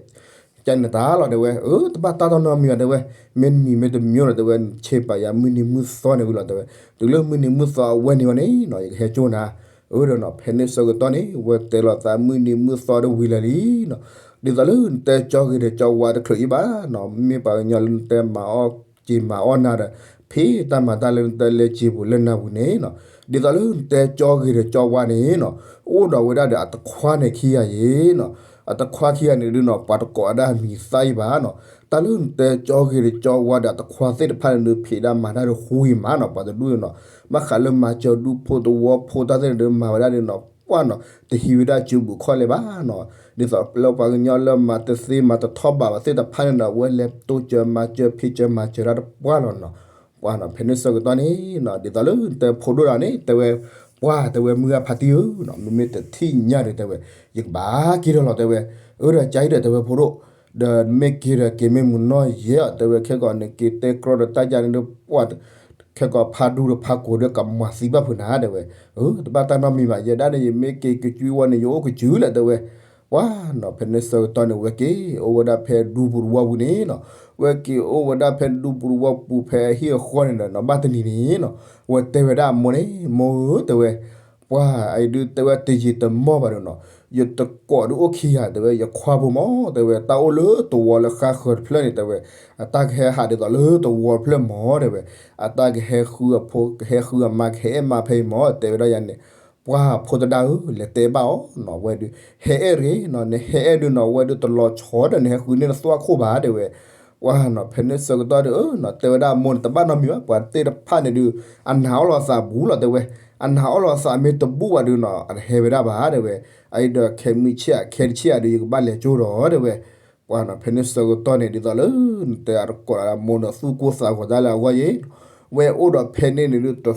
ကန့ၣ်တၢ်လီၤတဲဝဲ, အၢ တဘၣ်တၢ်တီနီတမံၤဘၣ်တဲဝဲ, မ့တမံၤမ့တမံၤဒီးတဲဝဲ နဆ့ပာ်ယၤမုၢ်နံၤမုၢ်သီန့ၣ်ဝံၤလီၤတဲဝဲ, တုၤလၢမုၢ်နံၤမုၢ်သီအဝဲန့ၣ်ဝဲန့ၣ်နီၤ ယကဟဲကၠိနၤ, အၢဒီးနီၤ ဖဲန့ၣ်ဆၢကတီၢ်န့ၣ် ဝဲတဲလီၤသးမုၢ်နံၤမုၢ်သီတဝံၤလၢာ်လံနီၤ, ဒ်သိးလၢနတဲကၠီဂ့ၤဒီးကၠီဝါတချုးအံၤဘၣ်နီၤ, မ့ၢ်ပှၤကညီလၢနတဲမၤအီၣ်က့ၤမၤအီၣ်နၤဒီး ဖဲတၢ်မၤတၢ်လၢနတဲလဲၤက့ၤပူၤလၢနၢ်ပူၤန့ၣ်နီၤ, ဒ်သိးလၢနတဲကၠီဂ့ၤဒီးကၠီဝါန့ၣ်နီၤ, အိၣ်ဒီးဝဲဒၣ်ဒီးအတခွါန့ၣ်ခံဂၤယ့ၣ်နီၤ, အတခွါခံဂၤန့ၣ်ဒုးနီၤ ပှၤတကိးဝဲဒၣ်အမံၤသၣ်အံၤဘၣ်နီၤ, တၢ်လၢနတဲကၠီဂ့ၤဒီးကၠီဝါဒီးအတခွါသ့ၣ်တဖၣ်န့ၣ်ဒုး ဖံးဒၣ်မၤတၢ်ဒီးဃူဂ့ၤမးနီၤ, ပှၤတဒူၣ်န့ၣ်နီၤ, ဘၣ်ဃးလၢမၤစၢၤဒူဖိသဝီဖိတၢ်သ့ၣ်န့ၣ်ဒုး မၤဝဲဒၣ်ဒုးနီၤ, ပှၢ်နီၤ တဟံးဝဲဒၣ်စုဘူးခီၣ်လဲၢ်ဘၣ်နီၤ, ဒ်သိးလၢပှၤကညီလၢမၤတသ့မၤတထီၣ်ဘးဘၣ်သ့ၣ်တဖၣ်န့ၣ်နီၤ အဝဲလဲၤတိစၢၤမၤစၢၤဖံးစၢၤမၤစၢၤတၢ်တပှၢ်လီၤနီၤ, ပှၢ်နီၤ ဖဲန့ၣ်ဆၢကတီၢ်န့ၣ်နီၤ ဒ်သိးလၢနတဲဖိဒိၣ်တဂၤန့ၣ် တဲဝဲ, ပှၢ်တဲဝဲမုၢ်ဂၤဖးတံၢ်ဧၢနီၤ မ့မ့ၢ်တထံၣ်ညါဒီးတဲဝဲ, ယကဘၣ်က့ၤဒီးလီၤတဲဝဲ, အၢဒီးကါအံၤဒီးတဲဝဲဖိဒိၣ်, ဒီးမ့ၢ်က့ၤဒီးက့ၤမ့ၢ်မုၢ်နီၢ်ယဲၢ်အီၤ တဲဝဲခဲကီးန့ၣ် က့ၤတဲကြီဒီးတၢ်ယါန့ၣ်ဒီး ပှၢ် ခဲကီးဖးဒူဒီးဖးကိာ်ဒီးကမၤသံဘၣ်ဖုးနၤ တဲဝဲ, အၢ တဘၣ်တၢ်နီတမံၤဘၣ် ယဲဒၣ်န့ၣ် ယမ့ၢ်က့ၤကစုဝဲန့ၣ် ယအိၣ်ကစုလဲၣ်တဲဝဲ, ပှၢ်နီၤ ဖဲန့ၣ်ဆၢကတီၢ်န့ၣ် ဝဲက့ၤအိၣ်ဝဲဒၣ်ဖဲဒူပူၤတဝီပူၤန့ၣ်နီၤ, ဝဲက့ၤအိၣ်ဝဲဒၣ်ဖဲဒူပူၤတဝီပူၤဖဲအဟံၣ်အဃီန့ၣ်ဒီးနီၤ ဘၣ်တနံၤန့ၣ်နီၤ, ဝဲတဲဝဲဒၣ်အမိၢ်န့ၣ် မိၢ်ဧၢ တဲဝဲ ပှၢ်အံၤဒုးတဲဝဲတယံာ်တမီၢ်ဘၣ်ဒီးနီၤ, ယတကိးဒုးအိၣ်ခံဂၤတဲဝဲ ယခွါဖိမး တဲဝဲ တၢ်အိၣ်လၢသဝီလၢဃါဃၢၤတဖျၢၣ်န့ၣ် တဲဝဲ အတၢ်ကဟဲဟးဒ်သိးလၢသဝီတဖျၢၣ်မး တဲဝဲ, အတၢ်ကဟဲဃုအဖိ ကဟဲဃုအမါ ကဟဲအဲၣ်မါဖဲအံၤမး တဲဝဲဒၣ်ယၤန့ၣ်, ပှၢ်ဖိတဒါဧၢ လဲၤတဲဘၣ်အီၤနီၤ ဝဲဒုး ဟဲအဲၣ်တဂ့ၤနီၤ နဟဲအဲၣ်ဒုးနီၤ ဝဲဒုးတလီၤဆီဒီးနဟဲဃုန့ၢ်နသွၣ်ခိၣ်ဘၣ် တဲဝဲ, ပှၢ်နီၤ ဖဲန့ၣ်ဆၢကတီၢ်ဒီး တဲဝဲဒၣ်အမိၢ်န့ၣ် တဘၣ်နီတမံၤဘၣ် ပှၤသ့ၣ်တဖၣ်န့ၣ်ဒုး အနာ်အီၣ်လီၤသးဘူးလီၤ တဲဝဲ, အနာ်အီၣ်လီၤသးမ့ၢ်တဘူးဘၣ်ဒုးနီၤ အတဟဲဝဲဒၣ်ဘၣ် တဲဝဲ, အအံၤဒီးခဲမုၢ်ဆ့ၣ် ခဲတဆ့ၣ်အဒုး ယကဘၣ်လဲၤကၠိဒီး တဲဝဲ, ပှၢ်နီၤ ဖဲန့ၣ်ဆၢကတီၢ်န့ၣ် ဒ်သိးလၢ နတဲအတကိးလၢအမိၢ်န့ၣ် သူၣ်ကိၢ်သးဂီၤတၢ်လၢအဂီၢ်ယ့ၣ်, ဝဲအိၣ်ဒီးဖဲန့ၣ်န့ၣ်ဒုး တသ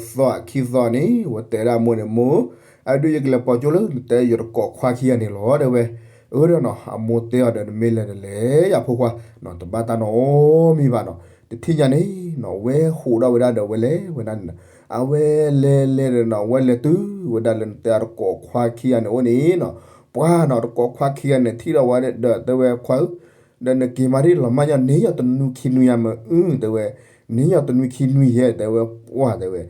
ီခံသီန့ၣ် ဝဲတဲဒၣ်အမိၢ်န့ၣ် မိၢ်, အဒုးယကလဲၤပိာ်ကၠိလၢ နတဲယတကိးခွါခံဂၤန့ၣ်လီၤ တဲဝဲ, အၢဒီးနီၤ အမိၢ်တဲအီၤဒီး နမ့ၢ်လဲၤတလဲၤယၤဖိခွါ, တဘၣ်တၢ်နီတမံၤဘၣ်နီၤ, တထံၣ်ညါန့ၣ်နီၤ ဝဲဟူးဒီးဝဲဒၣ်ဒီးဝဲလဲၤဝဲဒၣ်န့ၣ်နီၤ အဝဲလဲၤလဲၤဒီးနီၤ ဝဲလဲၤတုၤဝဲဒၣ်လၢနတဲအတကိးခွါခံဂၤန့ၣ်အိၣ်န့ၣ်နီၤ ပှၢ်နီၤ တကိးခွါခံဂၤန့ၣ် ထံၣ်လီၤဝဲဒီးတဲဝဲခွါဧၢ ဒီးနက့ၤမၤဒ်လီၤမၢ်ညီ န့ၢ်ယီၤတနွံခံနွံယါမ့ၢ်အု တဲဝဲ, န့ၢ်ယီၤတနွံခံနွံယဲ တဲဝဲ, ပှၢ်တဲဝဲ,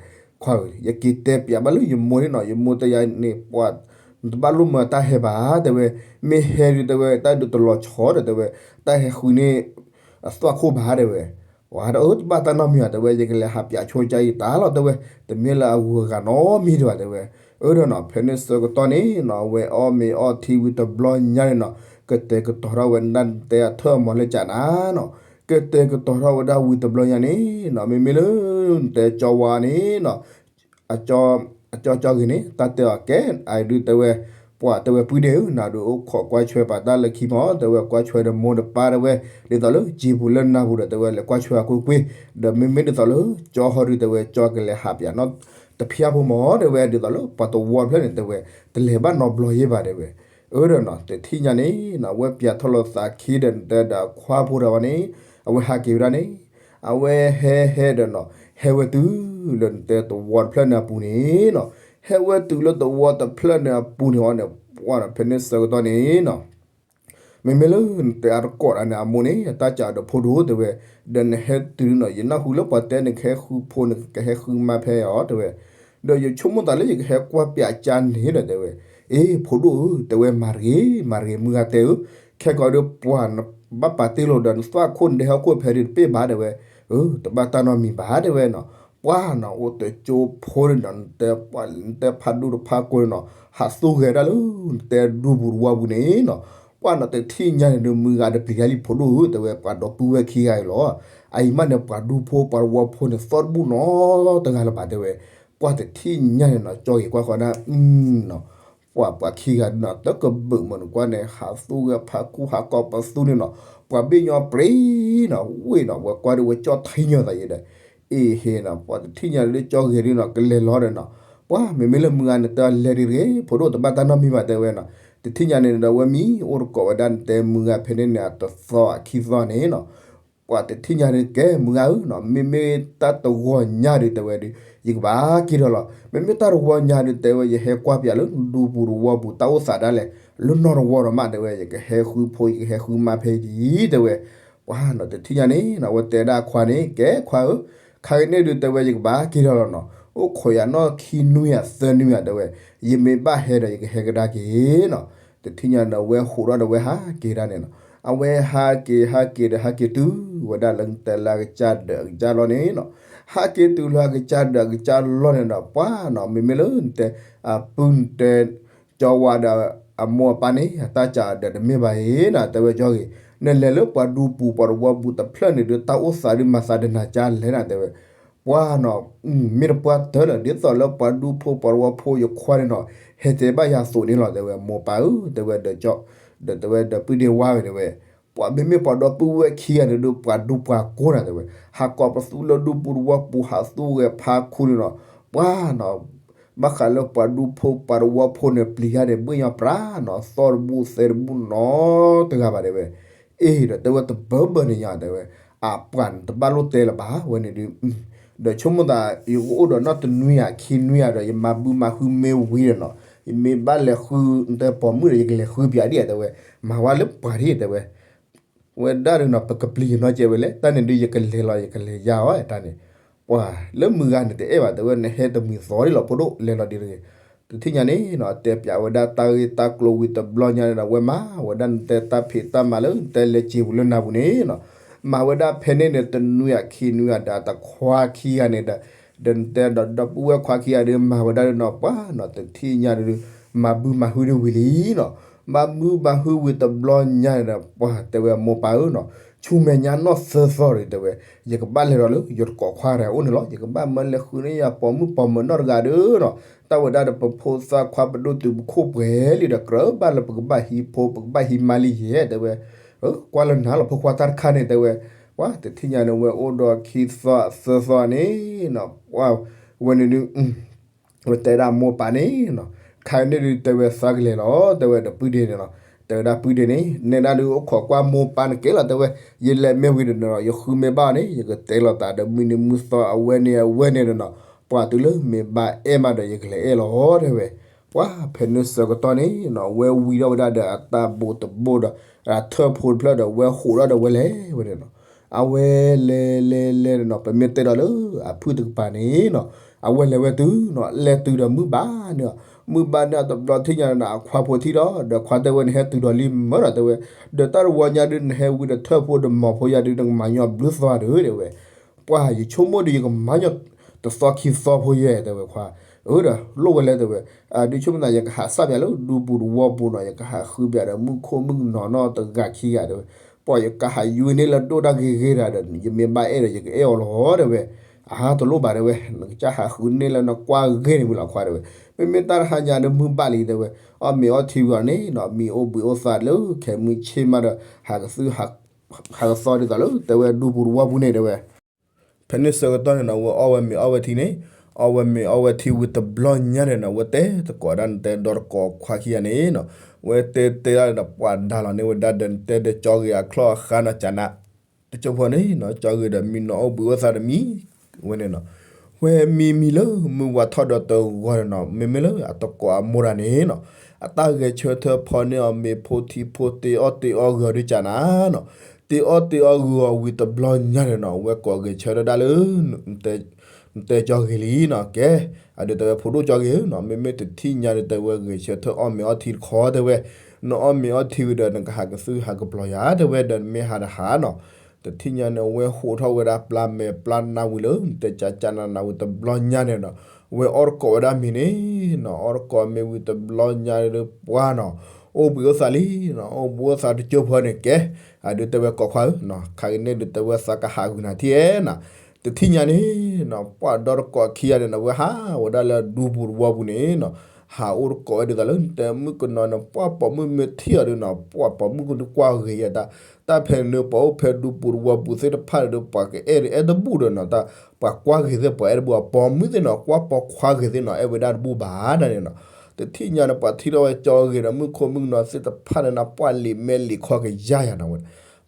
ခွါဧၢ, ယက့ၤတဲပျးဘၣ်လၢယမိၢ်န့ၣ်နီၤ ယမိၢ်တဲယၤန့ၣ် ပှၢ်, နတဘၣ်လိၣ်မၢတၢ်ဟဲဘၣ် တဲဝဲ, မ့ၢ်ဟဲဒုးတဲဝဲ တၢ်ဒုးတလီၤဆီဒီးတဲဝဲ, တၢ်ဟဲဃုန့ၢ် အသွၣ်ခိၣ်ဘၣ်တဲဝဲ, ပှၢ်ဒီးအၢ တဘၣ်တၢ်နီတမံၤဘၣ်တဲဝဲ ယကလဲၤဟးပျးဆိကါအံၤတၢ်လီၤတဲဝဲ, တမ့ၢ်လၢအဂုၤအဂၤနီတမံၤဒံးဘၣ်တဲဝဲ, အၢဒီးနီၤ ဖဲန့ၣ်ဆၢကတီၢ်န့ၣ်နီၤ အဝဲအီၣ်မ့ၤအီထံဝံၤတဘျီညါန့ၣ်နီၤ ကတဲာ်ကတီၤထီၣ်ဝဲဒၣ်နတဲအထၢၣ်အမီၤလၢကၠးနၤနီၤ, ကတဲာ်ကတီၤထီၣ်ဝဲဒၣ်ဝံၤတဘျီညါန့ၣ်နီၤ မ့မ့ၢ်လၢ နတဲကၠီဝါန့ၣ်နီၤ အကၠီကၠီဂ့ၤန့ၣ် တၢ်တဲအီၤကဲ အဒုးတဲဝဲ, ပှၢ်တဲဝဲ ပုၢ်ဒ့ဧၢ နၤဒုးအိၣ်ခိးကွၢ်ဆွဲပာ်တၢ်လၢခံမီၤ တဲဝဲ ကွၢ်ဆွဲဒီးမိၢ်ဒီးပၢ်တဲဝဲ, ဒ်သိးလၢကၠံပူၤလၢနၢ်ပူၤဒီးတဲဝဲ လဲၤကွၢ်ဆွဲအကွ့ၢ်ကွ့ၢ်, ဒီးမ့မ့ၢ်ဒ်သိးလၢ ကၠီဟီဒုးတဲဝဲ ကၠီကလဲၤဟးပျးနီတဖျၢၣ်ဖိမီၤ တဲဝဲ ဒ်သိးလၢပှၤတဝီတဖျၢၣ်န့ၣ်တဲဝဲ, တလဲၤဘၣ်နီတဘျီယဲၢ်ဘၣ်တဲဝဲ, အၢဒီးနီၤ တထံၣ်ညါန့ၣ်နီၤ အဝဲပျးထီၣ်လိာ်သးခံဒီးနတဲဒီးခွါဖိဒီးဝဲန့ၣ်, အဝဲဟးက့ၤဝဲဒၣ်န့ၣ် အဝဲဟဲဟဲဒီးနီၤ ဟဲဝဲတုၤလၢနတဲတဝီတဖျၢၣ်န့ၣ်အပူၤန့ၣ်နီၤ, ဟဲဝဲတုၤလၢတဝီတဖျၢၣ်န့ၣ်အပူၤန့ၣ်အီၤန့ၣ် ပှၢ်နီၤ ဖဲန့ၣ်ဆၢကတီၢ်န့ၣ်နီၤ မ့မ့ၢ်လၢနတဲအတကိးတၢ်န့ၣ် အမိၢ်န့ၣ် တၢ်စံးဒီးဖိဒိၣ်တဲဝဲ, ဒီးနဟဲတုၤနီၤ ယနၢ်ဟူလၢပှၤတဲနကဟဲဃုဖိ နကဟဲဃုမါဖဲအီၤတဲဝဲ, ဒီးယဆိကမိၣ်သးလၢယကဟဲကွၢ်ပျးကၠါန့ၣ်ဒီးတဲဝဲ, အ့ ဖိဒိၣ်ဧၢ တဲဝဲ မၤတဂ့ၤ မၤတဂ့ၤ မုၢ်ဂၤတဲဧၢ, ခဲကီးဒီးပှၢ်နဘၣ်ပာ်တ့ၢ်လိာ်ဒီးနသွၣ်ခိၣ်နဒဲဟီၣ်ခိၣ်ဖဲဒုးတပ့ၢ်ဘၣ်တဲဝဲ, အၢ တဘၣ်တၢ်နီတမံၤဘၣ်တဲဝဲနီၤ, ပှၢ်နီၤ အိၣ်တကၠိဖိန့ၣ်ဒီး နတဲဖးဒိၣ်တဖးကိၢ်န့ၣ်နီၤ ဟးသူၣ်ဂဲၤဒၣ်လၢ နတဲဒူပူၤတဝီပူၤန့ၣ်နီၤ, ပှၢ်နီၤ တထံၣ်ညါန့ၣ်ဒီး မုၢ်ဂၤဒီးပျံၤတၢ်လံဖိဒိၣ်ဧၢ တဲဝဲ ပှၤဒီပုၢ်ဝဲၢ်ခံဂၤအံၤလီၤ, အအံၤမးန့ၣ် ပှၤဒူဖိပှၤတဝီဖိန့ၣ် သီၣ်တဘူၣ်နီတဂၤလၢၤဘၣ်တဲဝဲ, ပှၢ်တထံၣ်ညါန့ၣ်နီၤ ကၠီဂ့ၤကွၢ်ဃီဒၣ် နီၤ ပှၢ်ပှၤခံဂၤဒုးနီၤ တကဘုးမုၢ်နကွၢ်န့ၣ် ဟးသူၣ်ဂဲၤဖးခူဟးကိးပသူန့ၣ်နီၤ, ပှၤဘ့ၣ်ညီပြ့နီၤ ဝ့ၢ်နီၤ ဝဲကွၢ်ဒီးဝဲကၠီထံညီသးယဲဒီး, အ့ဟ့နီၤ ပှၢ်တထံၣ်ညါဒုးကၠီဂ့ၤဒုးနီၤ ကလဲၤလီၤဒီးနီၤ, ပှၢ်မ့မ့ၢ်လၢမုၢ်ဂၤန့ၣ်တဲအီၤလဲၤဒ်တဂ့ၤ ဖိဒိၣ်တဘၣ်တၢ်နီတမံၤဘၣ်တဲဝဲနီၤ, တထံၣ်ညါန့ၣ်ဒီးဝဲမံ အိၣ်တကိးဝဲဒၣ်နတဲမုၢ်ဂၤဖဲန့ၣ်န့ၣ် အတသီအခံသီန့ၣ်နီၤ ပှၢ်တထံၣ်ညါဒုးကဲမုၢ်ဂၤဧၢနီၤ မ့မ့ၢ်တၢ်တဝီညါဒုးတဲဝဲဒုး ယကဘၣ်က့ၤထီၣ်လီၤ, မ့မ့ၢ်တၢ်တဝီညါဒုးတဲဝဲ ယဟဲကွၢ်ပျးလၢဒူပူၤတဝီပူၤ တၢ်အိၣ်သးဒၣ်လဲာ် လၢနီၢ်တဝီဒီးမးတဲဝဲ ယကဟဲဃုဖိ ယကဟဲဃုမါဖဲအံၤတဲဝဲ, ပှၢ်နီၤ တထံၣ်ညါန့ၣ်နီၤ အဝဲတဲဒၣ်အခွါန့ၣ် ကဲခွါဧၢ, ခါကန့ၣ်ဒုးတဲဝဲ ယကဘၣ်က့ၤထီၣ်လီၤနီၤ, အိၣ်ခိးယၤနီၢ်ခံနွံယၤသၢနွံယၤတဲဝဲ, ယမ့ၢ်ဘၣ်ဟဲဒီး ယကဟဲကဒါက့ၤနီၤ, တထံၣ်ညါန့ၣ် အဝဲဟူးထီၣ်ဒီးဝဲဟးက့ၤဒၣ်န့ၣ်နီၤ, အဝဲဟးက့ၤဟးက့ၤဒီးဟးက့ၤတုၤဝဲဒၣ်လၢ နတဲလၢအကစၢ်ဒၢးအကစၢ်လီၢ်န့ၣ်နီၤ, ဟးက့ၤတုၤလၢအကစၢ်ဒၢးအကစၢ်လီၢ်န့ၣ်ဒီး ပှၢ်နီၤ မ့မ့ၢ်လၢနတဲ အပုၢ်နတဲ ကၠီဝါဒီး အမိၢ်အပၢ်န့ၣ် အတၢ်စံးဒီးတမ့ၢ်ဘၣ်အံၤနီၤ တဲဝဲကၠီဂ့ၤ, နလဲၤလၢပှၤဒူပူၤပှၤတဝီပူၤတဖျၢၣ်န့ၣ်ဒီး တၢ်အိၣ်သးဒုးမၤသးဒ်နၤကၢ်လဲၣ်နၤတဲဝဲ, ပှၢ်နီၤ မ့ၢ်တပှၢ်တၢၢ်လၢ ဒ်သိးလၢပှၤဒူဖိပှၤတဝီဖိယခွါန့ၣ်နီၤ ဟဲတဲဘၣ်ယၤသိးန့ၣ်လီၤတဲဝဲ, မိၢ်ပၢ်ဧၢ တဲဝဲဒီး ဒီးတဲဝဲဒီးပုၢ်ဒ့ဝါဝဲတဲဝဲ, ပှၢ်မ့မ့ၢ်ပှၤဒီပုၢ်ဝဲၢ်ခံဂၤန့ၣ်ဒီး ပှၤဒူပှၤကိးနၤတဲဝဲ, ဟးကိးပသူလၢဒူပူၤတဝီပူၤ ဟးသူၣ်ဂဲၤဖးခူန့ၣ်နီၤ, ပှၢ်နီၤ ဘၣ်ဃးလၢပှၤဒူဖိပှၤတဝီဖိန့ၣ် ပျံၤတၢ်န့ၣ် ဘ့ၣ်ညီပြးနီၤ သီၣ်တဘူၣ်သဲတဘူၣ်နီတဂၤဘၣ်တဲဝဲ, အ့ဒီးတဲဝဲတဘၢဘၢန့ၣ်ညါတဲဝဲ, အပှၢ်န့ၣ်တဘၣ်လိၣ်တဲလၢၤဘၣ်ဝဲန့ၣ်ဒုး, ဒီးဆိကမိၣ်သး ယကအိၣ်ဒီးနီၢ်တနွံယၤခံနွံယၤဒီး ယမၤဘုမၤဟုမ့ၢ်ဝံၤဒီးနီၤ ယမ့ၢ်ဘၣ်လဲၤဃုတဲပိာ်မုၣ်ဒီး ယကလဲၤဃုပၠးဒ်တဲဝဲ, မၤဝဲလၢပှၤဒ်တဲဝဲ ဝဲဒၣ်ဒုးနီၤ ပကပျံၤယနီၢ်ကဲဝဲလဲၣ် တၢ်န့ၣ်ဒုး ယကလဲၤလီၤ ယကလဲၤယါအီၤတၢ်န့ၣ်, ပှၤလၢမုၢ်ဂၤန့ၣ်တအဲၣ်ဘၣ်တဲဝဲ နဟဲတမှံၤသီဒ်လီၤ ဖိဒိၣ်လဲၤလီၤဒ်တဂ့ၤ, တထံၣ်ညါန့ၣ်နီၤ တဲပၠးဝဲဒၣ်တၢ်ဂ့ၢ်တၢ်ကျိၤဝံၤတဘျီညါန့ၣ်ဒီး ဝဲမၤဝဲဒၣ်နတဲတၢ်ဖံးတၢ်မၤလၢနတဲလဲၤစ့ပူၤလၢနၢ်ပူၤန့ၣ်နီၤ, မၤဝဲဒၣ်ဖဲန့ၣ်န့ၣ် တနွံယၤခံနွံယၤဒီး တခွါခံဂၤန့ၣ်ဒီး ဒီးနတဲဒီး ဒီပုၢ်ဝဲၢ်ခွါခံဂၤဒီး မၤဝဲဒၣ်ဒုးနီၤ ပှၤနီၤ တထံၣ်ညါန့ၣ်ဒုး မၤဘုမၤဟုဒုးဝံၤလံနီၤ, မၤဘုမၤဟုဝံၤတဘျီညါန့ၣ်ဒီး ပှၤတဲဝဲမိၢ်ပၢ်ဧၢနီၤ, ဆူမဲာ်ညါနီၢ်သၢသီဒီးတဲဝဲ, ယကဘၣ်လဲၤဒီးလၢ ယတကိးခွါတဂၤအိၣ်န့ၣ်လီၤ, ယကဘၣ်မၢလဲၤဃုန့ၢ်ယၤပိာ်မုၣ်ပိာ်မၢၤနီတဂၤဒီးနီၤ, တၢ်ဝဲဒၣ်ဒီးပဖိသၣ်ခွါပဒိၣ်တုာ်ပခိၣ်ပှဲၤလံဒီး ကြၢးဘၣ်လၢပကဘၣ်ဟံးဖိ ပကဘၣ်ဟံးမါလံယဲၢ်တဲဝဲ, ကွၢ်လၢနၤလီၤ ဖိခွါတၢ်တခါန့ၣ်တဲဝဲ, ပှၤတထံၣ်ညါန့ၣ် ဝဲအိၣ်ဒီးခံသီသၢသီန့ၣ်နီၤ, ပှၤဝဲန့ၣ်ဒုး ဝဲတဲဒၣ်မိၢ်ပၢ်န့ၣ်နီၤ, ခါန့ၣ်ဒုးတဲဝဲသးကလဲၤလီၤ တဲဝဲဒီးပုၢ်ဒ့န့ၣ်နီၤ, တ တဲဝဲဒၣ်ပုၢ်ဒ့န့ၣ် နဲဒၣ်ဒုးအိၣ်ခိးကွၢ်မိၢ်ပၢ်နကဲလီၤ တဲဝဲ, ယလဲၤမ့ၢ်ဝံၤဒီးနီၤ ယဃုမ့ၢ်ဘၣ်န့ၣ် ယကတဲလီၤသးဒီးမုၢ်နံၤမုၢ်သီအဝဲန့ၣ်အဝဲန့ၣ်ဒီးနီၤ, ပှၤတုၤလၢမ့ၢ်ဘၣ်အဲၣ်မးဒီး ယကလဲၤအဲၣ်လီၤ တဲဝဲ. ပှၤဖဲန့ၣ်ဆၢကတီၢ်န့ၣ်နီၤ အဝဲဝံၤထီၣ်ဝဲဒၣ်ဒီးအတၢ်ဘိးတဘိဒီး အထၢၣ်ဖိတဖျၢၣ်ဒီး ဝဲဟးထီၣ်ဒီးဝဲလဲၤဝဲန့ၣ်နီၤ. အဝဲလဲၤလဲၤလဲၤဒီးနီၤ ပမ့ၢ်တဲဒီးလၢအဖုၣ်တကပၤန့ၣ်နီၤ အဝဲလဲၤဝဲတုၤနီၤ လဲၤတုၤဒီးမုၢ်ဘၣ်န့ၣ်လီၤ. မုၢ်ဘၣ်န့ၣ်အတဘျီထံၣ်ညါဒီးနီၤ အခွါဖိထံၣ်ဒီး ဒီးခွါတဲဝဲ နဟဲတုၤဒီးလံမၢဒီး တဲဝဲ, ဒီးတၢ်တဝီညါဒုး နဟဲဝံၤဒီးထၢၣ်ဖိဒီးမီၤဖိယါဒုး နကမၤညီဘျုးသီဒုး တဲဝဲ. ပှၤယဆိကမိၣ်ဒီး ယကမၤညီတသီခံသီဖိယဲ တဲဝဲ ခွါဧၢဒီး လိၣ်ဝဲလဲၣ် တဲဝဲ. ဒုးဆိကမိၣ်သး ယကဟးစၢ်ပၠးလၢဒူပူၤတဝီပူၤနီၤ ယကဟးဃုပၠးဒီးမုၣ်ခိၣ်မုၣ်ကနီၤနီတဂၤခံဂၤ တဲဝဲ. ပှၤယကဟးယုန့ၢ်လၢဒိၣ်တၢ်ဂ့ၤဂ့ၤတဂၤဒီး ယမ့ၢ်ဘၣ်အဲၣ်ဒီး ယကအဲၣ်အီၤလီၤ တဲဝဲ. အါ တလိၣ်ဘၣ် တဲဝဲ, နကစၢ်ဟးဃုန့ၢ်လၢနကွၢ်ဂ့ၤန့ၣ်ဝံၤလီၤ ခွါ တဲဝဲ. မ့မ့ၢ်တၢ်တဟါညါဒုး မုၢ်ဘၣ်လံ တဲဝဲ, အီၣ်မ့ၤအီထံဝံၤအီၤန့ၣ်နီၤ မံၤအိၣ်ဘှံးအိၣ်သါလၢခဲမုၢ်ဆ့ၣ်မးဒီး ဟးကသု ဟးကသီဒ်သိးလၢ တဲဝဲ ဒူပူၤတဝီပူၤန့ၣ် တဲဝဲ. ဖဲန့ၣ်ဆၢကတီၢ်န့ၣ်နီၤ ဝဲအီၣ်ဝဲမ့ၤအီဝဲထံန့ၣ်, အီၣ်ဝဲမ့ၤအီဝဲထံဝံၤတဘျီညါန့ၣ်နီၤ ဝဲတဲသကိးဒၣ် နတဲဒီတကိးခွါခံဂၤန့ၣ်နီၤ, ဝဲတဲတဲဒၣ်ဒီးပှၤဒါလီၤန့ၢ်ဝဲဒၣ်ဒီး နတဲဒီးကၠီဂ့ၤအချီၣ်အဃါနီၤ ကနး တကၠိဖိန့ၣ်နီၤ ကၠီဂ့ၤဒီးမံနီၤ အိၣ်ဘှံးအိၣ်သါတမံၤ ဝဲန့ၣ်နီၤ. ဝဲမံမံၤလၢမုၢ်ဝါထီၣ်ဒီးတဂီၤန့ၣ်နီၤ မ့မ့ၢ်လၢအတကိးအမိၢ်တဂၤန့ၣ်နီၤ အတၢ်ဂဲၤဆၢထၢၣ်ဖီန့ၢ်အီၤမ့ၤဖိထံဖိ တ့အီၣ်တ့အီဂုာ်အီၤဒုးကနးနီၤ, တ့အီၣ်တ့အီဂုာ်အီၤဝံၤတဘျီညါန့ၣ်နီၤ ဝဲကိးဂဲၤဆၢထၢၣ်ဒၣ်လၢ နတဲကၠီဂ့ၤလံနီၤ ကဲ, အဒုးတဲဝဲ ဖိဒိၣ်ကၠီဂ့ၤဧၢနီၤ မ့မ့ၢ်တထံၣ်ညါဒုး တဲဝဲ ဂဲၤဆၢထၢၣ်အီၣ်မ့ၤအီထံတခီ တဲဝဲ, နအီၣ်မ့ၤအီထံဝံၤဒီး နကဟးကသုဟးကပျီၤယၤ တဲဝဲ ဒီးနမ့ၢ်ဟးတဟးနီၤ. တထံၣ်ညါန့ၣ် ဝဲဟးထီၣ်ဝဲဒၣ်ပျၢ်မဲာ်ပျၢ်နါဝံၤလၢ နတဲကၠးကၠးနးနးဝံၤတဘျီညါန့ၣ်နီၤ ဝဲအီၣ်တကိးဝဲဒၣ်မ့ၤန့ၣ်နီၤ အီၣ်တကိးမ့ၤဝံၤတဘျီညါဒုး ပှၤနီၤ အိၣ်ဘှံးအိၣ်သါလံနီၤ အိၣ်ဘှံးအိၣ်သါတကၠိဖိန့ၣ် ကဲ, အဒုးတဲဝဲ ကိးခွါဧၢနီၤ ခါကန့ၣ်ဒုး တဲဝဲ သးကဟးဂုာ်နၤထံၣ်ဧဲနီၤ. တထံၣ်ညါန့ၣ်နီၤ ပှၤဒီတကိးခံဂၤန့ၣ်နီၤ ဝဲဟးဝဲဒၣ်လၢဒူပူၤတဝီပူၤန့ၣ်နီၤ ဟးအိၣ်တကိးဝဲဒ်သိးလၢ နတဲမုၣ်ကနီၤန့ၣ် ပှၤပိာ်မုၣ်မ့ၢ်ထံၣ်အီၤဒုးနီၤ ပှၤပိာ်မုၣ်ကဒုးကွၢ်ဂ့ၤယဲတၢ်, တၢ်ဖဲန့ၣ် ပှၤအိၣ်ဖဲဒူပူၤတဝီပူၤသ့ၣ်တဖၣ်န့ၣ်ဒီး ပှၤကအဲၣ်ဒုးအဲၣ်တဘူၣ်ဒီးနီၤ တၢ်ပှၤကွၢ်ဂ့ၤသ့ၣ် ပှၤအဲၣ်တဘူၣ် အပိာ်မုၣ်သ့ၣ်နီၤ ကွၢ်ပိာ်ခွါဂ့ၤသ့ၣ်နီၤ အဲၣ်ဝဲဒၣ်တဘူၣ်ဘၣ်ဒၣ်န့ၣ်နီၤ. တထံၣ်ညါန့ၣ် ပှၤထံၣ်ထီၣ်ဝဲကၠီဂ့ၤဒီးမုၣ်ခိၣ်မုၣ်ကနီၤသ့ၣ်တဖၣ်န့ၣ်နီၤ ပှၤလံာ်မဲလံာ်ခီကယါယၤနီၤဝဲ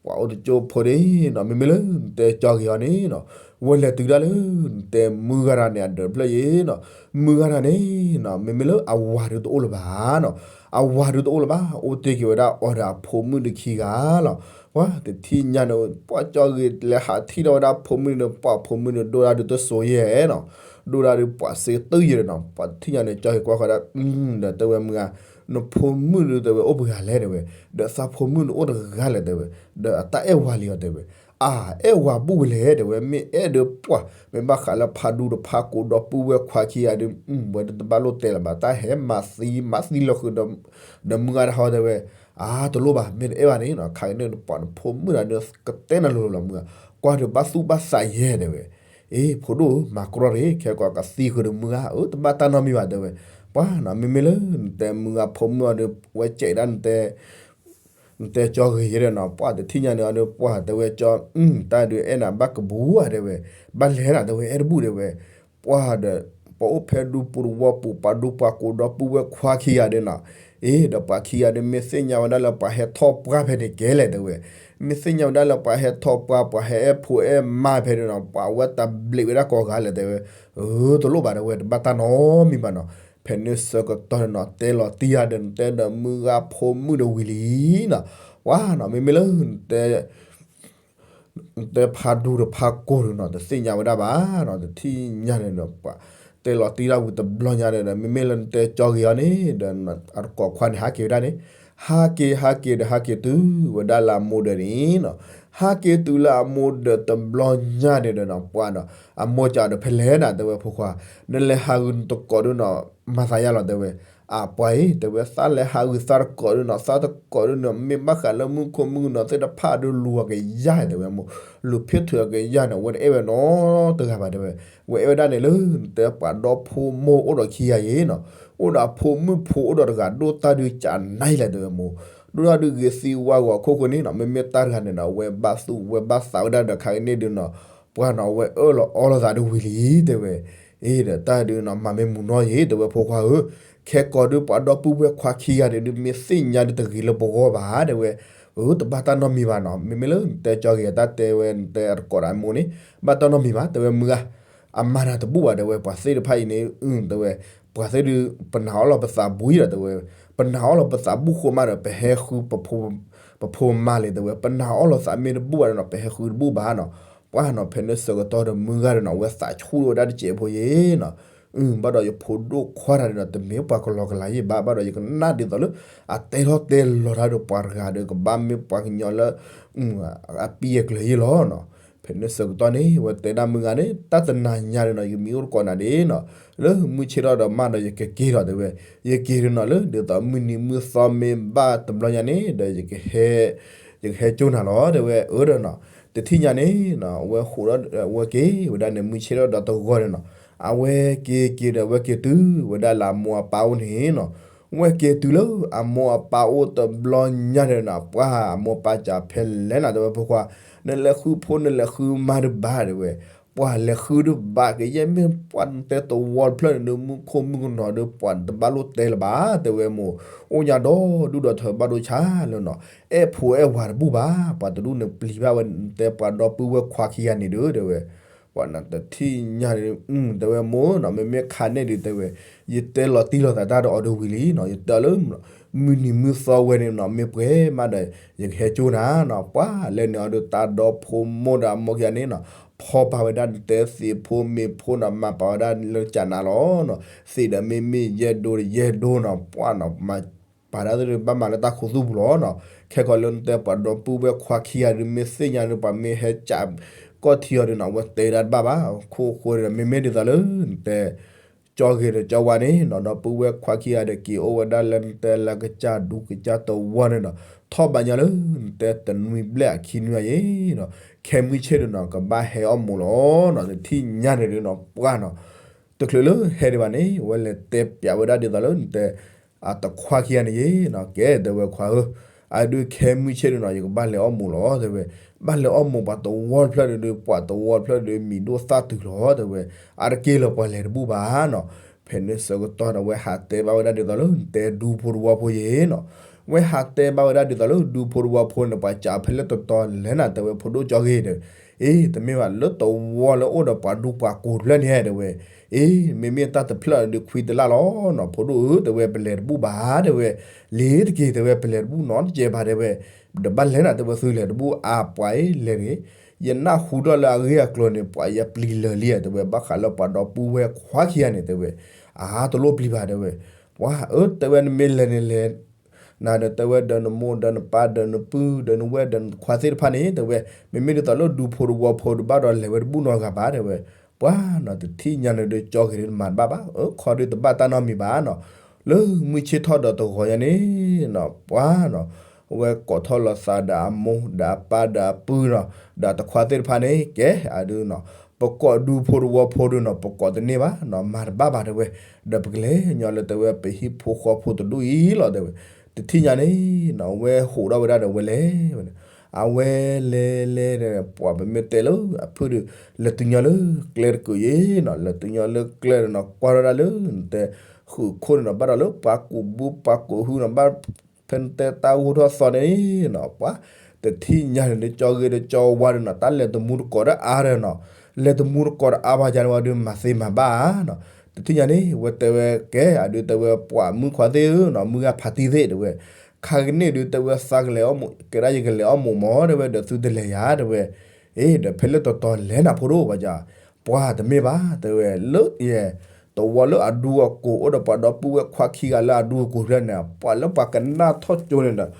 ပှၤအိၣ်တကၠိဖိန့ၣ်နီၤ မ့မ့ၢ်လၢနတဲကၠီဂ့ၤအီၤန့ၣ်နီၤ ဝဲလဲၤတုၤဒၣ်လၢ နတဲမုၢ်ဂၤတဂၤန့ၣ် အဒၢးတဖျၢၣ်အံၤနီၤ မုၢ်ဂၤတဂၤန့ၣ်နီၤ မ့မ့ၢ်လၢအဝၤဒုးတအိၣ်လၢၤဘၣ်နီၤ အဝၤဒုးတအိၣ်လၢၤဘၣ် အိၣ်တ့ၢ်က့ၤဝဲဒၣ်အီၤဒီးအဖိမုၣ်တခံဂၤလီၤ. ပှၤတထံၣ်ညါန့ၣ် ပှၤကၠီဂ့ၤလဲၤဟးထံၣ်ထီၣ်ဝဲဒၣ်ဖိမုၣ်န့ၣ် ပှၤဖိမုၣ်န့ၣ် ဒိၣ်ဒၣ်ဒုးတစိၤယဲၢ်နီၤ ဒိၣ်ဒၣ်ဒုးပှၤစ့တၢၢ်ယဲၢ်ဒီးနီၤ ပှၤတထံၣ်ညါန့ၣ် ကၠီဂ့ၤကွၢ်ဃီဒၣ် ဒီးတဲဝဲမုၢ်ဂၤ နဖိမုၣ်ဒုး တဲဝဲအိၣ်ပှဲၤဂၤလဲၣ် တဲဝဲ ဒီးသးဖိမုၣ်န့ၣ်အိၣ်တဂၤလဲၣ် တဲဝဲ ဒီးအတၢ်အဲၣ်ဝၤလံအီၤ တဲဝဲ အါ အဲၣ်ဝၤဘူၣ်ဝဲလဲၣ် တဲဝဲ မ့ၢ်အဲၣ်ဒုးပှၤ မ့ၢ်ဘၣ်ဃးလၢဖးဒူတဖးကိးဒီပုၢ်ဝဲၢ်ခွါခံဂၤဒုး ဝဲဒုးတဘၣ်လိၣ်တဲလၢၤဘၣ် တၢ်ဟဲမၤသံမၤသံလီၤဃုာ် ဒီးမုၢ်ဂၤတဟီ တဲဝဲ အါ တလိၣ်ဘၣ် မ့ၢ်တအဲၣ်ဘၣ်န့ၣ်နီၤ ခါကန့ၣ်ဒီးပှၤနဖိမုၣ်တဂၤဒီး ကတဲနၤလိၤလိၤလီၤမုၢ်ဂၤ ကွၢ်ဒီးဘၣ်သူၣ်ဘၣ်သးယဲၢ် တဲဝဲ အ့ ဖိဒိၣ်ဧၢ မၤကြီတဂ့ၤ ခဲကိးကသံဃုာ်ဒီးမုၢ်ဂၤ အၢ တဘၣ်တၢ်နီတမံၤဘၣ် တဲဝဲ ပှၤနီၤ မ့မ့ၢ်လၢနတဲမုၢ်ဂၤဖိမုၣ်အီၤဒီး ဝဲစဲးဒၣ်နတဲ နတဲကၠီဂ့ၤယဲဒီးနီၤ ပှၤတထံၣ်ညါန့ၣ်အီၤဒီး ပှၤတဲဝဲကၠီ တၢ်ဒုးအဲၣ်နၤဘၣ်ကဘူၣ်ဧါ တဲဝဲ ဘၣ်လဲၤနၤ တဲဝဲ အဲၣ်တဘူၣ် တဲဝဲ ပှၤဒီး ပှၤအိၣ်ဖဲဒူပူၤတဝီပူၤ ပှၤဒူပှၤကိးဒီပုၢ်ဝဲၢ်ခွါခံဂၤဒီးနီၤ အ့ ဒီးပှၤခံဂၤဒီး မ့ၢ်သ့ၣ်ညါဝဲဒၣ်လၢပှၤဟဲထီၣ်ပှၢ်ဖဲန့ၣ်ကဲလဲၣ် တဲဝဲ မ့ၢ်သ့ၣ်ညါဝဲဒၣ်လၢပှၤဟဲထီၣ်ပှၢ် ပှၤဟဲအဲၣ်ဖိအဲၣ်မါဖဲန့ၣ်နီၤ ပှၤဝဲတဘျံးဝဲဒၣ်ကိးဂၤလဲၣ် တဲဝဲ အၢ တလိၣ်ဘၣ် တဲဝဲ တဘၣ်တၢ်နီတမံၤဘၣ်နီၤ ဖဲန့ၣ်ဆၢကတီၢ်န့ၣ်နီၤ တဲလီၤတံၢ်ယၤဒီး နတဲဒီးမုၢ်ဂၤဖိမုၣ်ဒီးဝံၤလံနီၤ ပှၤနီၤ မ့မ့ၢ်လၢ နတဲဖးဒူတဖးကိးဒီးနီၤ တသ့ၣ်ညါဝဲဒၣ်ဘၣ်နီၤ တထံၣ်ညါန့ၣ်ဒီး ပှၤ တဲလီၤတံၢ်ဒၣ်ဝံၤတဘျီညါဒီး မ့မ့ၢ်လၢနတဲကၠီဂ့ၤအီၤန့ၣ်ဒီး အတကိးခွါန့ၣ် ဟးက့ၤဝဲဒၣ်န့ၣ် ဟးက့ၤ ဟးက့ၤဒီး ဟးက့ၤတုၤဝဲဒၣ်လၢအမိၢ်ဒၢးန့ၣ်နီၤ ဟးက့ၤတုၤလၢအမိၢ်ဒၢးတဘျီညါန့ၣ်ဒီးနီၤ ပှၤဒီး အမိၢ်ကးဒီး ဖဲလဲၣ်နၤ တဲဝဲ ဖိခွါ နလဲၤဟးဂုာ်နတကိးဒုးနီၤ မၤသးယါလီၤ တဲဝဲ အၢ ပှၤအံၤ တဲဝဲ သးလဲၤဟးဂုာ်သးတကိးဒုးနီၤ သးတကိးဒုးနီၤ မ့ၢ်ဘၣ်ဃးလၢမုၣ်ခိၣ်မုၣ်ကနီၤသ့ၣ်တဖၣ်ဒုးလူၤအကယၢ် တဲဝဲ မိၢ် လူၤဖ့ထုးအကယၢ်န့ၣ် အဝဲတအဲၣ်ဝဲနီတဂၤဘၣ် တဲဝဲ ဝဲအဲၣ်ဝဲဒၣ်န့ၣ်လၢ နတဲပှၤဒီဖိမိၢ်အိၣ်ဒီးခံဂၤအံၤနီၤ အိၣ်ဒီးအဖိမုၣ်ဖိအိၣ်ဒီးတဂၤ ဒိၣ်တၢ်ဒုးကနၣ်လဲၣ် တဲဝဲ မိၢ် ဒိၣ်တၢ်ဒုးဂ့ၤသံဝါဂီၤခိၣ်ဃိန့ၣ်နီၤ မ့မ့ၢ်တၢ်တဂၤန့ၣ်နီၤ ဝဲဘၣ်သူၣ်ဝဲဘၣ်သးဝဲဒၣ်ဒီး ခါကန့ၣ်ဒုးနီၤ ပှၤနီၤ ဝဲအၢၣ်လီၤအီလီၤသးဒုးဝံၤလံ တဲဝဲ အ့ ဒီးတၢ်ဒုးနီၤ မၤမ့ၢ်မုာ်နီၢ်ယံၤ တဲဝဲ ဖိခွါဧၢ ခဲကိာ်ဒုးပှၤဒီပုၢ်ဝဲၢ်ခွါခံဂၤန့ၣ်ဒုး မ့ၢ်သ့ၣ်ညါဒုးတဂ့ၤလၢပဂီၢ်ဘၣ် တဲဝဲ, အၢ တဘၣ်တၢ်နီတမံၤဘၣ်နီၤ, မ့မ့ၢ်လၢနတဲကၠီဂ့ၤ တၢ်တဲဝဲ နတဲအတကိးဒီးအမိၢ်န့ၣ် ဘၣ်တၢ်နီတမံၤဘၣ် တဲဝဲ မုၢ်ဂၤ အမၤနၤတဘူၣ်ဘၣ် တဲဝဲ, ပှၤသ့ၣ်တဖၣ်အံၤန့ၣ် အု တဲဝဲ, ပှၤသ့ၣ်ဒုး ပနာ်အီၣ်လီၤပသးဘူၣ်အံၤဒီး တဲဝဲ, ပနာ်အီၣ်လီၤပသးဘူၣ်ဃိမးဒီး ပဟဲဃု ပဖိမါလဲၣ် တဲဝဲ, ပနာ်အီၣ်လီၤသးမ့ၢ်တဘူၣ်ဘၣ်ဒီးနီၤ ပဟဲဃုတဘူၣ်ဘၣ်နီၤ, ပှၢ်နီၤ ဖဲန့ၣ်ဆၢကတီၢ်ဒီးမုၢ်ဂၤဒီးနီၤ အဝဲသးဆူၣ်ဝဲဒၣ်တစဲးဖိယ့ၤနီၤ, အု ဘၣ်ဒီးယဖိဒိၣ်ခွါတဂၤန့ၣ်ဒီး တမ့ၢ်ပှၤကလီကလီယ့ၣ်ဘၣ်, ဘၣ်ဒီးယကနၣ်ဒ်သိးလၢ အတဲထီၣ်တဲလီၤတၢ်ဒီးပှၤတဂၤဒီး ကဘၣ်မ့ၢ်ပှၤကညီလၢ အပံၢ်အကျၢၤယ့ၣ်လီၤနီၤ, ဖဲန့ၣ်ဆၢကတီၢ်န့ၣ် အဝဲတဲဒၣ်မုၢ်ဂၤန့ၣ် တၢ်တနၤညါဒီးနီၤ ယမံၤအိၣ်တကိးနၤဒ့နီၤ, လၢမုၢ်ဆ့ၣ်ထီၣ်ဒီးမးဒီးယကက့ၤဒီး တဲဝဲ, ယက့ၤဒီးနီၤ လၢဒ်သိးမုၢ်နံၤမုၢ်သီမ့ၢ်ဘၣ်တဘျီညါန့ၣ်ဒီး ယကဟဲ ယကဟဲကၠိနၤလီၤ တဲဝဲ, အၢဒီးနီၤ, တထံၣ်ညါန့ၣ်နီၤ အဝဲဟိးဒီး အဝဲက့ၤဝဲဒၣ်န့ၣ် မုၢ်ဆ့ၣ်ထီၣ်ဒီးတဂီၤန့ၣ်နီၤ, အဝဲက့ၤက့ၤဒီးအဝဲက့ၤတုၤဝဲဒၣ်လၢအမိၢ်အပၢ်အိၣ်န့ၣ်နီၤ, ဝဲက့ၤတုၤလၢအမိၢ်အပၢ်အိၣ်တဘျီညါန့ၣ်နီၤ, ပှၢ်အမိၢ်ပၢ်စံးဖဲလဲၣ်နၤ တဲဝဲ ဖိခွါ, နလဲၤဃုဖိနလဲၤဃုမါတဘၣ် တဲဝဲ, ပှၢ်လဲၤဃုတဘၣ်ကယဲၢ်မ့ၢ်ပှၤတဲတဝီတဖျၢၣ်န့ၣ်ဒီး မုၢ်ခိၣ်မုၢ်ကနီၤဒီး ပှၤတဘၣ်လိၣ်တဲလၢၤဘၣ် တဲဝဲမိၢ်, အိၣ်ညါဒီဒူၣ်ဒီထၢဘၣ်ဒိဆါလၢနီၤ, အဲၣ်ဖိအဲၣ်ဝၤတဘူၣ်ဘၣ်, ပှၤတဒူၣ်န့ၣ်ပျံၤဘၣ်ဝဲ တဲပှၤဒီပုၢ်ဝဲၢ်ခွါခံဂၤန့ၣ်ဒီး တဲဝဲ ပှၤနတထံၣ်ညါန့ၣ် တဲဝဲမိၢ်နီၤ မ့မ့ၢ်ခါန့ၣ်ဒုး တဲဝဲ, ယတဲလီၤတံၢ်လီၤသးတၢ်ဒီးအီၤဒီးဝံၤလံနီၤ, ယတဲအီၤလၢ မုၢ်နံၤမုၢ်သီဝဲန့ၣ်နီၤ မ့ၢ်ပှဲၤမးဒီး ယကဟဲကၠိနၤနီၤ, ပှၢ်လဲၤန့ၣ်အီၤဒီး တၢ်ဒီဖိမိၢ်ဒီးအမိၢ်ခံဂၤန့ၣ်နီၤ ဖီၣ်ပာ်ဝဲဒၣ်နတဲသ့ၣ်ဖိမ့ၢ်ဖိနီၤ မၤပာ်ဝဲဒၣ်လၢကၢ်နၤလီၤနီၤ, သ့ၣ်ဒီးမ့မ့ၢ်ယဲၢ်ဒိဒီးယဲၢ်ဒိနီၤ, ပှၢ်နီၤ မၤပာ်ဒၣ်သ့ၣ်ဘၣ်မၤလၢတၢ်ခူသူၣ်ပူၤလီၤနီၤ, ခဲကီးလၢနတဲပှၤဒီပုၢ်ဝဲၢ်ခွါခံဂၤဒုး မ့ၢ်သ့ၣ်ညါဒုး ပှၤမ့ၢ်ဟဲကၢ်ကီၢ်ထံအီၤဒုးနီၤ အဝဲတဲဒၣ်တဘၣ်ဘၣ်, ခိၣ်ဃိဒီး မ့မ့ၢ်ဒ်သိးလၢ နတဲ ကၠီဂ့ၤဒီးကၠီဝါန့ၣ်နီၤ ဒီပုၢ်ဝဲၢ်ခွါခံဂၤဒီး က့ၤအိၣ်ဝဲဒၣ်လၢနတဲလၢကစၢ်ဒူကစၢ်တဝီန့ၣ်နီၤ, ထီၣ်ဘးညါလၢနတဲတနွံဘျဲၣ်အခံနွံယ့ၣ်နီၤ, ခဲမုၢ်ဆ့ၣ်ဒုးနီၤ ကဘၣ်ဟဲအီၣ်မူးလီၤနီၤ, တထံၣ်ညါန့ၣ်ဒုးနီၤ ပှၢ်နီၤ တချုးလၢဟဲဒံးဘၣ်န့ၣ် အဝဲလဲၤတဲပျးဝဲဒၣ်ဒ်သိးလၢနတဲ အတခွါခံဂၤန့ၣ်ယ့ၣ်နီၤ, ကဲတဲဝဲခွါဧၢ, အဒုးခဲမုၢ်ဆ့ၣ်ဒုးနီၤ ယကဘၣ်လဲၤအီၣ်မူးလီၤ တဲဝဲ, ဘၣ်လဲၤအီၣ်မူးပှၤတဝီတဖျၢၣ်ဒုး ပှၤတဝီတဖျၢၣ်ဒုး မံၤဒိၣ်သၣ်တုၤလီၤ တဲဝဲ, အါတက့ၢ်လၢပှၤလဲၤတဘူၣ်ဘၣ်နီၤ, ဖဲန့ၣ်ဆၢကတီၢ်န့ၣ် အဝဲဟးတဲဘၣ်ဝဲဒၣ်ဒ်သိးလၢနတဲဒူဖိတဝီဖိယ့ၣ်နီၤ, ဝဲဟးတဲဘၣ်ဝဲဒၣ်ဒ်သိးလၢဒူဖိတဝီဖိန့ၣ် ပှၤစံးဖဲလဲၣ်တတီၤလဲၣ်နၤ တဲဝဲဖိဒိၣ်ကၠီဂ့ၤဒီး အ့ တမ့ၢ်ဘၣ်လၢတဝီလၢအိၣ်ဒီးပှၤဒူပှၤကိးတဖျၢၣ်န့ၣ် တဲဝဲ, အ့ မ့မ့ၢ်တၢ်တဖျၢၣ်ဒုးခွံတလၢ်လီၤနီၤ ဖိဒိၣ်ဧၢ တဲဝဲ ပလဲၤတဘူၣ်ဘၣ် တဲဝဲ, လ့ၤတက့ၢ် တဲဝဲ ပလဲၤတဘူၣ်နီတစဲးဘၣ် တဲဝဲ, ဒီးဘၣ်လဲၤနၤ တဲဝဲ သုလဲၤတဘူၣ်အါပှၤအံၤလဲၤန့ၣ်, ယနၢ်ဟူထီၣ်လၢအဂ့ၢ်အကျိၤန့ၣ် ပှၤယပျံၤလၢာ်လံဧါ တဲဝဲ, ဘၣ်ဃးလၢပှၤဒီပုၢ်ဝဲၢ်ခွါခံဂၤန့ၣ် တဲဝဲ, အါတလိၣ်ပျံၤဘၣ် တဲဝဲ, ပှၤဧၢ တဲဝဲ နမ့ၢ်လဲၤန့ၣ်လဲၤ နၤဒီးတဲဝဲ ဒီးနမိၢ်ဒီးနပၢ်ဒီးနပုၢ်ဒီးနဝဲၢ်ဒီးနခွါသ့ၣ်တဖၣ်န့ၣ် တဲဝဲ, မ့မ့ၢ်ဒ်သိးလၢဒူဖိတဝီဖိဒုး ဘၣ်ဒီးလဲၤဝဲတဘူၣ်နီတဂၤဘၣ် တဲဝဲ, ပှၤနီၤ တထံၣ်ညါန့ၣ်ဒုး ကၠီဂ့ၤဒုး တမၤတဘၣ်ဘၣ်, အခီဒုးတဘၣ်တၢ်နီတမံၤဘၣ်နီၤ, လၢမုၢ်ဆ့ၣ်ထီၣ်ဒီးတဂီၤညါန့ၣ်နီၤ ပှၤနီၤ အဝဲကိးထီၣ်လီၤသးဒီးအမိၢ်ဒီးအပၢ်ဒီးအပုၢ်နီၤ ဒီးတခွါသ့ၣ်တဖၣ်န့ၣ် ကဲအဒုးနီၤ ပကိးဒူဖိတဝီဖိဒုးနီၤ ပကိးတန့ၢ်ဘၣ်နီၤ မၤတဘၣ်ဘၣ် တဲဝဲ, ဒီးပကလဲၤညီလၢတဲဝဲ ပဟံၣ်ဖိဃီဖိတဒူၣ်အံၤလီၤ တဲဝဲ, တထံၣ်ညါန့ၣ်နီၤ အဝဲဟိးထီၣ်ဝဲဒၣ်ဒီးဝဲလဲၤဝဲန့ၣ်, အဝဲလဲၤလဲၤဒီး ပှၤပမ့ၢ်တဲလၢအဖုၣ်ဒုး လဲၤတုၤညီလၢကျဲတကုာ်အံၤနီၤ လဲၤတုၤညီလၢကျဲဒီးနီၤ ကွၢ်ထီၣ်ဒၣ်လၢနတဲ ဃုာ်ခိၣ်န့ၣ်နီၤ ဘၣ်ဒီးလၢပှၤကူးဘုပှၤကူးဟုနီၤ ဘၣ် ဖဲနတဲတၢ်ဂိၢ်ထီၣ်သီန့ၣ်နီၤ ပှၤ တထံၣ်ညါန့ၣ်ဒုး ကၠီဂ့ၤဒီးကၠီဝါဒီးနီၤ တၢ်လဲၤတမူတကိးဒီးအါဒီးနီၤ လဲၤတမူတကိးဒီးအါဘၣ်ယါန့ၣ်ဝဲဒုး မၤသ့မၤဘၣ်နီၤ, တထံၣ်ညါန့ၣ် ဝဲတဲဝဲကဲ အဒုးတဲဝဲ ပှၤမုၣ်ခွါသ့ၣ်ဧၢနီၤ မုၢ်ဂၤဖးတံၢ်သ့ၣ် တဲဝဲ, ခါကန့ၣ်ဒုး တဲဝဲ သးကလဲၤအီၣ်မူး ကဲဒၣ်ယကလဲၤအီၣ်မူးမး တဲဝဲ ဒီးသုတလဲၤယၤ တဲဝဲ, အ့ ဒီးဖဲလၢတီၤတီၤလဲၤနၤဖိဒိၣ်ဘၣ်ယါ ပှၤတမ့ၢ်ဘၣ် တဲဝဲ လၢယဲ တဝီလၢအဒူအကိာ် အိၣ်ဒီးပှၤဒီပုၢ်ဝဲၢ်ခွါခံဂၤလၢအဒူအကိာ်ဖျၢၣ်န့ၣ် ပှၤလၢပှၤကနၣ်ထီၣ်ကၠိန့ၣ်ဒီး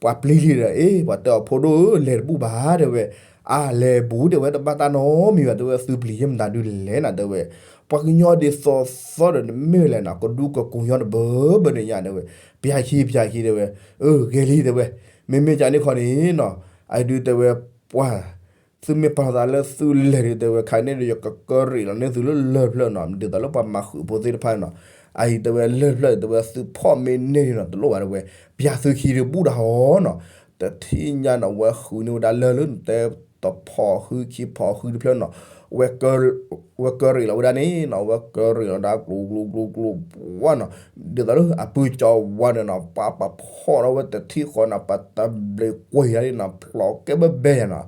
ပှၤပျံၤလံဒီး အ့ ပှၤတဲအီၤဖိဒိၣ်ဧၢ လဲၤတဘူၣ်ဘၣ် တဲဝဲ, အါလဲၤဘူး တဲဝဲ တဘၣ်တၢ်နီတမံၤဘၣ် တဲဝဲ သုပျံၤယဲၢ်မတၤဒုးလဲၤနၤ တဲဝဲ, ပှၤကညီဒ်သိးသိးဒီး နမ့ၢ်လဲၤနၤ ကဒူကကိာ်ညီတဘၢဘၢန့ၣ်ညါ တဲဝဲ, ပျၢ်ခံ ပျၢ်ခံ တဲဝဲ, အၢ ဂ့ၤလံ တဲဝဲ, မ့မ့ၢ်ကန့ၣ်ခီန့ၣ်နီၤ အဒုးတဲဝဲ ပှၤ သုမ့ၢ်ပာ်သးလၢသုလဲၤဒုး တဲဝဲ ခါန့ၣ်ဒီး ယကကရံးလီၤန့ၢ်သုလၢလၢၢ်ဖျၢၣ်နီၤ ဒ်သိးလၢပှၤမၤဃုာ်ဖိသ့ၣ်တဖၣ်နီၤ, အအံၤတဲဝဲ လၢၢ်ဖျၢၣ် တဲဝဲ သုဖီၣ်မ့ၢ်န့ၢ်န့ၣ်နီၤ တလိၣ်ဘၣ် တဲဝဲ, ပျၢ်သုခံဒုးဘူးဒီးဟီနီၤ, တထံၣ်ညါနီၤ ဝဲဃုာ်န့ၢ်ဝဲဒၣ်လၢၢ်လၢနတဲ တဖီၣ်ဃုခံဖီၣ်ဃုတဖျၢၣ်နီၤ, ဝဲက ဝဲကရ့းလီၤဝဲဒၣ်န့ၣ်နီၤ, ဝဲကရ့းလီၤဒၣ်ကျိၤကျိၤကျိၤကျိၤပှၢ်နီၤ, ဒ်သိးလၢအပုၢ်ကၠီဝါန့ၣ်နီၤ ပှၤပာ်ဖီၣ်ထီၣ်ဝဲတထံၣ်ဃီနီၤ, ပှၤတဘျ့ကွံာ်ယၤန့ၣ်နီၤ, ဖျိးကဲဘၣ်ဘဲယၤနီၤ,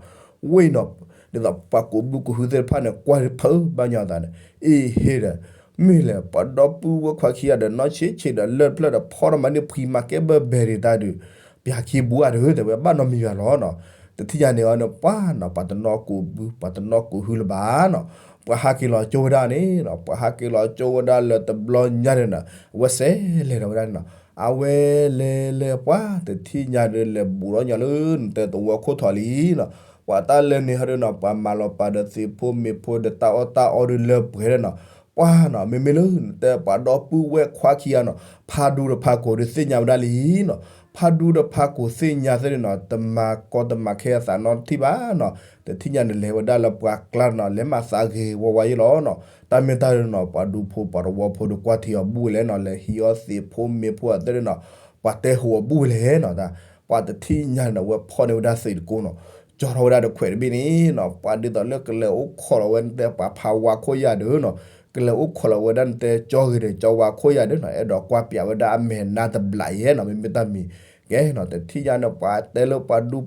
ဝဲနီၤ, ဒ်သိးပှၤကူးဘုကူးဟုသ့ၣ်တဖၣ်န့ၣ် ကွၢ်ဖုးဘၣ်ညီသးန့ၣ်, အ့ဟ့ဒီး, မ့ၢ်လဲၣ် ပှၤဒီပုၢ်ဝဲၢ်ခွါခံဂၤဒီး နီၢ်ဆံးဆံးဒီးလၢၢ်တဖျၢၣ်ဒီး ဖီၣ်ထီၣ်မၤန့ၢ်ဖှံမၤကဲဘၣ်ဘဲဒံးတၢ်ဒုး, ပၠးခံဘူးအဒုး တဲဝဲဘၣ်နီတမံၤဘၣ်လီၤနီၤ, တထံၣ်ညါန့ၣ်အီၤန့ၣ် ပှၤနီၤ ပှၤတနီၣ်ကူးဘု ပှၤတနီၣ်ကူးဟုလၢၤဘၣ်နီၤ, ပှၤဟးက့ၤလီၤကၠိဝဲဒၣ်န့ၣ်နီၤ, ပှၤဟးက့ၤလီၤကၠိဝဲဒၣ်လၢတဘျီညါန့ၣ်နီၤ, အဝဲစဲးလဲၤဒီးဝဲဒၣ်န့ၣ်နီၤ, အဝဲလဲၤလဲၤပှၤတထံၣ်ညါဒုး လဲၤဘူးထီၣ်ညီလၢနတဲသဝီခိၣ်ထီၣ်လံနီၤ, ပှၤတၢ်လဲၤန့ၣ်ဟီဒုးနီၤ ပှၤမၤလီၤပာ်ဒီးသ့ၣ်ဖိမ့ၢ်ဖိဒီးတၢ်အီၣ်တၢ်အီဒုးလၢပှဲၤဒီးနီၤ, ပှၤနီၤ မ့မ့ၢ်လၢနတဲပှၤဒီပုၢ်ဝဲၢ်ခွါခံဂၤနီၤ, ဖးဒူဒီးဖးကိာ်ဒုးသ့ၣ်ညါဝဲဒၣ်လံနီၤ, ဖးဒူဒီးဖးကိာ်သ့ၣ်ညါသ့ၣ်န့ၣ်နီၤ တမၤကီတမၤခဲအသးနီတထံၣ်ဘၣ်နီၤ, တထံၣ်ညါန့ၣ်လဲၤဝဲဒၣ်လၢပှၤကျါန့ၣ်နီၤ လဲၤမၤသးဂ့ၤဝါဝါယ့ၣ်လီၤနီၤ, တၢ်မ့ၢ်တၢ်ဒုးနီၤ ပှၤဒူဖိပှၤသဝီဖိဒုးကွၢ်ထံအီၤဘူးဝဲလဲၣ်နီၤ, လဲၤဟံးအီၣ်သ့ၣ်ဖိမ့ၢ်ဖိအသ့ၣ်န့ၣ်နီၤ, ပှၤတဲဟူးအီၤဘူးဝဲလဲၣ်နီၤ, ပှၤတထံၣ်ညါန့ၣ်နီၤ ဝဲဖီၣ်န့ၢ်ဝဲဒၣ်သ့ၣ်တကိးနီၤ, ကၠီထီၣ်ဝဲဒၣ်တခွဲးတဘ့ၣ်န့ၣ်နီၤ, ပှၤဒ်သိးလၢကလဲၤအိၣ်ခိးလီၤဝဲနတဲပှၤဖးဝါခိၣ်ယၤဒုးနီၤ, ကလဲၤအိၣ်ခိးလီၤဝဲဒၣ်နတဲကၠီဂ့ၤဒီးကၠီဝါခိၣ်ယၤဒုးနီၤ, အဲၣ်ဒိးကွၢ်ပၠးဝဲဒၣ်အမဲာ်နါတဘျးယဲနီၤ, မ့မ့ၢ်တၢ်မံၤကဲနီၤ, တထံၣ်ညါန့ၣ် ပှၤတဲလၢပှၤဒူ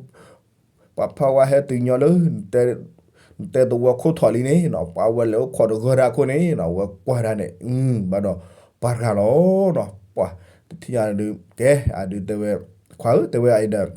ပှၤဖးဝါဟဲတုၤညီလၢ နတဲသဝီခိၣ်ထီၣ်လံန့ၣ်နီၤ, ပှၤဝဲလဲၤအိၣ်ခိးတဂၢၢ်ဒၣ်ခိၣ်န့ၣ်နီၤ, ဝဲကွၢ်ဒၣ်န့ၣ် ဘၣ်ဒီး ပှၤတဂၤလီၤနီၤ, ပှၤတထံၣ်ညါဒုး ကဲအဒုးတဲဝဲ ခွါဧၢ တဲဝဲအံၤဒီး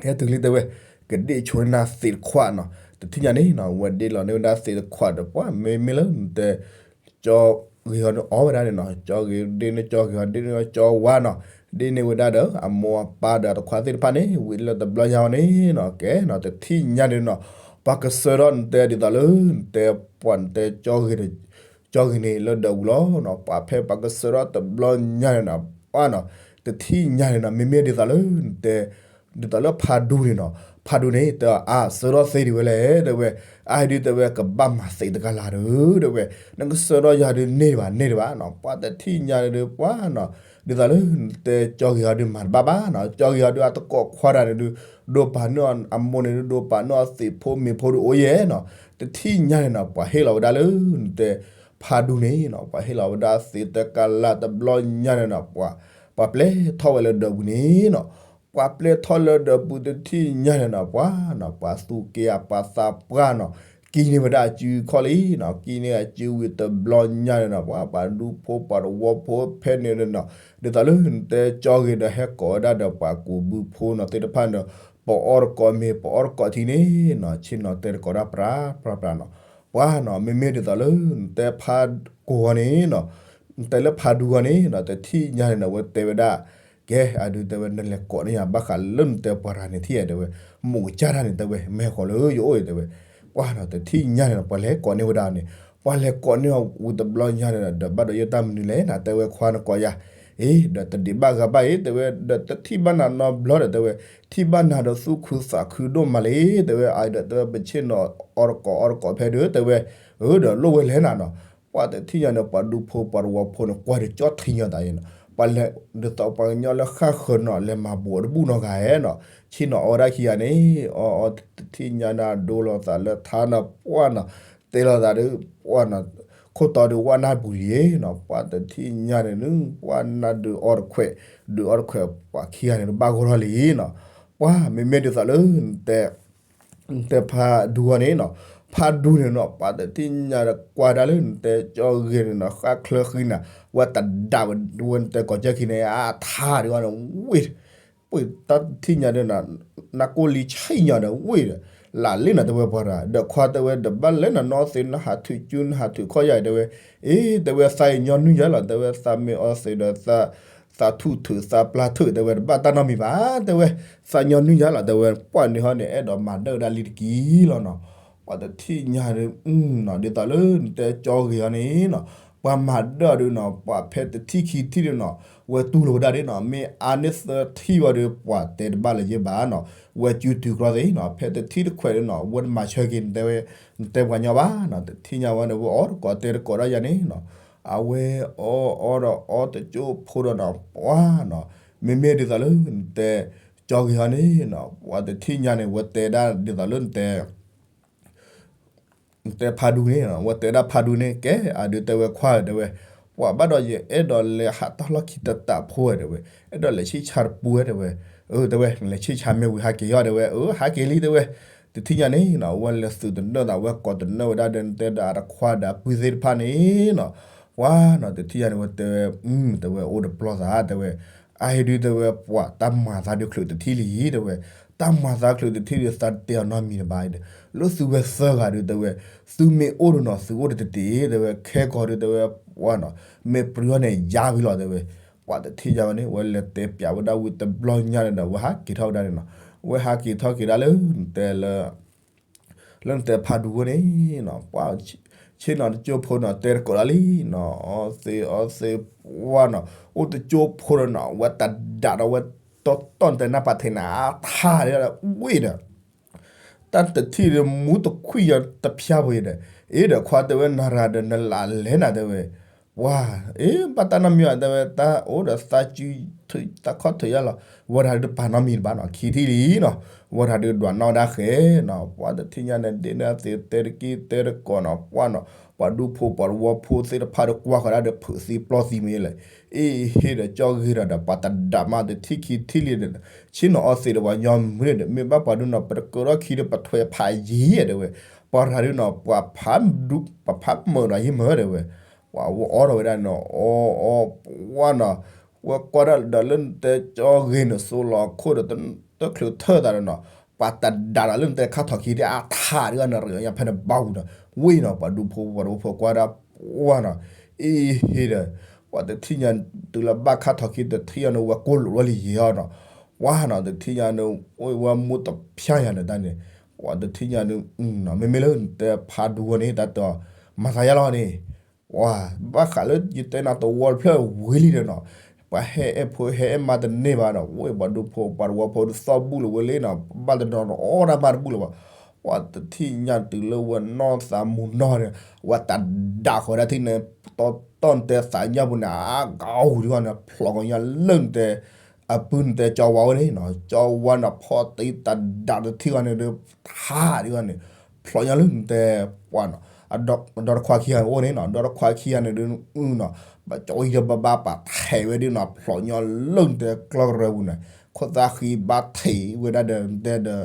ဟဲတုၤလံတဲဝဲ ကဒ့ၣ်ဆိန့ၢ်နၤသ့ၣ်တခွးနီၤ, တထံၣ်ညါန့ၣ်နီၤ ဝဲဒ့ၣ်လီၤန့ၢ်ဝဲဒၣ်သ့ၣ်တခွးဒီး ပှၤမ့မ့ၢ်လၢနတဲ ကၠီဂ့ၤဟီဒုးအီၣ်ဝဲဒၣ်န့ၣ်နီၤ, ကၠီဂ့ၤဒ့ၣ်န့ၢ်ကၠီဂ့ၤဟီ ဒ့ၣ်န့ၢ်ကၠီဝါနီၤ, ဒ့ၣ်န့ၢ်ဝဲဒၣ်ဒီး အမိၢ်အပၢ်ဒီးအတခွါသ့ၣ်တဖၣ်န့ၣ် ဝံၤလၢတဘျီညါအီၤန့ၣ်နီၤ, ကဲနီၤ တထံၣ်ညါန့ၣ်နီၤ, ပှၤကစၢထီၣ်နတဲဒ်သိးလၢ နတဲပှၤနတဲ ကၠီဂ့ၤန့ၣ်လၢဒၢးပူၤလီၤနီၤ, ပှၤဖဲပှၤကစၢထီၣ်တဘျီညါန့ၣ်နီၤ, ပှၤနီၤ တထံၣ်ညါန့ၣ်နီၤ မ့မ့ၢ်ဒ်သိးလၢနတဲ ဒ်သိးလၢဖးဒူန့ၣ်နီၤ, ဖးဒူန့ၣ် တဲအါ စၢထီၣ်သ့ဒံးဝဲလဲၣ် တဲဝဲ, အါဒုးတဲဝဲ ကဘၣ်မၤသ့တကလးဒီး တဲဝဲ, နကစၢထီၣ်ယၤဒုးန့ၢ်ဘၣ် န့ၢ်တဘၣ်နီၤ, ပှၤတထံၣ်ညါန့ၣ်ဒုး ပှၤနီၤ, ဒ်သိးလၢနတဲ ကၠီဂ့ၤဟီဒုးမၤတဘၣ်ဘၣ်နီၤ, ကၠီဂ့ၤဟီဒုးအတကိးခွါတၢ်န့ၣ်ဒုး ဒိးပာ်န့ၢ်အမိၢ်န့ၣ်ဒုး ဒိးပာ်န့ၢ်အသ့ၣ်ဖိမ့ၢ်ဖိဒုးအိၣ်ယဲနီၤ, တထံၣ်ညါန့ၣ်နီၤ ပှၤဟ့ၣ်လီၤဝဲဒၣ်လၢနတဲ ဖးဒူန့ၣ်နီၤ, ပှၤဟ့ၣ်လီၤဝဲဒၣ်သ့တကလးတဘျီညါန့ၣ်နီၤ, ပှၤ ပှၤပျဲထီၣ်ဝဲလၢဒၢးပူၤန့ၣ်နီၤ, ပှၤပျဲထီၣ်လၢဒၢးပူၤတထံၣ်ညါန့ၣ်နီၤ, ပှၤနီၤ ပှၤသူၣ်က့ၤအပှၤသးပှၢ်နီၤ, ကံန့ၢ်ဝဲဒၣ်အစုခီၣ်လံနီၤ, ကံန့ၢ်အစုဝံၤတဘျီညါန့ၣ်နီၤ, ပှၤ ပှၤဒူဖိပှၤသဝီဖိဖဲန့ၣ်နီၤ, ဒ်သိးလၢနတဲကၠီဂ့ၤဒီးဟဲကိးဝဲဒၣ်ဒီးပှၤကူးဘုဖိနီၤသ့ၣ်တဖၣ်န့ၣ်ဒီး ပအီၣ်တကိးမ့ၤ ပအီၣ်တကိးထံန့ၣ်နီၤ, ဆ့ၣ်နီၤတဲတကိးဒၣ်ပြးပြးပြးနီၤ, ပှၤနီၤ မ့မ့ၢ်ဒ်သိးလၢနတဲဖးကိာ်ဂီၤန့ၣ်နီၤ, နတဲလၢဖးဒူဂီၤန့ၣ်နီၤ, တထံၣ်ညါန့ၣ်နီၤ ဝဲတဲဝဲဒၣ် ကဲအဒုးတဲဝဲ နလဲၤကိးန့ၢ်ယၤဘၣ်ဃးလၢနတဲပှၤရၤန့ၣ်ထံၣ်တဲဝဲ, မိၢ်ကစၢ်တၢ်န့ၣ်တဲဝဲ မ့ၢ်ဟဲဃီၤလၢယအိၣ်အံၤတဲဝဲ, ပှၤနီၤ တထံၣ်ညါန့ၣ်နီၤ ပှၤလဲၤကိးန့ၢ်ဝဲဒၣ်န့ၣ်, ပှၤလဲၤကိးန့ၢ်အီၤဝံၤတဘျီညါန့ၣ်ဒီး ဘၣ်ဒီးယတၢ်မနုၤလဲၣ်နီၤ တဲဝဲခွါနကိးယၤ အ့ ဒီးတဒံးဘၣ်ဂၤဘၣ်အံၤ တဲဝဲ ဒီးတထံၣ်ဘၣ်နၤနီတဘျီဒီး တဲဝဲ, ထံၣ်ဘၣ်နၤဒီးသူၣ်ခုသးခုဒိၣ်မးလံ တဲဝဲ, အဒီးတဲဝဲ ပဆ့ၣ်နီၤအီၣ်တကိးအီတကိးဖဲဒီး တဲဝဲ, အၢ ဒီးလိၣ်ဝဲလဲၣ်နၤနီၤ, ပှၤတထံၣ်ညါန့ၣ် ပှၤဒူဖိပှၤသဝီဖိန့ၣ် ကွၢ်ဒုးကၠီထံညီသးအံၤနီၤ, ပှၤလဲၤဒ်သိးပှၤကညီလၢဃၣ်ဃၢၤနီၤ လဲၤမၤဘူးအီၤတဘူၣ်နီတဂၤဧဲနီၤ, ဆ့ၣ်နီၤအီၣ်ဝဲဒၣ်ခံဂၤန့ၣ် အီၣ်အီတထံၣ်ညါန့ၣ် ဒိလီၤသးလၢထါနီၤ ပှၢ်နီၤ, တဲလီၤသးဒီး ပှၢ်နီၤ, ခိၣ်တီဒုးဝဲနၢ်ပူၤလံနီၤ, ပှၤတထံၣ်ညါန့ၣ် ပှၢ်နၢ်ဒုးအီတခွဲး, ဒုးအီတခွဲး ပှၤခံဂၤန့ၣ် တဘၣ်ဂီၢ်ထီၣ်လံနီၤ, ပှၤမ့မ့ၢ်ဒ်သိးလၢ တဲဖးဒူဂီၤန့ၣ်နီၤ, ဖးဒူန့ၣ်နီၤ ပှၤတထံၣ်ညါဒီးကွၢ်ဒၣ်လၢနတဲကၠီဂ့ၤန့ၣ်နီၤ ဃၣ်ချၢဃံနၤ, ဝဲတဒးဝဲနတဲကိးကၢခံန့ၣ် အထါဒံးဝဲန့ၣ် ဝ့ၢ်, ပှၤတၢ်တထံၣ်ညါဒီး နၢ်ကိၢ်လံဆံၣ်ညီဒီးဝ့ၢ်ဒီး, လၢ်လံနၤတဲဝဲပှၤတဂၤ, ဒီးခွါတဲဝဲ ဒီးဘၣ်လဲၣ်နနီၢ်သ့နဟးထုးကၠူနဟးထုးခီၣ်ယၤတဲဝဲ, အ့ တဲဝဲသးအံၤညီနုၢ်ယၤလီၤ တဲဝဲ သးမ့ၢ်အီသံးဒီး သးထူၣ်ထုးသးပျၢ်ထုး တဲဝဲ တဘၣ်တၢ်နီတမံၤဘၣ် တဲဝဲ, သးညီနုၢ်ယၤလီၤ တဲဝဲ ပှၢ်န့ၣ်ဟီန့ၣ် အဲၣ်ဒိးမၤဒၢၣ်ဝဲဒၣ်လံတက့ၢ်လီၤနီၤ, ပှၤတထံၣ်ညါဒီး ဒ်သိးလၢနတဲကၠီဂ့ၤဟီန့ၣ်နီၤ, ပှၤမၤဒၢၣ်ဒုးနီၤ ပှၤဖဲတထံၣ်ခံထံၣ်ဒုးနီၤ ဝဲတူၢ်လိာ်ဝဲဒၣ်ဒ်နီၤ မ့ၢ်အါန့ၢ်သၢထံၣ်ဝဲဒီး ပှၤတဲတဘၣ်လၢၤယဲၢ်ဘၣ်နီၤ, ဝဲစုတုၤကြီသ့နီၤ ဖဲတထံၣ်တခွဲးဒုးနီၤ ဝဲတမၤဆၢက့ၤ နတဲပှၤညီဘၣ်နီၤ, တထံၣ်ညါဝဲန့ၣ် ဝဲအီၣ်တကိးတဲတကိးဒၣ်ယၤန့ၣ်နီၤ, အဝဲအီၣ်အီဒီးအီတကၠိဖိဒီးနီၤ ပှၤနီၤ, မ့မ့ၢ်ဒ်သိးလၢနတဲကၠီဂ့ၤဟီန့ၣ်နီၤ ပှၤတထံၣ်ညါန့ၣ် ဝဲတဲဒၣ်ဒ်သိးလၢနတဲ တဲဖးဒူန့ၣ်, ဝဲတဲဒၣ်ဖးဒူန့ၣ် ကဲအဒုးတဲဝဲခွါဧၢ တဲဝဲ, ပှၤဘၣ်ဒီးယအဲၣ်ဒိးလဲၤဟးတၢ်လီၢ်ခံတတးဖိဝဲ တဲဝဲ, အဲၣ်ဒိးလဲၤဆံၣ်ဆါတပူဝဲ တဲဝဲ, အၢ တဲဝဲ လဲၤဆံၣ်ဆါမ့ၢ်ဝံၤဟးက့ၤအီၤ တဲဝဲ, အၢ ဟးက့ၤလံ တဲဝဲ, တထံၣ်ညါန့ၣ်နီၤ ဝဲလဲၤသုးတနၢၣ်သး ဝဲကိးတနၢၣ်ဝဲဒၣ်ဒီး တဲဒီးအတခွါဒီးအပုၢ်သ့ၣ်တဖၣ်န့ၣ်နီၤ, ပှၤနီၤ တထံၣ်ညါန့ၣ် ဝဲတဲဝဲ, တဲဝဲ အိၣ်တပျီသး တဲဝဲ, အဟ့ၣ်ဒုး တဲဝဲ ပှၤတၢ်မၤသးဒုးချုးတထံၣ်လံ တဲဝဲ, တၢ်မၤသးချုးတထံၣ်ဒုး သးတတဲအီၤနီတမံၤဘၣ်ဒီး, လၢသုဝဲသၢဂၤဒုး တဲဝဲ, သုမ့ၢ်အိၣ်ဒီးနီၤ သုအိၣ်တတ့ၢ် တဲဝဲ, ခဲကီၤဒုး တဲဝဲ, ပှၤနီၤ မ့ၢ်ပြံအီၤန့ၣ် ယါဝံၤလီၤ တဲဝဲ, ပှၤတထံၣ်ညါဝဲန့ၣ် ဝဲလဲၤတဲပၠးဝဲဒၣ်ဝံၤတဘျီညါန့ၣ်ဒီး ဝဲဟးက့ၤထီၣ်ဝဲဒၣ်န့ၣ်နီၤ, ဝဲဟးက့ၤထီၣ်က့ၤဒၣ်လၢ တဲလၢ လၢနတဲဖးဒူဝဲန့ၣ်နီၤ, ပှၤ ဆ့ၣ်နီၤတကၠိဖိနီၤ တဲတကိးဒၣ်လံနီၤ, အီသ့ၣ်အီသ့ၣ် ပှၤနီၤ အိၣ်တကၠိဖိဒီးနီၤ ဝဲတဒးဒီးဝဲတီတီၢ်တဲနၢ်ပာ်ထဲနၤအထါဒီး ဝ့ၢ်ဒီး တၢ်တထံၣ်ဒီးမူတခွံၣ်ယီၤတဖျါဖိဒီး, အ့ဒီးခွါတဲဝဲ နၤရၤဒီးနလးလဲၣ်နၤ တဲဝဲ, ပှၤ အ့ ဘၣ်တၢ်နီတမံၤဘၣ် တဲဝဲ တၢ်အိၣ်ဒီးသးစု သးခီၣ်ထုးယါလီၤ, ဝဲဒၣ်ဒုးတပာ်နီတမံၤဘၣ်နီၤ ခံထံၣ်လံနီၤ, ဝဲဒၣ်ဒုးဒွးနီၣ်ဒၣ်ဃဲနီၤ, ပှၤတထံၣ်ညါန့ၣ် ဒ့ၣ်န့ၢ်သ့တဲတက့ၢ်တဲတကိးနီၤ ပှၤနီၤ, ပှၤဒူဖိပှၤတဝီဖိသ့ၣ်တဖၣ်ဒီးကွၢ်ဃီဒၣ်ဒီး ဖုးသံပျီၢ်သံမ့ၢ်လဲၣ်, အ့ဟ့ၣ်ဒီးကၠီဂ့ၤဒီး ပှၤတဒးမးတထံၣ်ခံထံၣ်လံဒီး, ဆ့ၣ်နီၤအီသ့ၣ်ဒီးပှၤညီမုၢ်န့ၣ်ဒီး မ့ၢ်ဘၣ်ပှၤဒုးနီၤ ပတကၢထီၣ်ခံဒီးပထွဲဖးယံၤတဲဝဲ, ပှၤရၤဒုးနီၤ ပှၤဖးဒူ ပှၤဖးမၢၤဒီးယံၤမၢၤတဲဝဲ, ပှၤဝဲအီထီၣ်ဝဲဒၣ်နီၤ အီအီ ပှၤနီၤ, ဝဲကွၢ်ဒၣ်ဒီးလၢနတဲကၠီဂ့ၤန့ၣ် စိလီၤခိၣ်ဒီး တချုးထၢၣ်သးဒီးနီၤ, ပှၤတဒးဒီးလၢနတဲခါထီၣ်ခံဒ်အထါဒုးအီၤန့ၣ် ရ့ၣ်အီၤညါဖဲန့ၣ်ဘၣ်ဝံၤဒီး, ဝ့ၢ်နီၤ ပှၤဒူဖိပှၤတဝီဖိကွၢ်ဒၣ် ပှၤနီၤ, အ့ဟ့ၣ်ဒီး, ပှၤတထံၣ်ညါတုၤလၢဘၣ်ခါထီၣ်ခံတထံၣ်ညါန့ၣ် ဝဲကိၢ်လိာ်ဝဲလံယဲၢ်အီၤနီၤ, ပှၤနီၤ တထံၣ်ညါန့ၣ် အိၣ်ဝဲမူတဖျါယၤန့ၣ်တၢ်န့ၣ်, ပှၤတထံၣ်ညါန့ၣ် မ့မ့ၢ်လၢနတဲဖးဒူဝဲန့ၣ် တၢ်တမၤသးယါလီၤန့ၣ် ပှၤ ဘၣ်ဃးလၢယတဲနၤတဝီတဖျၢၣ်ဝံၤလံဒီးနီၤ, ပှၤဟဲအဲၣ်ဖိဟဲအဲၣ်မါတန့ၢ်ဘၣ်ဒီး ဝဲပှၤဒူဖိပှၤတဝီဖိဒုးသီၣ်ဘူၣ်လီၤဝဲလံနီၤ, ဘၣ်တဒီးနီၤ အီၣ်ဒၣ်မါတဘူၣ်လၢၤဘၣ်, ပှၤတထံၣ်ညါတုၤလၢဝဲနီၢ်သးမူနီၢ်န့ၣ်, ဝဲတဒးဃီဒၣ်ထံၣ်န့ၣ်, တီတီၢ်နတဲသးညါပူၤန့ၣ် အါဂၤအူၤဒံးဂီၢ်န့ၣ် ဖျိးကညီလၢနတဲ အပုၢ်နတဲကၠီဝါဝဲန့ၣ်နီၤ, ကၠီဝါန့ၣ်ဖီၣ်တံၢ်တဒးတထံၣ်ဂီၢ်န့ၣ်ဒီး ထါဒံးဂီၢ်န့ၣ်, ဖျိးညီလၢနတဲ ပှၤနီၤ ဒီးတခွါခံဂၤန့ၣ်အိၣ်န့ၣ်နီၤ, ဒီးတခွါခံဂၤန့ၣ်ဒုးနီၤ, ဘၣ်ကၠီဝံၤဒီးဘၣ်ဘၣ်ပာ်ထဲးဝဲဒၣ်နီၤ, ဖျိးညီလၢနတဲကျီၢ်ကရၢပူၤန့ၣ်, ခိၣ်သၣ်ဃံဘၣ်ထဲးဝဲဒၣ်ဒီးနတဲဒီး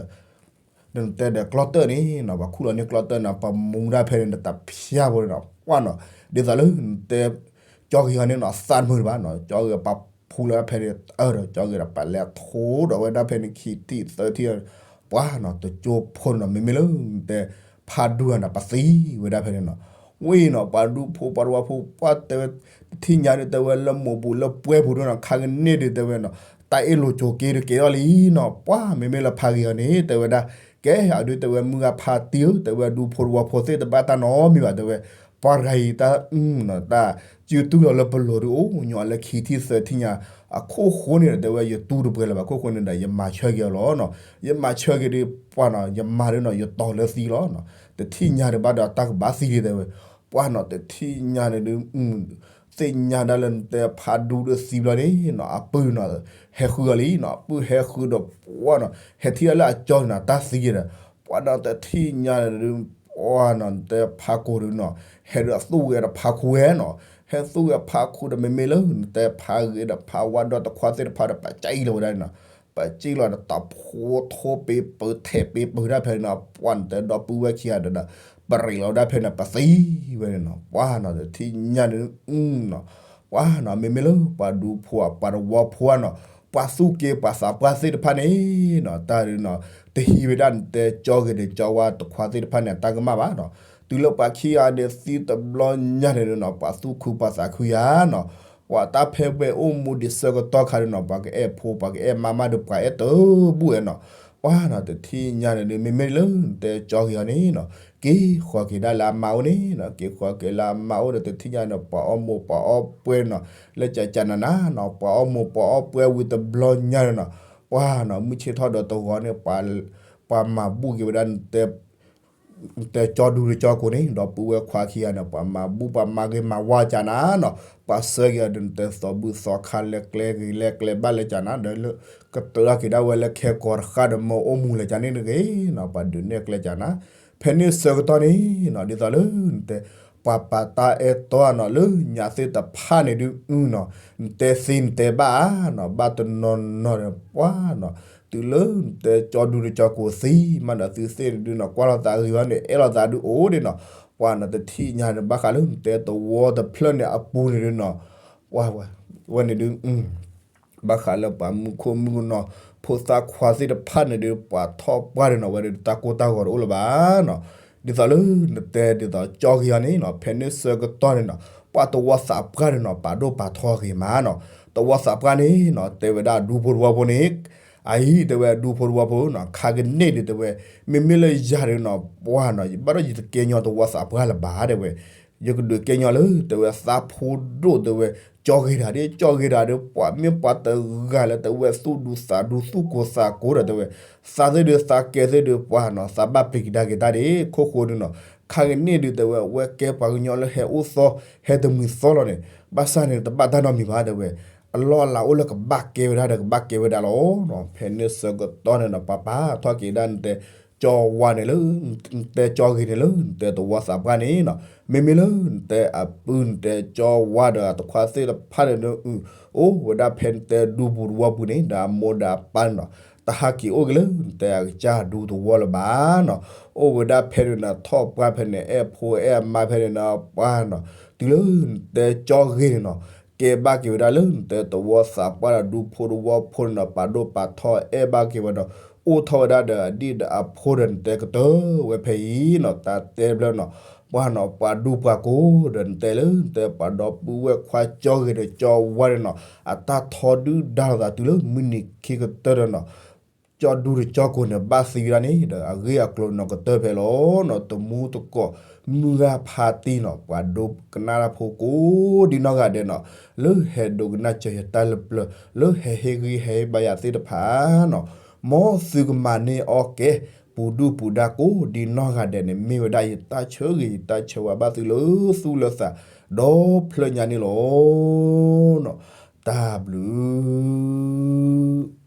ဒီးနတဲဒီးကျီၢ်တၢၢ်န့ၣ်နီၤ, ပှၤခူၣ်လီၤန့ၢ်ကျီၢ်တၢၢ်န့ၣ် ပမူဒၣ်ဖဲန့ၣ်ဒီးတၢ်ဖၠါဖိန့ၣ်နီၤ, ပှၤနီၤ, ဒ်သိးလၢနတဲ ကၠီဂ့ၤဂီၢ်န့ၣ်နီၤ သးတမုာ်တဘၣ်နီၤ, ကၠီဂ့ၤပာ်ဖှူလီၤဒၣ်ဖဲန့ၣ် အၢဒီး ကၠီဂ့ၤဒီးပာ်လဲၤထိဒီးဝဲဒၣ်ဖဲန့ၣ်ခံထံၣ်သၢထံၣ်, ပှၤနီၤ တကၠိဖိန့ၣ်နီၤ မ့မ့ၢ်လၢနတဲ ဖးဒူဂၤန့ၣ် ပသံဝဲဒၣ်ဖဲန့ၣ်နီၤ, ဝံၤနီၤ ပှၤဒူဖိပှၤတဝီဖိ ပှၤတဲဝဲ တထံၣ်ညါဒုးတဲဝဲလၢမိၢ်ပူၤလၢပှဲၤပူၤဒုးနီၤ ခါကန့ၢ်ဒုးတဲဝဲနီၤ တၢ်အ့ၣ်လိာ်ဆိးက့ဒုးကဲထီၣ်လံနီၤ, ပှၤမ့မ့ၢ်လၢဖးဂ့ၤဂီၢ်န့ၣ် တဲဝဲဒၣ် ကဲအဒုးတဲဝဲမုၢ်ဂၤဖးတံၢ်ဧၢ တဲဝဲဒူဖိတဝီဖိသ့ၣ်တဘၣ်တၢ်နီတမံၤဘၣ်တဲဝဲ, ပှၤတဂၤအံၤတၢ် တၢ်စုတူၢ်လီၤလၢပလိၤဒုးအိၣ်ညီလၢခံထံၣ်သၢထံၣ်ညါ, အခိၣ်ဃိန့ၣ်ဒီးတဲဝဲယတူၢ်တပှဲၤလၢၤဘၣ် အခိၣ်ဃိန့ၣ်ဒီး ယမၤဆၢက့ၤအီၤလီၤနီၤ, ယမၤဆၢက့ၤဒုးပှၤနီၤ ယမၤဒုးနီၤ ယတီၤလၢသံလီၤနီၤ, တထံၣ်ညါဒုးဘၣ်ဒီးတၢ်ကဘၣ်သံလံတဲဝဲ, ပှၤနီၤ တထံၣ်ညါန့ၣ်ဒုး သ့ၣ်ညါဒၣ်လၢနတဲဖးဒူဒုးသံဘျီန့ၣ်နီၤ အပုၢ်နီၤ ဟဲဃုအီၤလံနီၤ အပုၢ်ဟဲဃုဒီးပှၤနီၤ ဟဲထံၣ်ဒၣ်လၢအကၠီန့ၣ်နီၤ တၢ်သံဒီး ပှၤနီၤ တထံၣ်ညါန့ၣ်ဒုး ပှၤနီၤ နတဲဖးကိာ်ဒုးနီၤ ဟဲဒုးအသူၣ်ဂဲၤဒီးဖးခူဝဲနီၤ, ဟဲသူၣ်ဂဲၤဖးခူဒီးမ့မ့ၢ်လၢ နတဲဖးဂ့ၤဒီးဖးဝါဒီတခွါသ့ၣ်တဖၣ်ဒီး ပစံၣ်လီၤဝဲဒၣ်နီၤ, ပစံၣ်လီၤဒီးတၢ်ဖိထိပ့ပၢၤထဲးပ့ပၢၤဒၣ်ဖဲန့ၣ်နီၤ ပှၤနတဲဒီပုၢ်ဝဲၢ်ခံဂၤဒီး ပရ့းလီၤဝဲဒၣ်ဖဲန့ၣ် ပသံဝဲန့ၣ်နီၤ ပှၤနီၤ တထံၣ်ညါန့ၣ်နီၤ ပှၤနီၤ မ့မ့ၢ်လၢပှၤဒူဖိ ပှၤတဝီဖိနီၤ ပှၤသူၣ်က့ပှၤသးပှၢ်သ့ၣ်တဖၣ်န့ၣ်နီၤ တၢ်ဒုးနီၤ တဟံးဝဲဒၣ်နတဲကၠီဂ့ၤဒီးကၠီဝါတခွါသ့ၣ်တဖၣ်န့ၣ် တၢ်ကမၣ်ဘၣ်နီၤ, တုၤလၢပှၤခံဂၤန့ၣ်သံတဘျီညါန့ၣ်နီၤ ပှၤသူၣ်ခုပှၤသးခုယၤနီၤ, ပှၤတၢ်ဖဲဝဲအိၣ်မူဒံးဆၢကတီၢ်ခါန့ၣ်နီၤ ပှၤကအဲၣ်ဖိ ပှၤကအဲၣ်မါမးဒီးပှၤအဲၣ်တဘူၣ်ဝဲနီၤ, ပှၤနီၤ တထံၣ်ညါန့ၣ်ဒုး မ့မ့ၢ်လၢနတဲကၠီဂ့ၤအီၤန့ၣ်နီၤ က့ၤဃီၤက့ၤဒၣ်လၢအမါအိၣ်န့ၣ်နီၤ က့ၤဃီၤက့ၤလၢအမါအိၣ်ဒီး တထံၣ်ညါန့ၣ် ပှၤအီၣ်မိၢ်ပှၤအီၣ်ပှဲၤနီၤ လၢကကနနၤနီၤ ပှၤအီၣ်မိၢ်ပှၤအီၣ်ပှဲၤဝံၤတဘျီညါန့ၣ်နီၤ ပှၤနီၤ မုၢ်ဆ့ၣ်ထီၣ်ဒီးတဂီၤန့ၣ် ပှၤမၤဘူၣ်က့ၤဝဲဒၣ် နတဲကၠီဒူဒီးကၠီကိာ်န့ၣ် ဒီပုၢ်ဝဲၢ်ခွါခံဂၤန့ၣ် ပှၤမၤဘူၣ်ပှၤမၤဂ့ၤမၤဝါကနၤနီၤ ပှၤဆှၢက့ၤအီၤဒီး နတဲသီဘူၣ်သီခါလၢကျဲဂ့ၤလၢကျဲဘၣ်လၢကနၤ ဒီးလၢကတၢၢ်ထီၣ်က့ၤဒၣ်ဝဲလၢခဲကိာ်တဃၣ်ဒီး မၢအိၣ်မူလၢကန့ၣ်တဂ့ၤနီၤ ပှၤဒုးနဲၣ်ကျဲကနၤ ဖဲန့ၣ်ဆၢကတီၢ်န့ၣ်နီၤ ဒ်သိးလၢနတဲ ပှၤပာ်တၢ်အဲၣ်တီနီၤ လၢညါသ့ၣ်တဖၣ်န့ၣ်ဒုးနီၤ နတဲသ့နတဲဘၣ်ဧါနီၤ ဘၣ်တနီၤနီၤဒီးပှၤနီၤ တုၤလၢနတဲကၠီဒူတကၠီကိးသံမးဒီး သုသ့ၣ်န့ၣ်ဒုးနီၤ ကွၢ်လိာ်သးဂ့ၤဘၣ်န့ၣ် အဲၣ်လိာ်သးဒုးအိၣ်ဒ့ၣ်နီၤ ပှၤနီၤ တထံၣ်ညါန့ၣ် ဘၣ်ဃးလၢနတဲသဝီတဖျၢၣ်န့ၣ်အပူၤန့ၣ်ဒုးနီၤ ပှၤဝဲန့ၣ်ဒုး ဘၣ်ဃးလၢပှၤမုၣ်ခိၣ်မုၣ်ကနီၤ ဖိသၣ်ခွါသ့ၣ်တဖၣ်န့ၣ်ဒုး ပှၤထီၣ်ပှၢ်န့ၣ်နီၤ ဝဲဒၣ်တၢ်ကိၢ်တၢ်ဂီၤတအိၣ်လၢၤဘၣ်နီၤ ဒ်သိးလၢနတဲဒ်သိးကၠီဂ့ၤအီၤန့ၣ်နီၤ ဖဲန့ၣ်ဆၢကတီၢ်န့ၣ်နီၤ ပှၤသဝီသးပှၢ်န့ၣ်နီၤ ပာ်ဒိၣ်ပာ်ထီဂ့ၤမးနီၤ သဝီသးပှၢ်န့ၣ်နီၤ တဲဝဲဒၣ်ဒူဖိတဝီဖိန့ၣ် အအံၤတဲဝဲဒူဖိတဝီဖိနီၤ ခါကန့ၣ်ဒုးတဲဝဲ မ့မ့ၢ်လၢယၤဒုးနီၤ ပှၤနီၤ ယဘၣ်ဒီးယတကဲညီသဝီသးပှၢ်လၢၤဘၣ်တဲဝဲ ယကဒုးကဲညီလၢ တဲဝဲသးဖိဒိၣ်တဲဝဲ ကၠီဂ့ၤတၢ်ဒ် ကၠီဂ့ၤတၢ်ဒီး ပှၤမ့ၢ်ပှၤတဂၤလၢတဲဝဲသူၣ်ဒူသးဒူသူၣ်ကိၢ်သးကိၢ်ဒီးတဲဝဲ သးသ့ၣ်ဒုးသးကဲသ့ၣ်ဒုးပှၤနီၤ သးဘၣ်ပျံၤကဒါက့ၤတၢ်ဒ် ခိၣ်ဃိဒုးနီၤ ခါကန့ၣ်ဒုးတဲဝဲ အဝဲကဲပှၤကညီလၢဟဲအိၣ်သီ ဟဲတမှံၤသီလီၤန့ၣ် ဘၣ်ဆၣ်န့ၣ် တဘၣ်တၢ်နီတမံၤဘၣ်တဲဝဲ အလီၢ်အလၤအိၣ်လၢကဘၣ်ကဲဝဲဒၣ်ဒီးကဘၣ်ကဲဝဲဒၣ်လီၤ. ဖဲန့ၣ်ဆၢကတီၢ်န့ၣ်နီၤ ပှၤပာ်ထီၣ်က့ၤဒၣ်နတဲ ကၠီဝါန့ၣ်လၢ နတဲကၠီဂ့ၤန့ၣ်လၢ နတဲသဝီသးပှၢ်န့ၣ်နီၤ မ့မ့ၢ်လၢနတဲအပုၢ် နတဲကၠီဝါဒီးအတခွါသ့ၣ်တဖၣ်န့ၣ် အိၣ်ဝဲဒၣ်ဖဲနတဲဒူပူၤသဝီပူၤန့ၣ် ဒီးအမိၢ်ဒီးအပၢ်န့ၣ်နီၤ တဟးက့ၤအိၣ်က့ၤလၢနတဲအကစၢ်ဒူသဝီလၢၤဘၣ်နီၤ အိၣ်ဝဲဒၣ်ဖဲန့ၣ်နီၤ ထီၣ်ပှၢ်ဖဲန့ၣ် အဲၣ်ဖိအဲၣ်အမါဖဲန့ၣ်နီၤ ပှၤနီၤ တုၤလၢနတဲကၠီဂ့ၤန့ၣ်နီၤ ကဲဘၣ်က့ၤဝဲဒၣ်လၢနတဲသဝီသးပှၢ်ဒီးဒူဖိသဝီဖိန့ၣ်နီၤ ပာ်ဒိၣ်ပာ်ထီအဲၣ်ဘၣ်က့ၤဝဲဒီး အိၣ်ထီၣ်ဝဲဒၣ်ဒီးအဒံၣ်ဒီးအဖိဒီးနတဲကတၢၢ်ဝဲဖဲအံၤနီၤ တၢ်တဲဖျၢၣ်နီၤ ပှၤနီၤ ပှၤဒူပှၤကိးဒီးနတဲလၢ နတဲပှၤဒီပုၢ်ဝဲၢ်ခွါကၠီဂ့ၤဒီးကၠီဝါန့ၣ်နီၤ အတၢ်ထီဒုၣ်ဒါလိာ်သးတုၤလၢမုၢ်နံၤခံကတၢၢ်ဒီးနီၤ ကၠီဒူဒီးကၠီကိးန့ၣ် ဘၣ်သံဝဲဒၣ်န့ၣ်ဒီး အဂ့ၢ်အကျိၤနီၤကတၢၢ်ဖဲလီၤနီၤ တမူတကိး မုၢ်ဂၢ်ဖါတံၢ်နီၤ ပှၤဒိကနၣ်တၢ်ဖိကိးဒ်နီၢ်ဂၤဒဲးနီၤ လၢဟဲဒိကနၣ်စၢၤယတၢ်လၢပျၢၤ လၢဟဲဟ့ၣ်ဂံၢ်ဟဲဟ့ၣ်ဘါယၤသ့ၣ်တဖၣ်နီၤ မ်သုကမၤန့ၢ်အီၣ်ကဲ ပူၤဒုၣ်ပူၤဒါကိးဒ်နီၢ်ဂၤဒဲးန့ၣ် မ့ၢ်ဝဲဒၣ်ယတၢ်ဆၢဂ့ၤ ယတၢ်ဆၢဝါဘၣ်သုလၢသူၣ်လၢသး ဒီဖျၢၣ်ညါန့ၣ်လီၤ. တၢ်ဘျုး